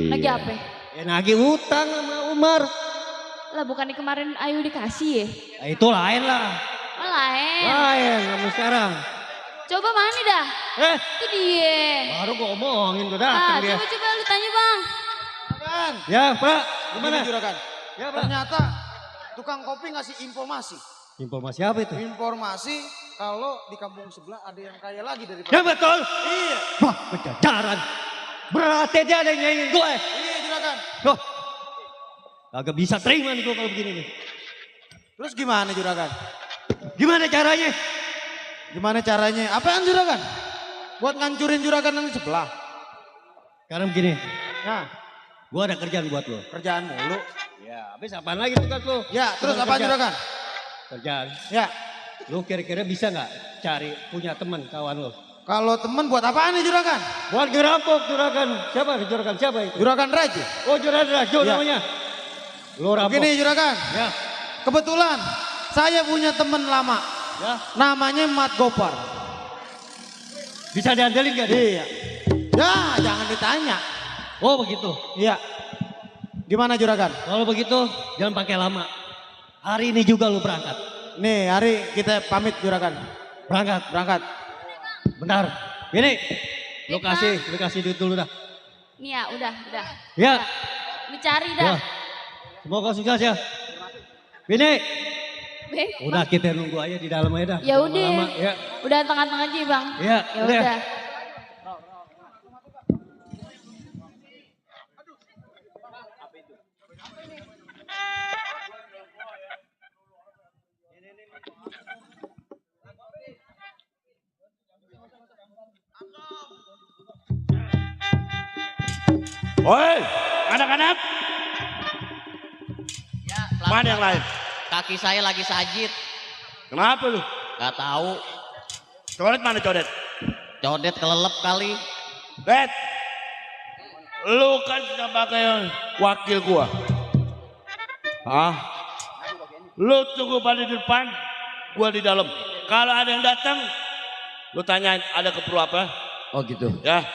Lagi apa? Ya nagih utang sama Umar. Lah bukannya kemarin Ayu dikasih ya? Nah, itu lain lah. Oh lain. Lain kamu sekarang. Coba mana dah? Itu dia. Baru gua omongin tuh Ah, datang dia. coba lu tanya bang. Ya Pak, gimana? Begini, Juragan. Ya, Pak. Ternyata tukang kopi ngasih informasi. Informasi apa itu? Informasi kalau di kampung sebelah ada yang kaya lagi daripada. Ya betul. Iya. Wah, pejajaran. Berarti dia ada yang nyanyiin gue. Iya, Juragan. Loh, kagak bisa terima nih gue kalau begini nih. Terus gimana, Juragan? Gimana caranya? Gimana caranya? Apaan, Juragan? Buat ngancurin Juragan yang di sebelah. Sekarang begini. Nah, gue ada kerjaan buat lo. kerjaan mulu. Ya, habis apaan lagi tugas lo? Ya, terus Cuman apaan, kerja. Juragan? Kerjaan. Ya. Lo kira-kira bisa nggak cari punya teman kawan lo? Kalau temen buat apaan nih, Juragan? Buat ngerampok Juragan. Siapa nih Juragan? Siapa itu? Juragan Raja. Oh, Juragan Rajo Ya. namanya. Lo rampok. Begini, Juragan. Ya. Kebetulan saya punya temen lama. Ya. Namanya Mat Gopar. Bisa diandelin gak dia? Iya. Ya, jangan ditanya. Oh begitu. Iya. Gimana, Juragan? Kalau begitu jangan pakai lama. Hari ini juga lu berangkat. Nih, hari kita pamit, Juragan. Berangkat. Berangkat. Bentar. Ini. Lu kasih duit dulu dah. Nih ya, udah. Ya. Lu cari Ya. dah. Semoga sukses ya. Ini. Beng. Udah kita nunggu aja di dalam aja dah. Ya Jangan udah. lama, ya. Udah tengah-tengah aja bang. Ya, Ya udah. udah. Woi, anak-anak. Ya, Mana yang lain? Kaki saya lagi sajit. Kenapa lu? Gak tahu. Codet mana codet? Codet kelelep kali. Bet, lu kan sebagai wakil gua. Ah, lu tunggu pada di depan, gua di dalam. Kalau ada yang datang, lu tanyain ada keperlu apa? Oh gitu. Ya,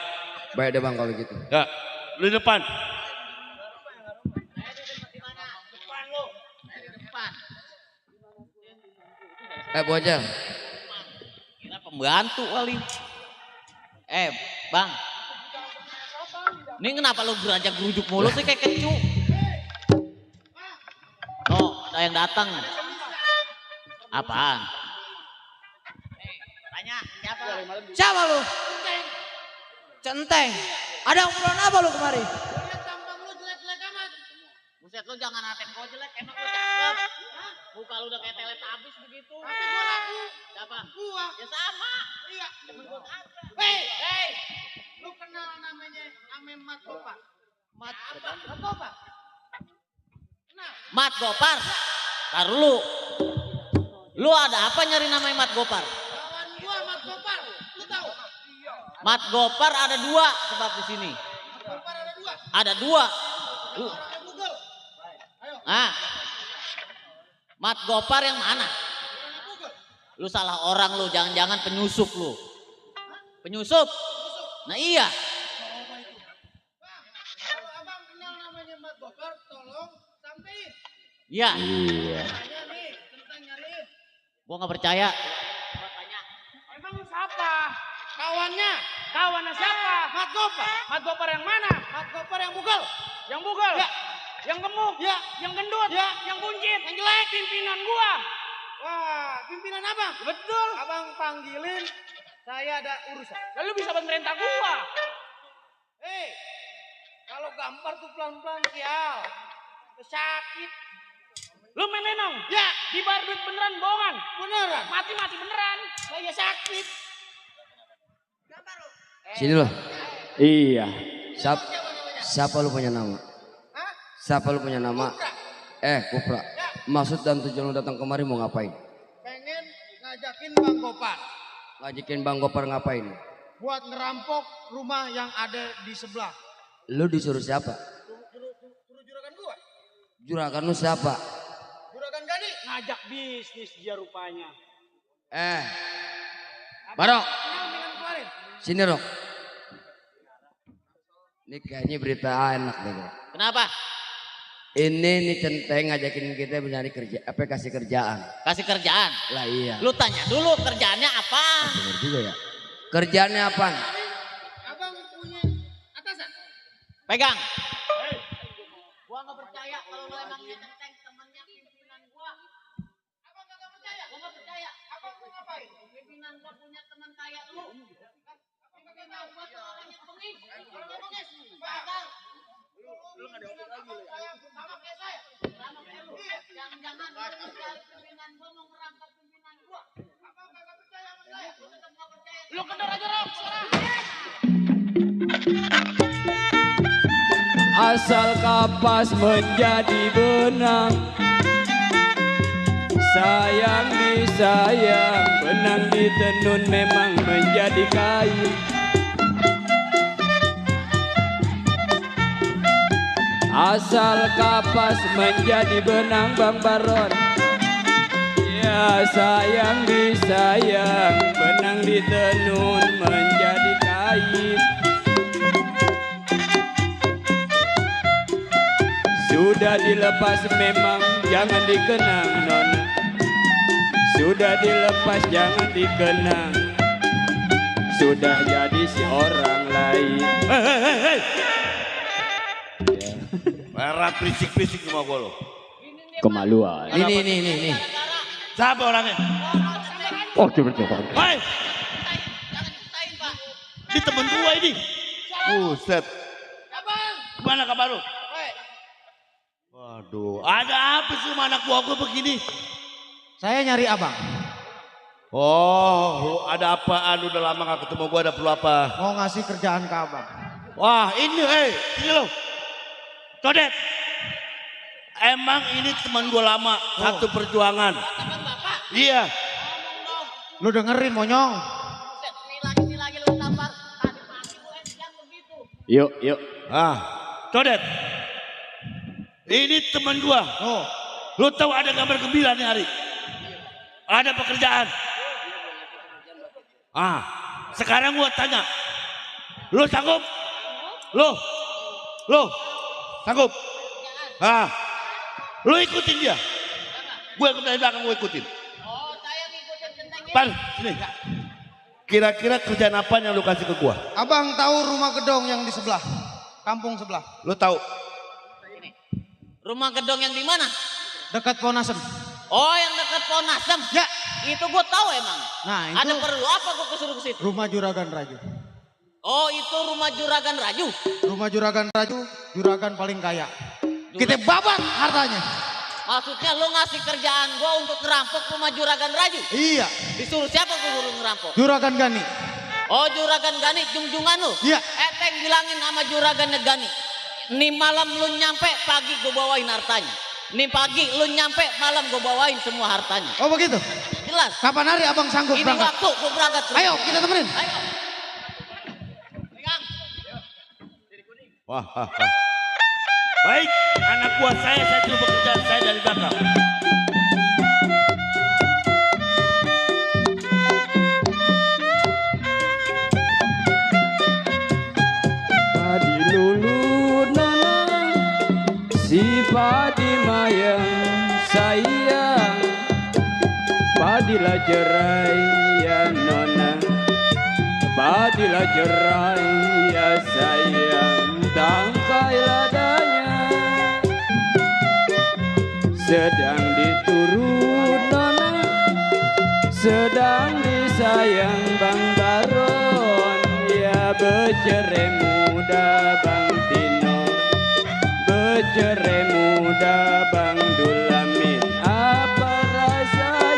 Baik deh bang kalau gitu. ya, lu di depan. Bocah. Kira pembantu kali. Bang. Ini kenapa lu beranjak gerujuk mulu sih kayak kecu? Oh, ada yang datang. Apaan? Tanya, siapa? Siapa lu? Centeng. Ada obrolan apa lu kemari? Buset lu jangan ngatain gua jelek, emang lu cakep. Muka lu udah kayak teletabis begitu. Tapi gua laku. Siapa? Gua. Ya sama. Iya. Temen gua kagak. Hei. Lu kenal namanya Mat Gopar? Mat Gopar? Kenal? Mat Gopar? Tar lu. Lu ada apa nyari namanya Mat Gopar? Kawan gua Mat Gopar. Lu tahu? Mat Gopar ada dua sebab di sini. Mat Gopar ada dua? Ada dua. Lu. Ah, Mat Gopar yang mana? Lu salah orang lu, jangan-jangan penyusup lu. Penyusup? Nah iya. Kalau abang kenal namanya Mat Gopar, tolong sampein. Iya. Iya. Gua nggak percaya. Emang siapa? Kawannya? Kawannya siapa? Mat Gopar. Mat Gopar yang mana? Mat Gopar yang bugel. Yang bugel? Ya. Yang gemuk? Ya. Yang gendut? Ya. Yang buncit? Yang jelek? Pimpinan gua. Wah, pimpinan abang? Betul. Abang panggilin, saya ada urusan. Lalu bisa merintah gua. Kalau gampar tuh pelan-pelan sial. Sakit. Lu main lenong? Ya. Di bar duit beneran bohongan? Beneran. Mati-mati beneran. Saya sakit. Sini loh. Iya. Siapa lu punya nama? Siapa lu punya nama? Kupra. Maksud dan tujuan lu datang kemari mau ngapain? Pengen ngajakin Bang Gopar. Ngajakin Bang Gopar ngapain? Buat ngerampok rumah yang ada di sebelah. Lu disuruh siapa? Suruh juragan gua. Juragan lu siapa? Juragan Gani. Ngajak bisnis dia rupanya. Barok. Sini Rok. Ini kayaknya berita enak deh Rok. Kenapa? Ini nih centeng ngajakin kita mencari kerja, kasih kerjaan. Kasih kerjaan? Lah iya. Lu tanya dulu kerjaannya apa? Bener juga ya. Kerjaannya apa? Abang punya atasan. Pegang. Gua nggak percaya kalau lu emangnya centeng temannya pimpinan gua. Abang nggak percaya? Gua nggak percaya. Abang mau ngapain? Pimpinan gua punya teman kayak lu. Pimpinan gua tuh orangnya bengis. Orangnya bengis. Bakal. Lu nggak ada lagi lu. Sama kayak saya. Sama kayak lu. Jangan-jangan lu mencari pimpinan gua mau ngerampok pimpinan gua. Abang nggak percaya sama saya. Gua tetap nggak percaya. Lu kendor aja Rok sekarang. Asal kapas menjadi benang, sayang disayang, benang ditenun memang menjadi kain. Asal kapas menjadi benang Bang Baron, ya sayang disayang, benang ditenun menjadi kain. Sudah dilepas memang jangan dikenang nona. Sudah dilepas jangan dikenang. Sudah jadi si orang lain. Hei. Merah berisik-berisik sama gue lo. Kemaluan. Ini. Siapa orangnya? Oh coba. Hei. Ini temen gua ini. Buset. Gimana kabar lu? Waduh, ada apa sih sama anak buah gue begini? Saya nyari abang. Oh, ada apaan? Udah lama gak ketemu gue, ada perlu apa? Mau ngasih kerjaan ke abang. Wah ini, ini loh. Codet. Emang ini teman gue lama, satu perjuangan. Iya. Lu dengerin monyong. Ini lagi lu tampar. Tadi pagi gue yang begitu. Yuk. Codet. Ini teman gua. Lu tahu ada gambar gembira nih hari? Ada pekerjaan. Sekarang gua tanya. Lu sanggup? Lu sanggup? Lu ikutin dia. Gue ikut dari belakang, gue ikutin. Pan, sini. Kira-kira kerjaan apa yang lu kasih ke gua? Abang tahu rumah gedong yang di sebelah, kampung sebelah. Lu tahu? Rumah gedong yang di mana? Dekat Ponasem. Oh, yang dekat Ponasem. Ya. Itu gue tahu emang. Nah, itu ada perlu apa gue kesuruh ke situ? Rumah Juragan Raju. Oh, itu rumah Juragan Raju. Rumah Juragan Raju, juragan paling kaya. Kita babat hartanya. Maksudnya lo ngasih kerjaan gue untuk ngerampok rumah Juragan Raju? Iya. Disuruh siapa gue suruh ngerampok? Juragan Gani. Oh, Juragan Gani, jungjungan lo? Iya. Teng bilangin sama Juragan Gani. Nih malam lu nyampe, pagi gue bawain hartanya. Nih pagi lu nyampe, malam gue bawain semua hartanya. Oh begitu? Jelas. Kapan hari abang sanggup ini berangkat? Ini waktu gue berangkat. Ayo kita temenin. Ayo. Wah. Baik, anak buah saya suruh bekerja, saya dari belakang. Padi lulu nana, si padi mayang. Badilah jerai ya nona, badilah jerai ya sayang, tangkai ladanya sedang diturun nona, sedang disayang Bang Baron. Ya becerai muda Bang Tino, becerai muda Bang Dulamin, apa rasanya?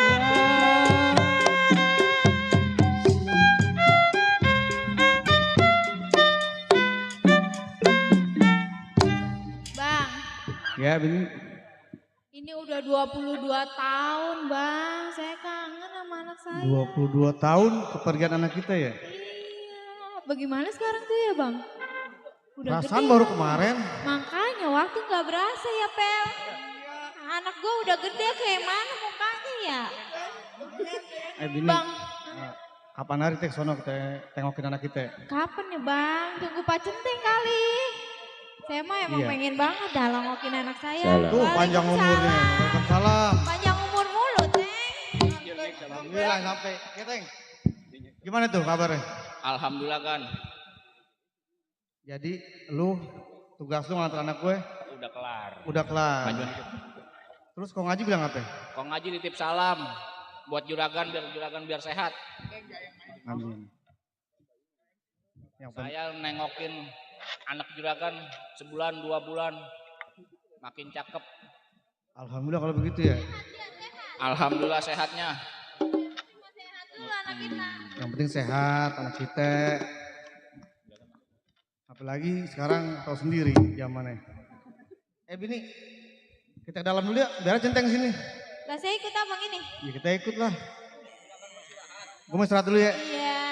Bang, Ya, Bini. ini udah 22 tahun bang, saya kangen sama anak saya. 22 tahun kepergian anak kita ya? Bagaimana sekarang tuh ya bang? Udah Perasaan gede baru ya? kemarin. Makanya waktu gak berasa ya Pel. Anak gue udah gede kayak mana mukanya ya? Bini. Bang, Kapan hari teh sono kita tengokin anak kita? kapan ya bang? Tunggu Pak Centeng kali. Saya mah emang Iya. pengen banget dah lengokin anak saya. Tuh panjang umurnya. Waalaikumsalam. Panjang umur mulu, Teng. Alhamdulillah sampai. Ya, Teng. Gimana tuh kabarnya? Alhamdulillah kan. Jadi lu tugas lu ngantar anak gue Udah kelar. udah kelar. Majuan dikit. Terus kok ngaji bilang apa? Kong Ngaji nitip salam buat juragan biar sehat. Amin. Saya nengokin anak juragan sebulan 2 bulan makin cakep. Alhamdulillah kalau begitu ya. Alhamdulillah sehatnya. Yang penting sehat anak kita. Apalagi sekarang tahu sendiri zamannya. Bini, kita ke dalam dulu ya. Biar Centeng sini. Lah saya ikut abang ini. Ya kita ikut lah. Gue mau istirahat dulu ya. Iya.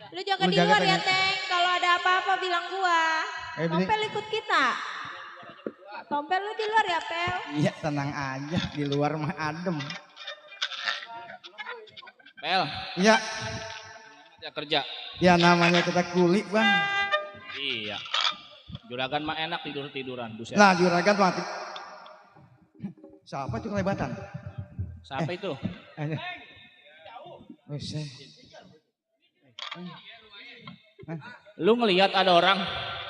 Lu jaga Lu di jaga, luar ya Teng. Teng. Kalau ada apa-apa bilang gua. Bini. Tompel ikut kita. Tompel lu di luar ya Pel. Iya tenang aja. Di luar mah adem. Pel. Iya. Ya kerja. Ya namanya kita kuli bang. Iya. Juragan mah enak tiduran. Buset. Nah juragan mati. Siapa tuh kelebatan? Siapa itu? Lu ngelihat ada orang?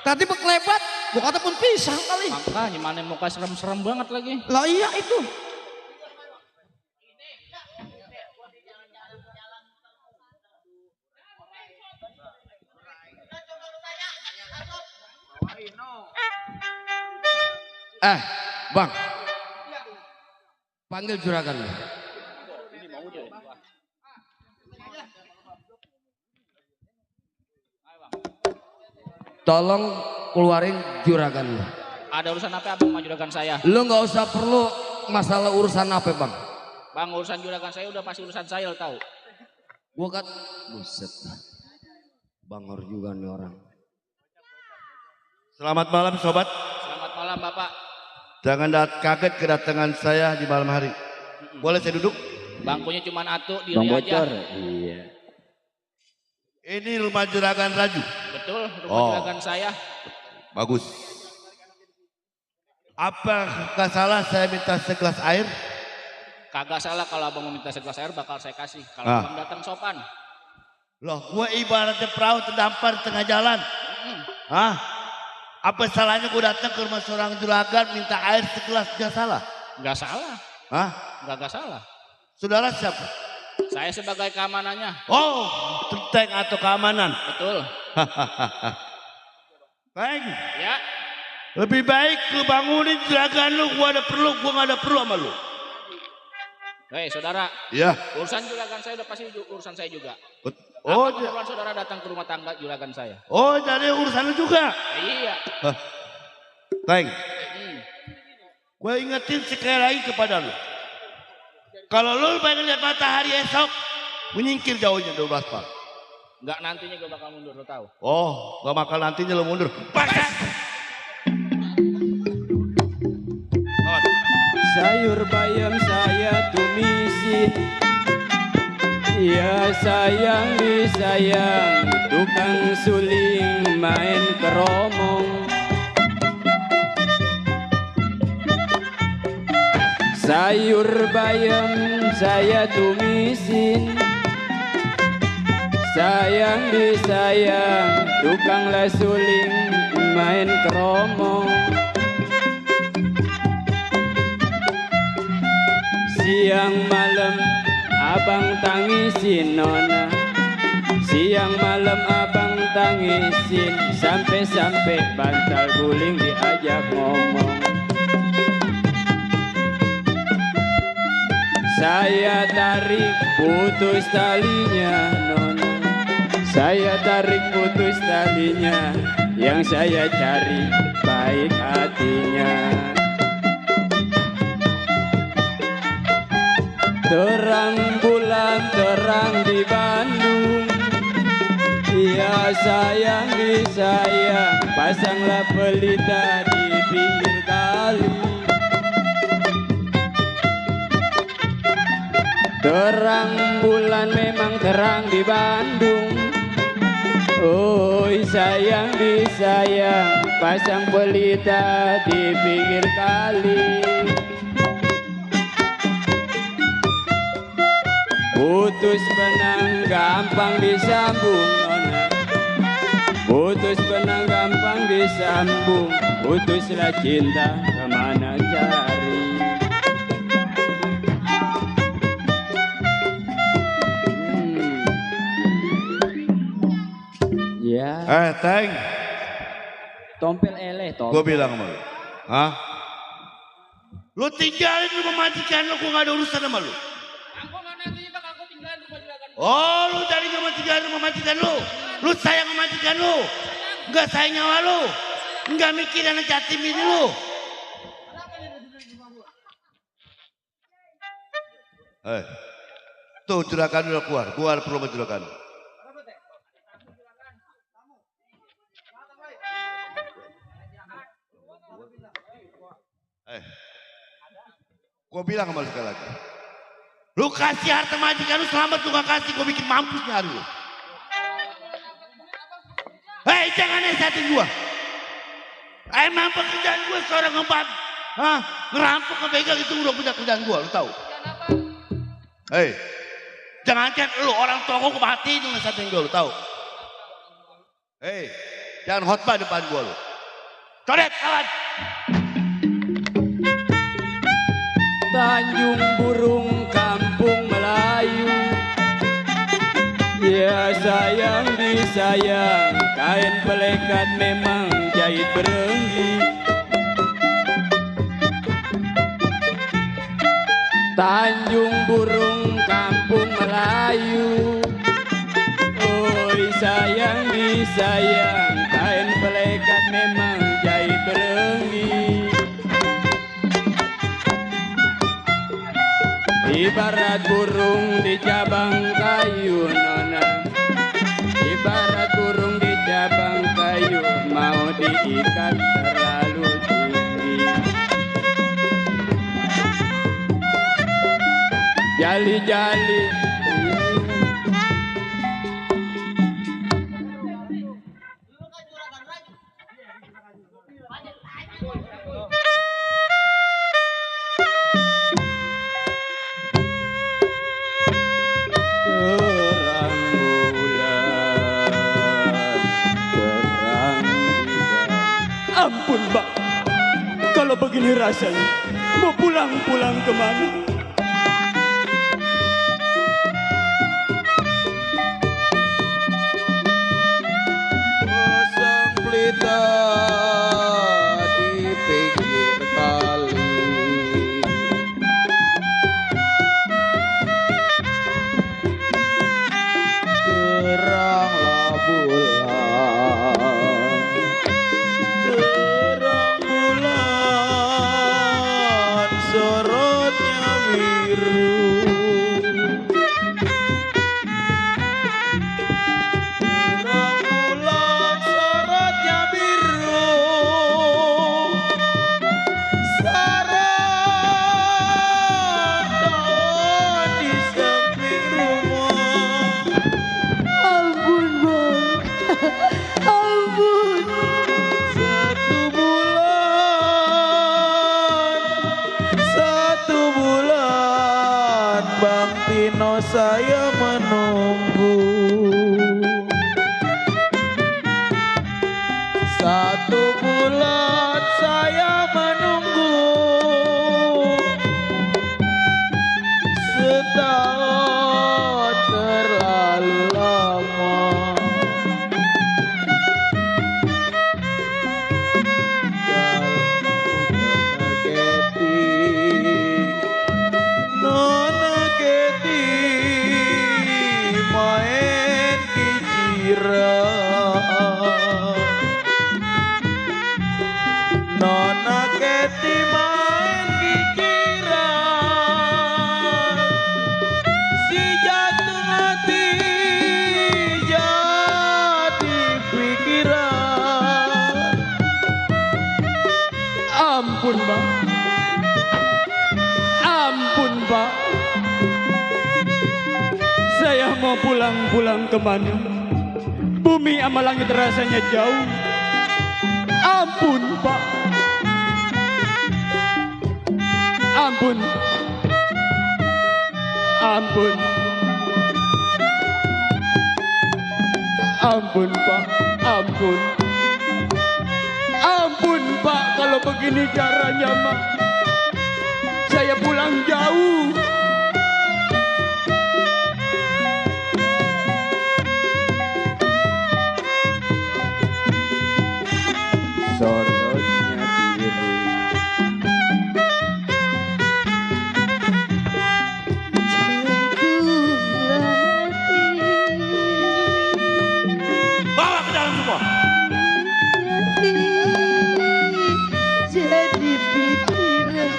Tadi bekelebat, gua kata pun pisang kali. Makanya mana muka serem-serem banget lagi. Lah iya itu. Bang. Panggil juragan lu. Tolong keluarin juragan lu. Ada urusan apa abang sama juragan saya? Lu nggak usah perlu masalah urusan apa bang. Bang urusan juragan saya udah pasti urusan saya lo tahu. Gua kan, buset. Bangor juga nih orang. Selamat malam sobat. Selamat malam bapak. Jangan kaget kedatangan saya di malam hari. Boleh saya duduk? Bangkunya cuma atu diri Bang aja. Bocor. Iya. Ini rumah juragan Raju. Betul, rumah Oh. juragan saya. Bagus. Apakah salah saya minta segelas air? Kagak salah kalau abang mau minta segelas air bakal saya kasih. Kalau Ah. abang datang sopan. Loh, gue ibaratnya perahu terdampar di tengah jalan. Hah? Apa salahnya gue datang ke rumah seorang juragan minta air segelas? Gak salah? Gak salah. Hah? Gak salah. Saudara siapa? Saya sebagai keamanannya. Oh, tenteng atau keamanan. Betul. Baik. Ya. Lebih baik lu bangunin juragan lu, gua ada perlu, gua gak ada perlu sama lu. Hei saudara. Iya. Urusan juragan saya udah pasti urusan saya juga. Oh, Apa keperluan saudara datang ke rumah tangga juragan saya? oh jadi urusan lu juga. Iya. Teng. Gue ingetin sekali lagi kepada lu. Kalau lu pengen lihat matahari esok, menyingkir jauhnya 12 pak. Enggak, nantinya gue bakal mundur, lo tahu. Oh, gak bakal nantinya lu mundur. Paksa. Sayur bayam saya tumisin, ya sayang disayang, tukang suling main keromong. Sayur bayam saya tumisin, sayang disayang tukang lasuling main keromong. Siang malam abang tangisin nona, siang malam abang tangisin, sampai-sampai bantal guling diajak ngomong. Saya tarik putus talinya nona, saya tarik putus talinya, yang saya cari baik hatinya. Terang bulan terang di Bandung, ya sayang disayang, pasanglah pelita di pinggir kali. Terang bulan memang terang di Bandung, oi sayang disayang, pasang pelita di pinggir kali. Putus benang gampang disambung nona, putus benang gampang disambung, putuslah cinta kemana cari. Ya. Teng. Tompel eleh tompel. Gue bilang sama lu. Hah? Lu tinggalin rumah majikan lu, gue gak ada urusan sama lu. Oh, lu tadi gak mau tinggalin rumah majikan lu. Lu sayang sama majikan lu. Enggak sayang nyawa lu. Enggak mikir anak yatim ini lu. Tuh juragan udah keluar. Keluar perlu sama juragan. Gue bilang sama lu sekali lagi. Lu kasih harta majikan lu selamat, lu gak kasih, gue bikin mampus nih hari lu. Hei, jangan nesatin gue. Emang pekerjaan gue seorang ngebat. Hah? Ngerampok, ngebegal itu udah punya kerjaan gue, lu tahu? Hei, jangan lu orang tua gue mati itu nesatin gue, lu tahu? Hei, jangan khotbah depan gue lu. Coret, kawan. Tanjung Burung kampung Melayu, ya sayang disayang, kain pelekat memang jahit berenggi. Tanjung Burung kampung Melayu, oi sayang disayang, kain pelekat memang jahit berenggi. Ibarat burung di cabang kayu nona, ibarat burung di cabang kayu, mau diikat terlalu tinggi. Jali-jali ampun Bang, kalau begini rasanya mau pulang-pulang kemana? Pasang pelita di pinggir kali, teranglah bulan. Sorotnya biru, terang bulan sorotnya biru, sarang tahun di samping rumah. Ampun Bang, ampun. Satu bulan mana saya menunggu. 1 bulan saya menunggu, setahun terlalu lama. Nona Keti main kiciran, Nona Keti main kiciran, si jatuh hati jadi pikiran. Ampun Bang, ampun Pak, saya mau pulang kemana? Bumi sama langit rasanya jauh. Ampun Pak, ampun, ampun, ampun Pak, ampun, ampun Pak. Kalau begini caranya Mak, saya pulang jauh. Sorotnya diri. Bawa ke dalam semua. Jadi pikiran,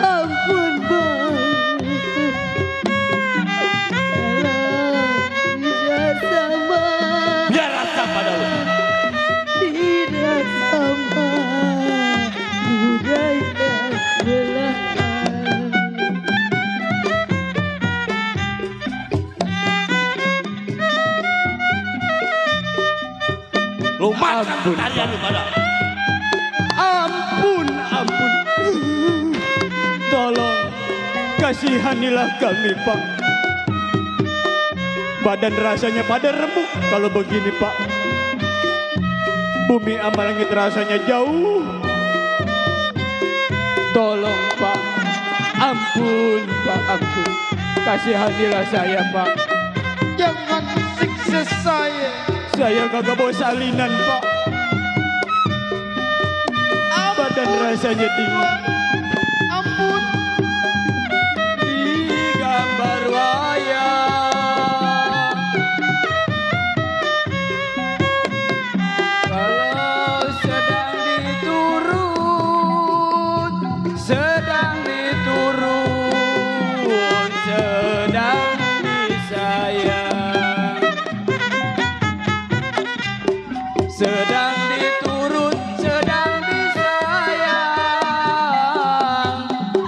ampun Bang, kalau tidak sama, Biar rasa pada lu. tidak sama budaya belahan. Lu makan tarian lu pada. Ampun, ampun. Tolong kasihanilah kami Pak. Badan rasanya pada remuk kalau begini Pak. Bumi sama langit rasanya jauh. Tolong Pak, ampun Pak, ampun. Kasihanilah saya Pak. Jangan siksa saya. Saya kagak bawa salinan Pak. Badan rasanya dingin. Ampun. Di gambar wayang, kalau sedang diturun, sedang diturun, sedang disayang, sedang diturun, sedang disayang.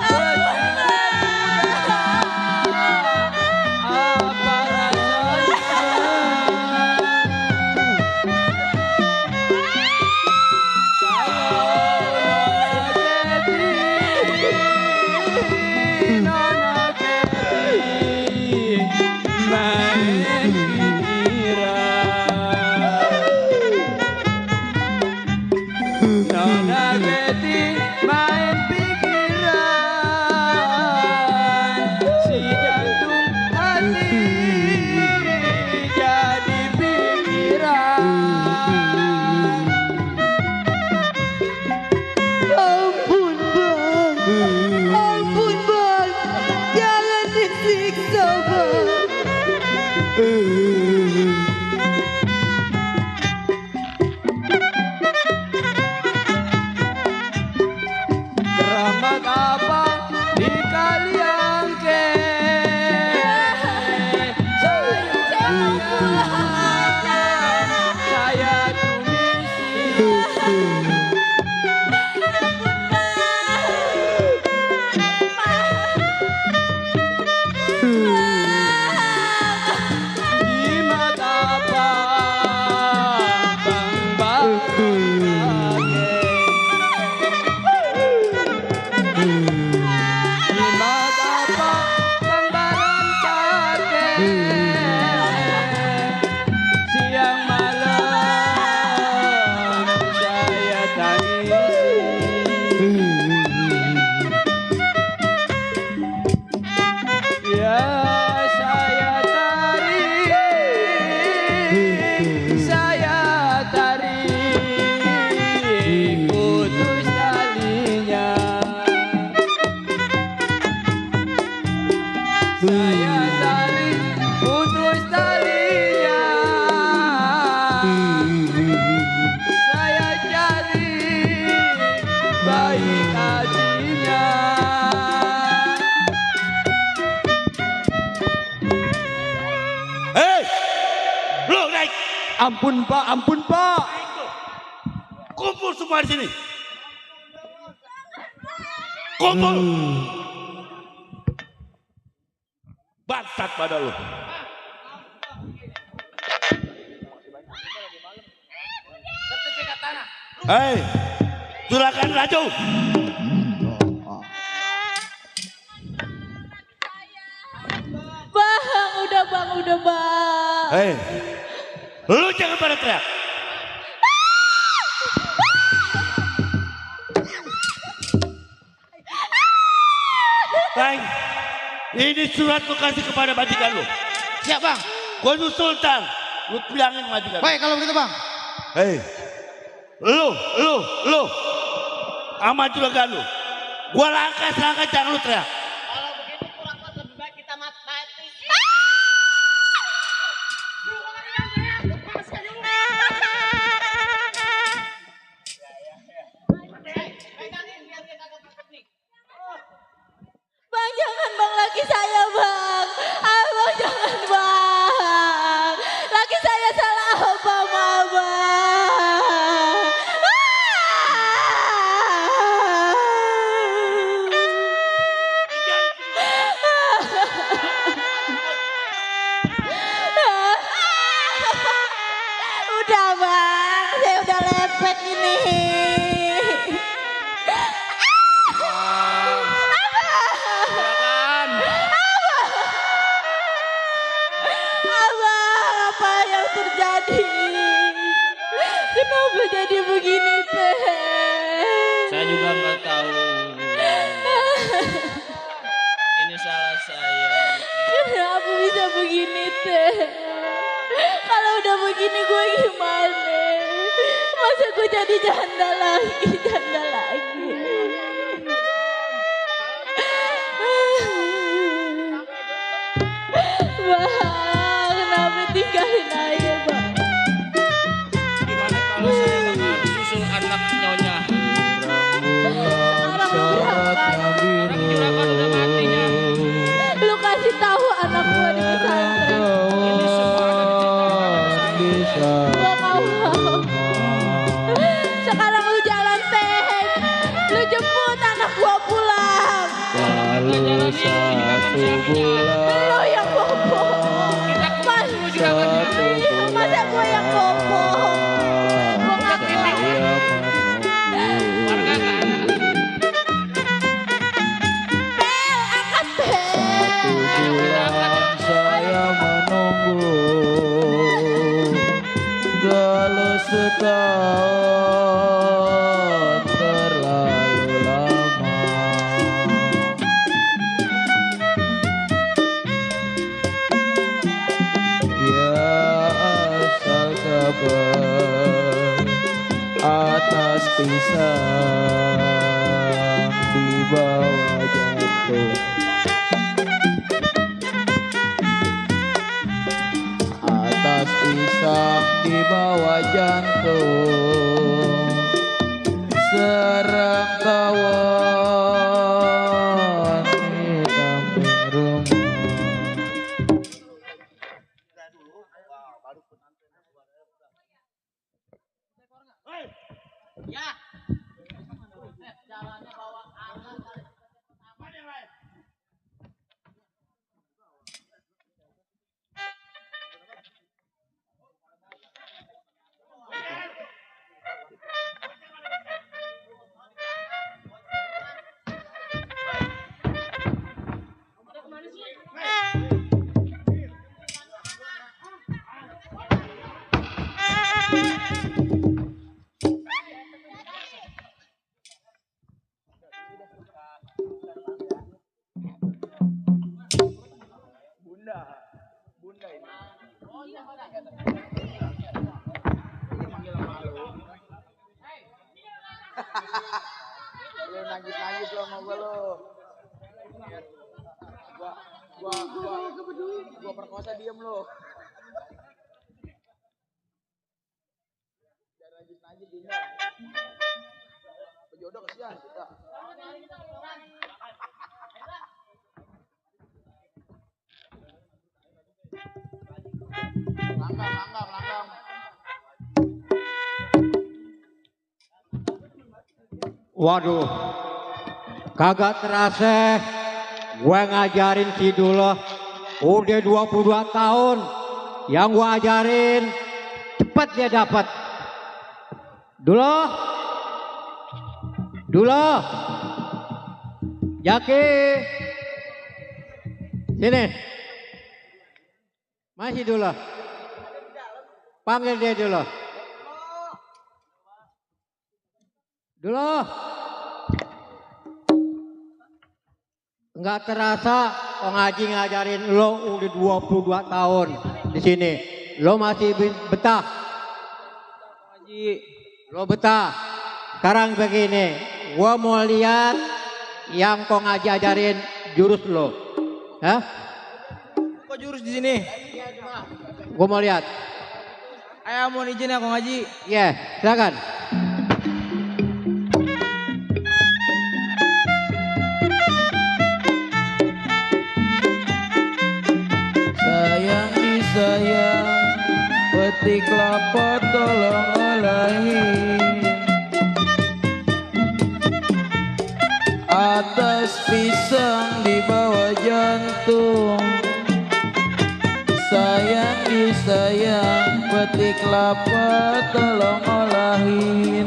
Apa Nona Keti main pikiran, Nona Keti main pikiran, si jantung hati jadi pikiran. Ampun Bang, ampun Bang, jangan disiksa Bang. Keramat apa di kalian ke? Saya tumisi. Ampun Pak, ampun Pak. Kumpul semua di sini. Kumpul. Bangsat pada lu. Sertifikat tanah. Hei, silakan Raju. Bang, udah bang. Hei, lu jangan pada teriak. Bang, ini surat lu kasih kepada majikan lu. Siap bang. Gua nyusul Sultan, lu bilangin majikan. Baik kalau begitu bang. Hei, lu, sama juragan lu. Gua langkah jangan lu teriak. Kalau begitu kurang lebih baik kita mati. Bang, jangan bang, laki saya bang. Abang jangan bang. Laki saya salah apa mama? Udah bang, saya udah lepek ini. Abang, apa yang terjadi? Kenapa jadi begini teh? Saya juga nggak tahu. Ini salah saya. Kenapa bisa begini teh? Kalau udah begini gue gimana? Masa gue jadi janda lagi? Bang, kenapa tinggalin aja bang? Gimana kalau saya bakal susul anak nyonya? Sekarang lu berangkat. Juragan udah matinya. Lu kasih tahu anak gue di pesantren. Ini semua ada di cerita Gua mau. Sekarang lu jalan teh. Lu jemput anak gua pulang. Lalu satu bulan. Lu yang bobo. Masa gua yang bobo? Gua nggak warga nggak ada. Pel, angkat pel. Satu bulan saya menunggu. Lalu setahun terlalu lama. Ya asal kabar atas pisang di bawah jantung. Atas pisang di bawah jantung, serang tawon di samping rumah. Ya. Jalannya bawa anak. Apa yang lain? Bunda ini. Lu nangis lo sama gue lo. Gua perkosa diem lo. Jangan nangis Dinda. Pejodoh kesian kita. Langgang. Waduh, kagak terasa gue ngajarin si Duloh udah 22 tahun. Yang gue ajarin cepat dia dapat. Duloh, Duloh, Jaki, sini. Masih Duloh. Panggil dia Duloh. Duloh. Enggak terasa Kong Haji ngajarin lo udah 22 tahun di sini. Lo masih betah. Lo betah. Sekarang begini, gua mau lihat yang Kong Haji ajarin jurus lo. Hah? Kok jurus di sini? Gua mau lihat. Ayo mohon izin ya Kong Haji. Iya, silakan. Sayang disayang, petik kelapa tolong olahin. Atas pisang di bawah jantung. Sayang disayang, petik kelapa tolong olahin.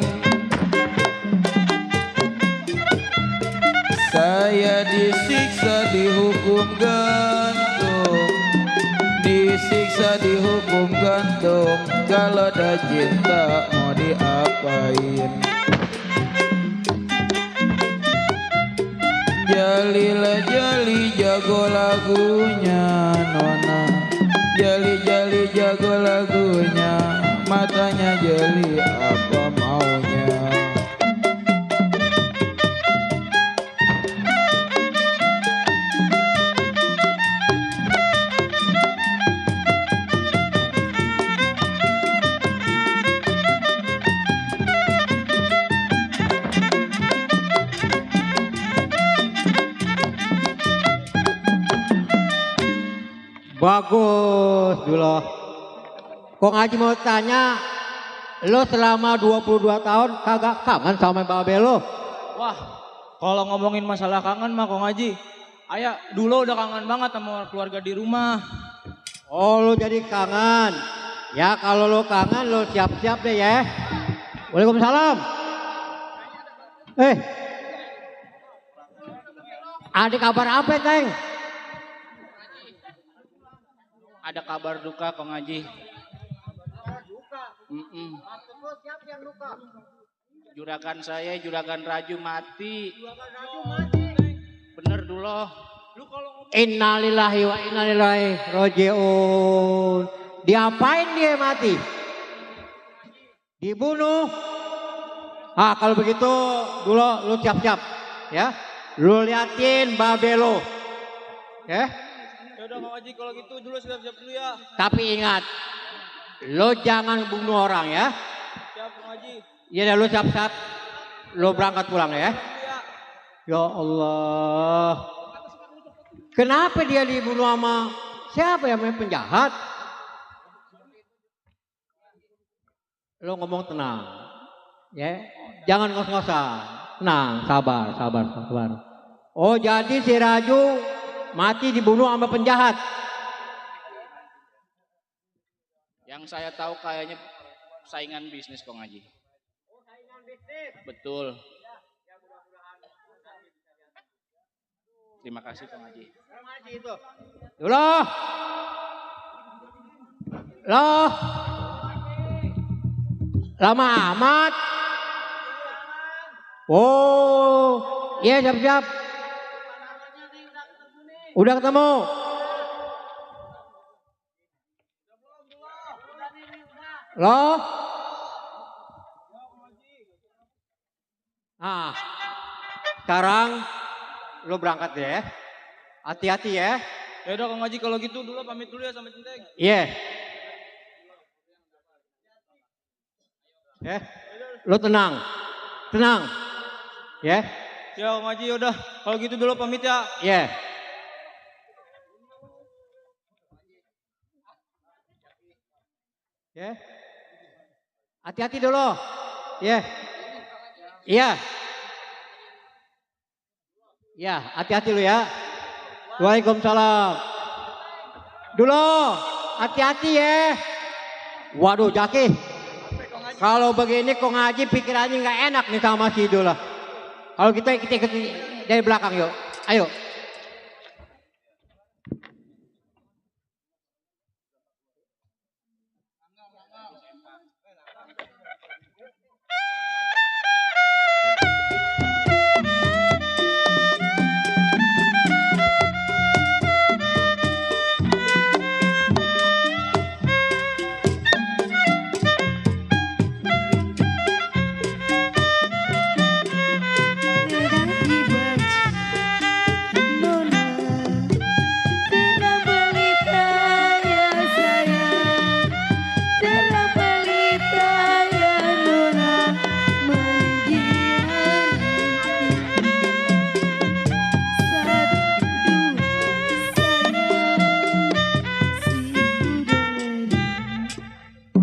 Saya disiksa dihukum gantung, disiksa dihukum gantung. Kalau ada cinta mau diapain? Jalilah jali jago lagunya Nona, jali jali jago lagunya, matanya jeli apa maunya. Bagus Duloh. Kong Haji mau tanya, lo selama 22 tahun kagak kangen sama babe lo? Wah, kalau ngomongin masalah kangen mah Kong Haji, ayah dulu udah kangen banget sama keluarga di rumah. Oh, lo jadi kangen. Ya kalau lo kangen lo siap-siap deh ya. Waalaikumsalam. Ada kabar apa, Teng? Ada kabar duka Kong Haji. Juragan saya, Juragan Raju mati. Bener dulu. Innalillahi wa inna ilaihi raji'un. Diapain dia mati? Dibunuh. Ah kalau begitu dulu lu siap-siap ya. Lu liatin babe lo. Ya. Ya udah Kong Haji kalau gitu dulu siap-siap dulu ya. Tapi ingat, lo jangan bunuh orang ya. Siap Kong Haji. Iya lu siap-siap. Lo berangkat pulang ya. Ya Allah. Kenapa dia dibunuh sama siapa yang penjahat? Lo ngomong tenang. Ya. Jangan ngos-ngosan. Tenang, sabar. Oh jadi si Raju mati dibunuh sama penjahat. Yang saya tahu kayaknya saingan bisnis Kong Haji. Oh saingan bisnis. Betul. Terima kasih Kong Haji. Kong Haji itu. Loh. Lama amat. Oh, iya siap-siap. Udah ketemu. Loh. Nah, sekarang lo berangkat ya. Hati-hati ya. Ya udah Kong Haji kalau gitu dulu pamit dulu ya sama Centeng. Iya. Lo tenang. Ya. Ya Kong Haji udah kalau gitu dulu pamit ya. Iya. Ya. Hati-hati dulu. Ya. Iya. Ya, hati-hati lu ya. Waalaikumsalam. Dulu, hati-hati ya. Waduh, Jaki. Kalau begini kok ngaji pikirannya nggak enak nih sama si Dula. Kalau kita ikut dari belakang yuk. Ayo.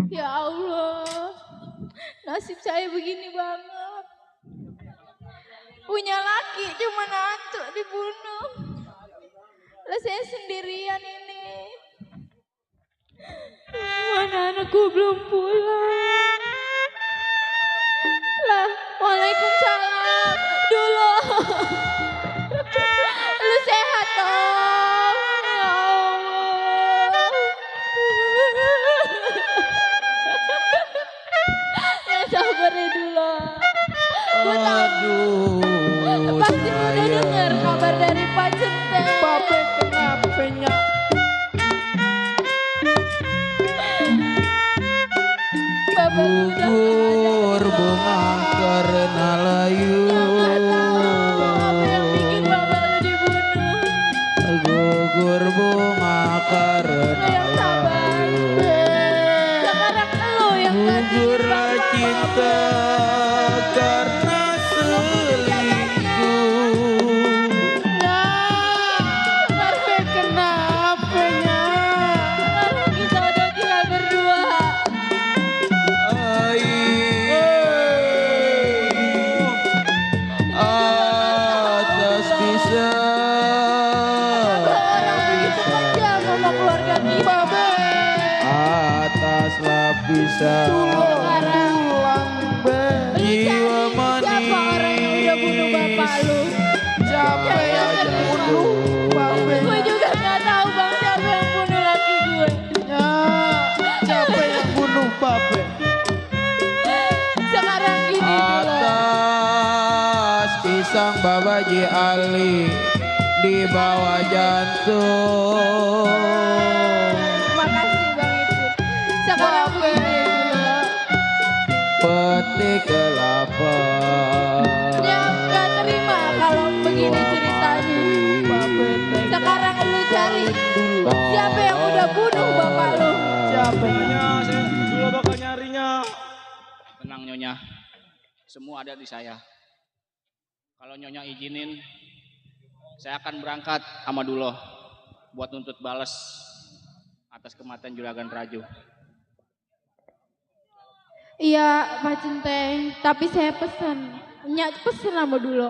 Ya Allah, nasib saya begini banget. Punya laki cuma satu dibunuh. Lah saya sendirian ini. Mana anakku belum pulang. Lah, waalaikumsalam. Dulu. Lu sehat toh? Ya Allah. Ya sabar ya dulu. Gue tahu. Pasti udah dengar kabar dari Pak Centeng. Babe kenapa nyak? Gugur bunga karena layu. Gugur bunga karena layu. Gugurlah cinta karena selingkuh. Babe kenapa nyak? Kita udah tinggal berdua. Atas bisa sama keluarga kita. atas lapisan jiwa manis. Siapa orang yang udah bunuh bapak lu? Siapa yang bunuh Babe? Gue juga nggak tahu bang siapa yang bunuh laki gue. Ya, siapa yang bunuh Babe? Sekarang gini dulu. Atas pisang babaji Ali di bawah jantung. Makasih bang Ipin. Sekarang gini dulu. Petik kelapa. Ya nggak terima kalau begini ceritanya. Sekarang lu cari siapa yang udah bunuh bapak lu. Siapa Saya dulu bakal nyarinya. Tenang Nyonya, semua ada di saya. Kalau Nyonya izinin, saya akan berangkat sama Dulo buat nuntut balas atas kematian Juragan Raju. Iya Pak Centeng, tapi saya pesan sama dulu.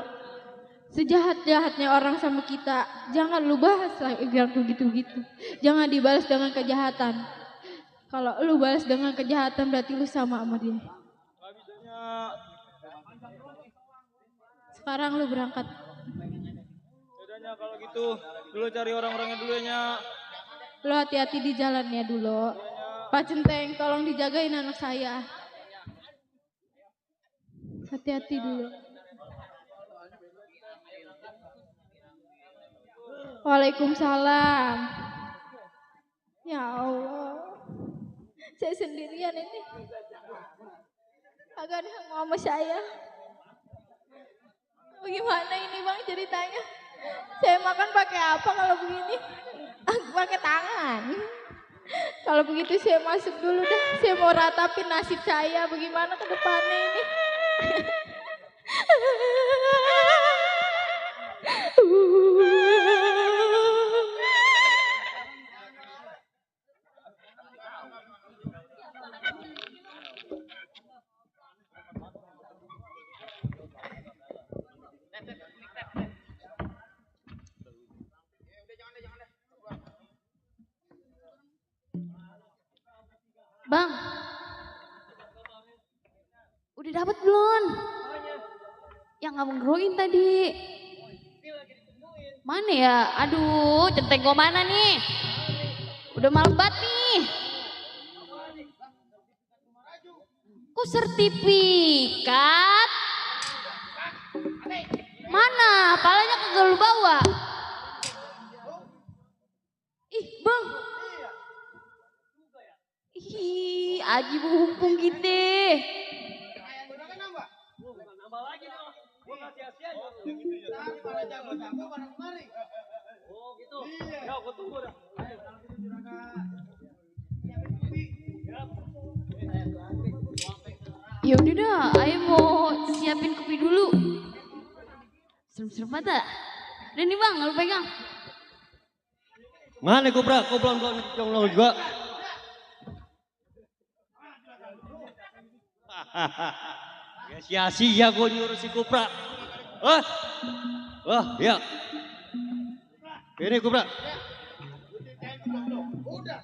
Sejahat-jahatnya orang sama kita, jangan lu bahas lah yang gitu-gitu. Jangan dibalas dengan kejahatan. Kalau lu balas dengan kejahatan berarti lu sama dia. Sekarang lu berangkat. Bedanya kalau gitu, dulu cari orang-orangnya dulu ya. Lu hati-hati di jalan ya dulu. Pak Centeng, tolong dijagain anak saya. Hati-hati dulu. Waalaikumsalam. Ya Allah. Saya sendirian ini. Agak ada yang mau sama saya. Bagaimana ini bang ceritanya? Saya makan pakai apa kalau begini? Pakai tangan. Kalau begitu saya masuk dulu dah. Saya mau ratapin nasib saya bagaimana ke depannya ini. Bang. Udah dapat belum? Yang abang groin tadi. Mana ya? Aduh, centeng gua mana nih? Udah malam banget nih. Kok sertifikat? Mana? Palanya kagak lu bawa. Ih, Bang. Ih, Aji humpung gitu. Ya udah dah, ayo mau siapin kopi dulu. Serem-serem pada. Dan nih Bang, lu pegang. Mana Kopra? Kau belum juga. Ya sia-sia gue nyuruh si Kopra. Wah, ya. Ini Kopra. Udah.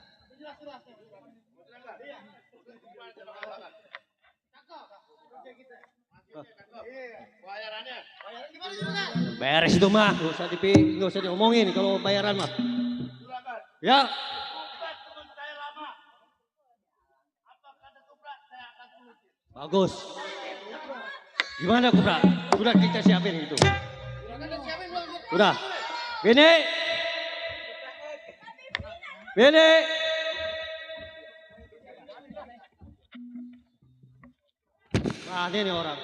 Beres itu mah, nggak usah diomongin kalau bayaran mah. Ya. Bagus. Gimana Kopra? Sudah kita siapin itu. Udah. Bini. Nah ini orang.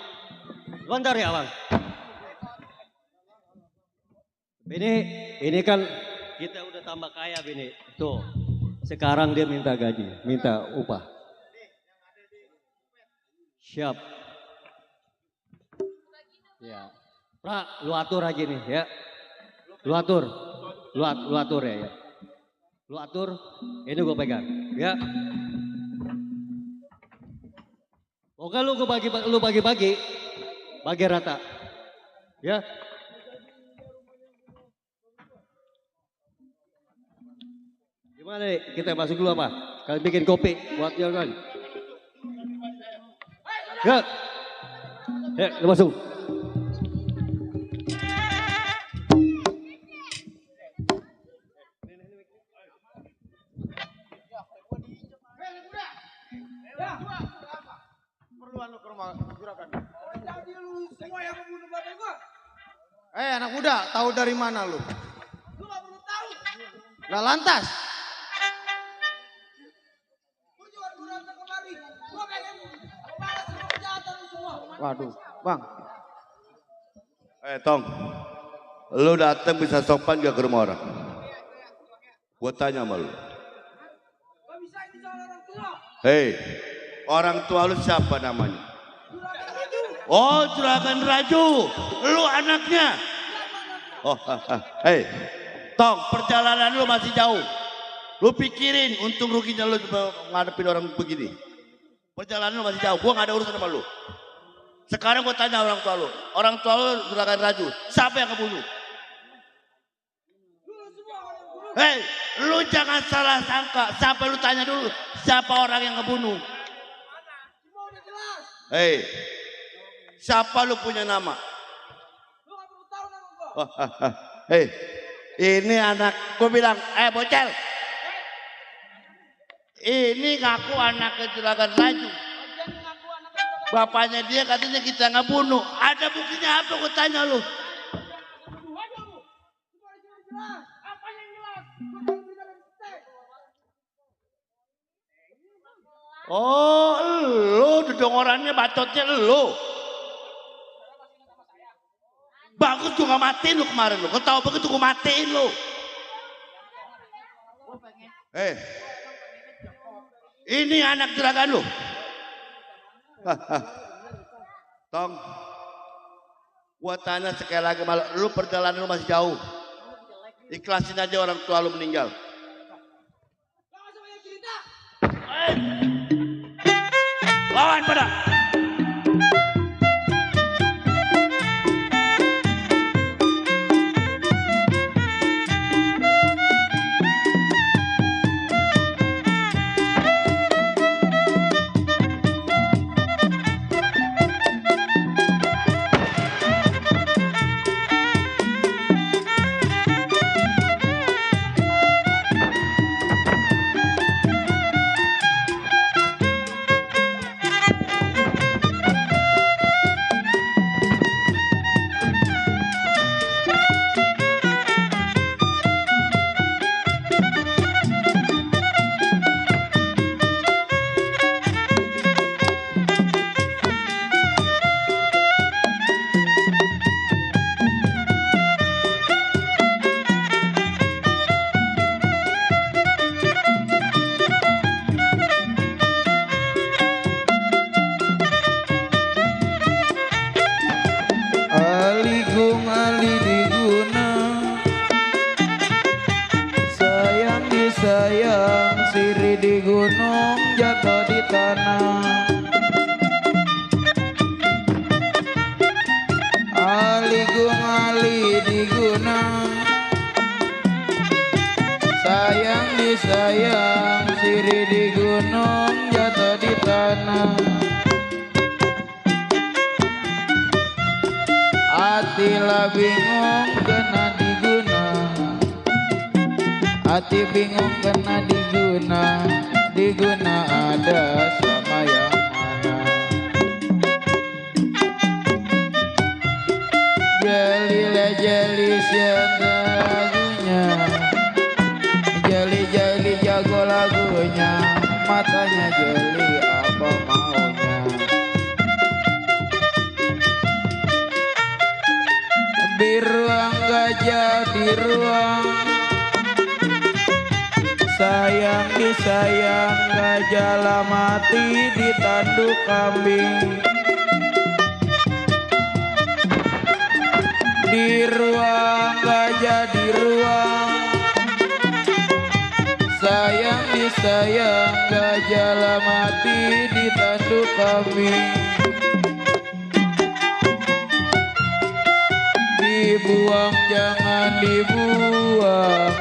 Sebentar ya Bang. Bini, ini kan kita udah tambah kaya Bini. Tuh, sekarang dia minta gaji, minta upah. Siap. Ya. Pra, lu atur aja nih ya. Lu atur ya. Lu atur, ini gue pegang ya. Oke lu bagi rata. Ya. Gimana nih? Kita masuk dulu apa? Kalian bikin kopi buat dia kan? Ya. Kita masuk. Anak muda, tahu dari mana lu? Lu gak perlu tahu. Gak lantas. Lu juga datang kemari. Gua pengen balas semua kejahatan lu semua. Waduh, Bang. Tong, lu datang bisa sopan gak ke rumah orang? Gua tanya sama lu. Gak bisa ini soal orang tua. Hei, orang tua lu siapa namanya? Oh, Juragan Raju, lu anaknya. Oh, hei, Tong, perjalanan lu masih jauh. Lu pikirin untung ruginya lu ngadepin orang begini. Perjalanan lu masih jauh, gua gak ada urusan sama lu. Sekarang gua tanya orang tua lu Juragan Raju, siapa yang ngebunuh? Hei, lu jangan salah sangka, siapa lu tanya dulu, siapa orang yang ngebunuh? Hei, siapa lu punya nama? Hei, ini anak, gue bilang, bocel. Ini ngaku anak Juragan Raju. Bapaknya dia katanya kita ngebunuh. Ada buktinya apa? Gue tanya lu. Oh, lu dengorannya bacotnya lu. Bagus juga matiin lu kemarin lu. Kau tahu begitu gue matiin lu. Ini anak juragan lu. Tong, gua tanya sekali lagi malu, lu perjalanan lu masih jauh. Ikhlasin aja orang tua lu meninggal. Lawan pada. di gunung jatuh di tanah. Aligung ali di gunung, sayang disayang, siri di gunung jatuh di tanah. Atilah bingung kena diguna, hati bingung kena diguna, diguna ada sama yang mana. Jalilah jali siapa lagunya, jali jago lagunya, matanya jeli apa maunya. Di ruang gajah di ruang, sayang disayang gajah lah mati di tanduk kambing. Di ruang gajah di ruang, sayang disayang gajah lah mati di tanduk kambing. Dibuang jangan dibuang,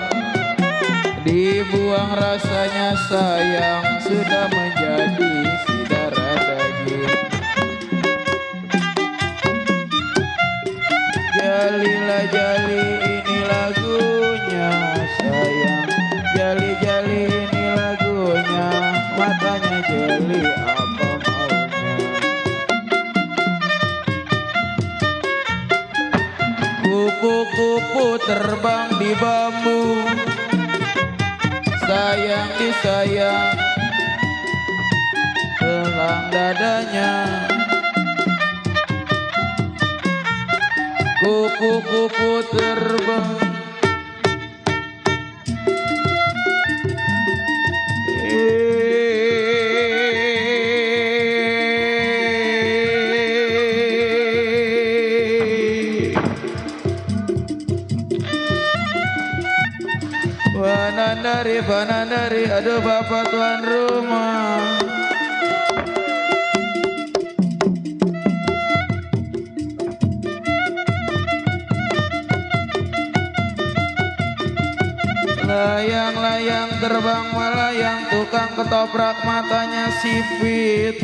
dibuang rasanya sayang sudah menjadi si darah daging. Jalilah jali ini lagunya sayang, jali jali ini lagunya, matanya jeli apa maunya. Kupu-kupu terbang di bambu, sayang disayang telang dadanya. Kupu-kupu terbang Banandari, aduh bapak tuan rumah. Layang-layang terbang melayang, tukang ketoprak matanya sipit.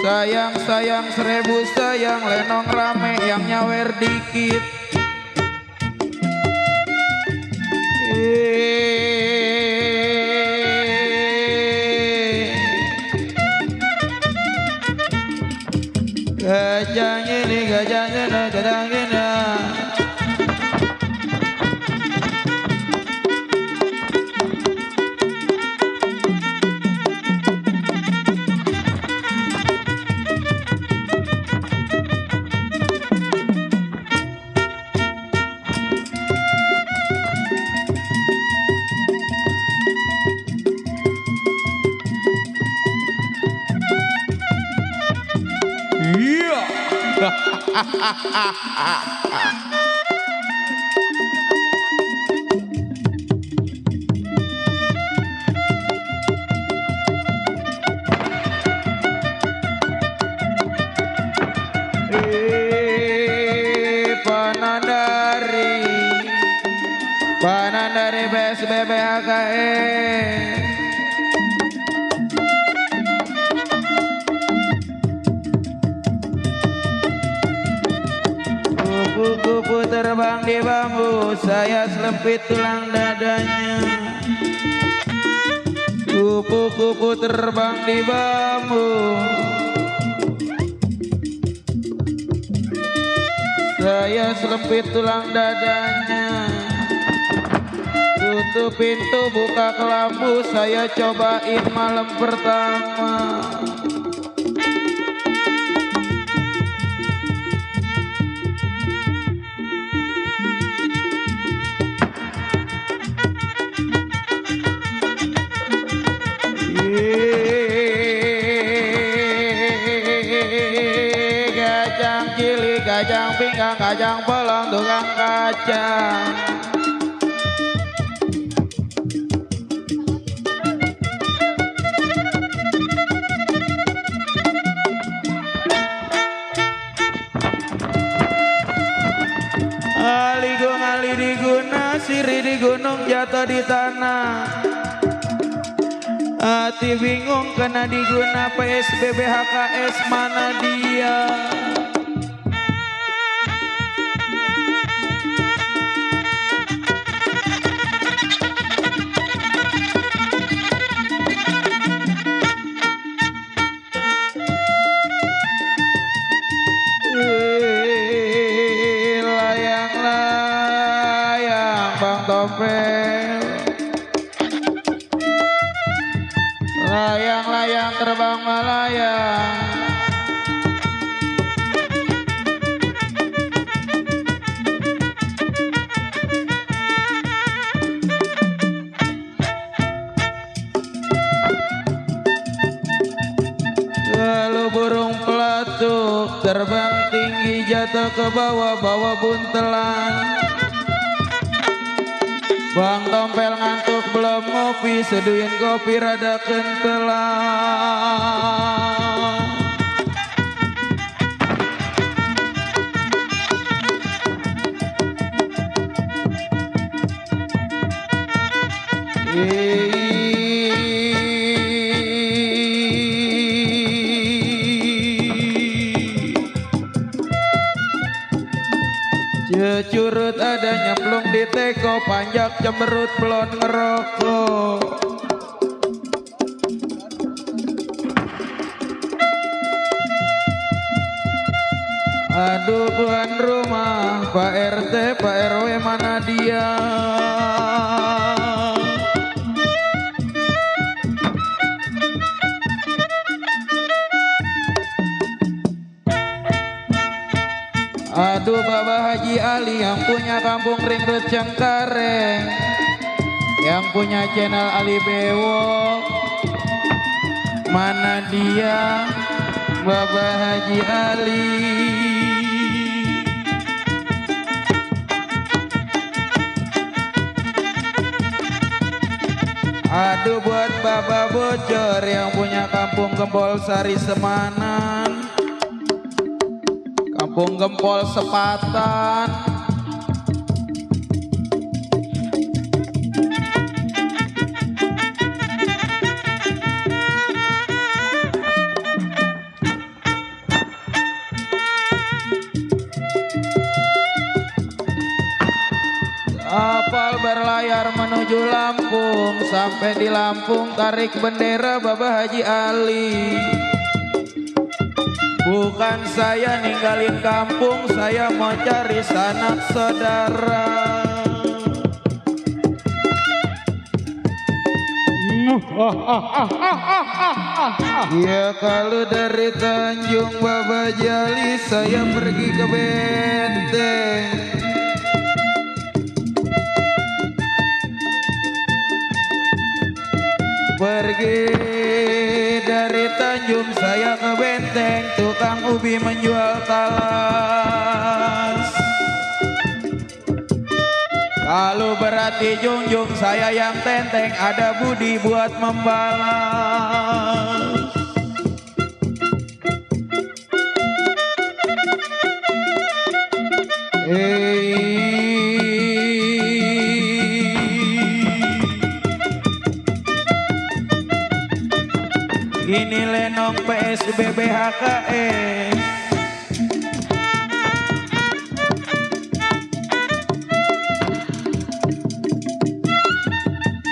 Sayang-sayang seribu sayang, lenong rame yang nyawer dikit. Gajah ini gajah sana gajah sana. Panandari BSBB AKS. Kupu-kupu terbang di bambu, saya selempit tulang dadanya. Kupu-kupu terbang di bambu, saya selempit tulang dadanya. Tutup pintu, buka kelambu, saya cobain malam pertama. Kacang cilik, kacang pinggang, kacang polong, tukang kacang. diguna, siri di gunung jatuh di tanah. Hati bingung kena diguna PSBB HKS mana dia. Layang-layang Bang Topel, layang-layang terbang melayang. Lalu burung pelatuk terbang tinggi jatuh ke bawah, bawa buntelan. Bang Tompel ngantuk belum ngopi, seduhin kopi rada kentelan. Curut ada nyemplung di teko, panjak cemberut belum ngerokok. Aduh tuan rumah, Pak RT, Pak RW mana dia? Aduh Bapak Haji Ali yang punya kampung Ringrut Cengkareng, yang punya channel Ali Bewok, mana dia Bapak Haji Ali? Aduh buat Bapak Bocor yang punya kampung Gempol Sari Semanan, kampung Gempol Sepatan. Kapal berlayar menuju Lampung, sampai di Lampung tarik bendera Bapak Haji Ali. Bukan saya ninggalin kampung, saya mau cari sanak saudara. Ya kalau dari Tanjung Bapak Jali saya pergi ke Benteng. Pergi dari Tanjung saya ke Benteng, tukang ubi menjual talas. Kalau berarti junjung saya yang tenteng, ada budi buat membalas. Ini lenong PSBB HKS.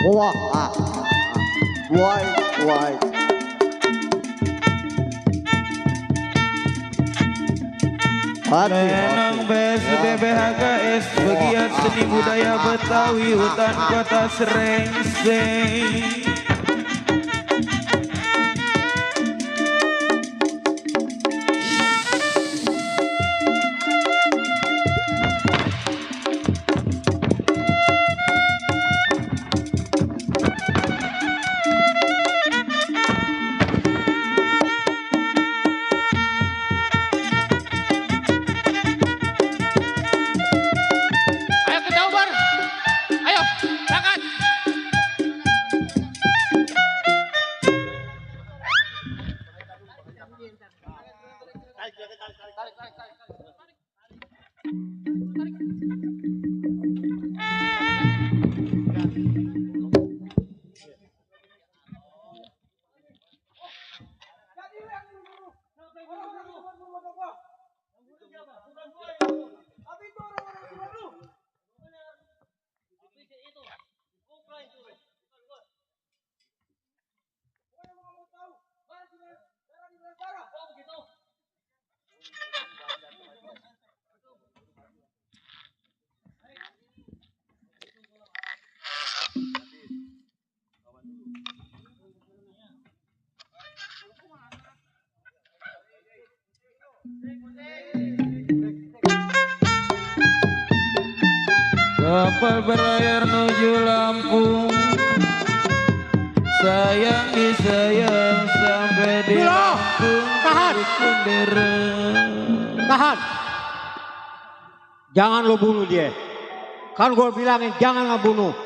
Wah, why? Lenong PSBB HKS, pegiat seni budaya Betawi, hutan kota Srengseng. Kapal berlayar menuju Lampung, sayang disayang sampai di Lampung. Tahan. Tahan. Jangan lo bunuh dia. Kan gue bilangin jangan ngebunuh.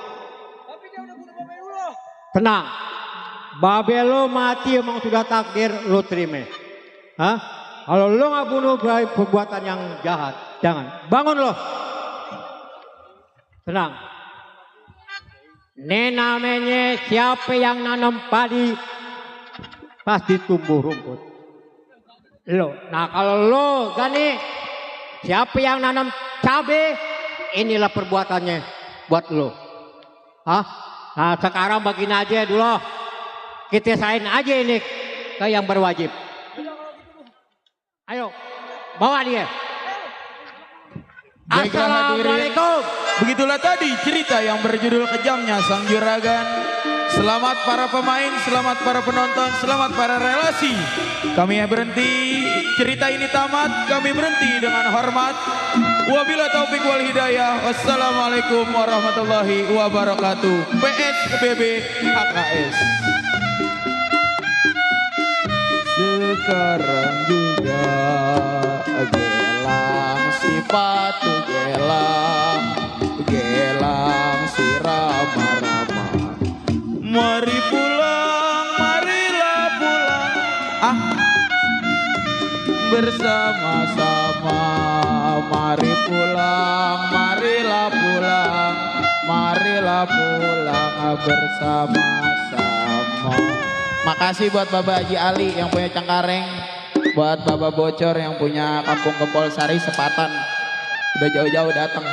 Tenang. Babe lo mati emang sudah takdir lo terima. Hah? Kalau lo nggak bunuh perbuatan yang jahat, jangan. Bangun lo. Tenang. Ini namanya siapa yang nanam padi pasti tumbuh rumput. Lo. Nah kalau lo Gani, siapa yang nanam cabe, inilah perbuatannya buat lo. Hah? Nah sekarang bagiin aja dulu. Kita sain aja ini ke yang berwajib. Ayo, bawa dia. Assalamualaikum. Begitulah tadi cerita yang berjudul Kejamnya Sang Juragan. Selamat para pemain, selamat para penonton, selamat para relasi. Kami berhenti, cerita ini tamat, kami berhenti dengan hormat. Wabillahi taufik wal hidayah. Wassalamualaikum warahmatullahi wabarakatuh. PSBB HKS. Sekarang juga gelang sepatu gelang si Rama-Rama. Mari pulang, marilah pulang. Bersama-sama. Mari pulang, marilah pulang. Marilah pulang bersama-sama. Makasih buat Bapak Haji Ali yang punya Cengkareng, buat Bapak Bocor yang punya Kampung Kempol Sari Sepatan, udah jauh-jauh datang.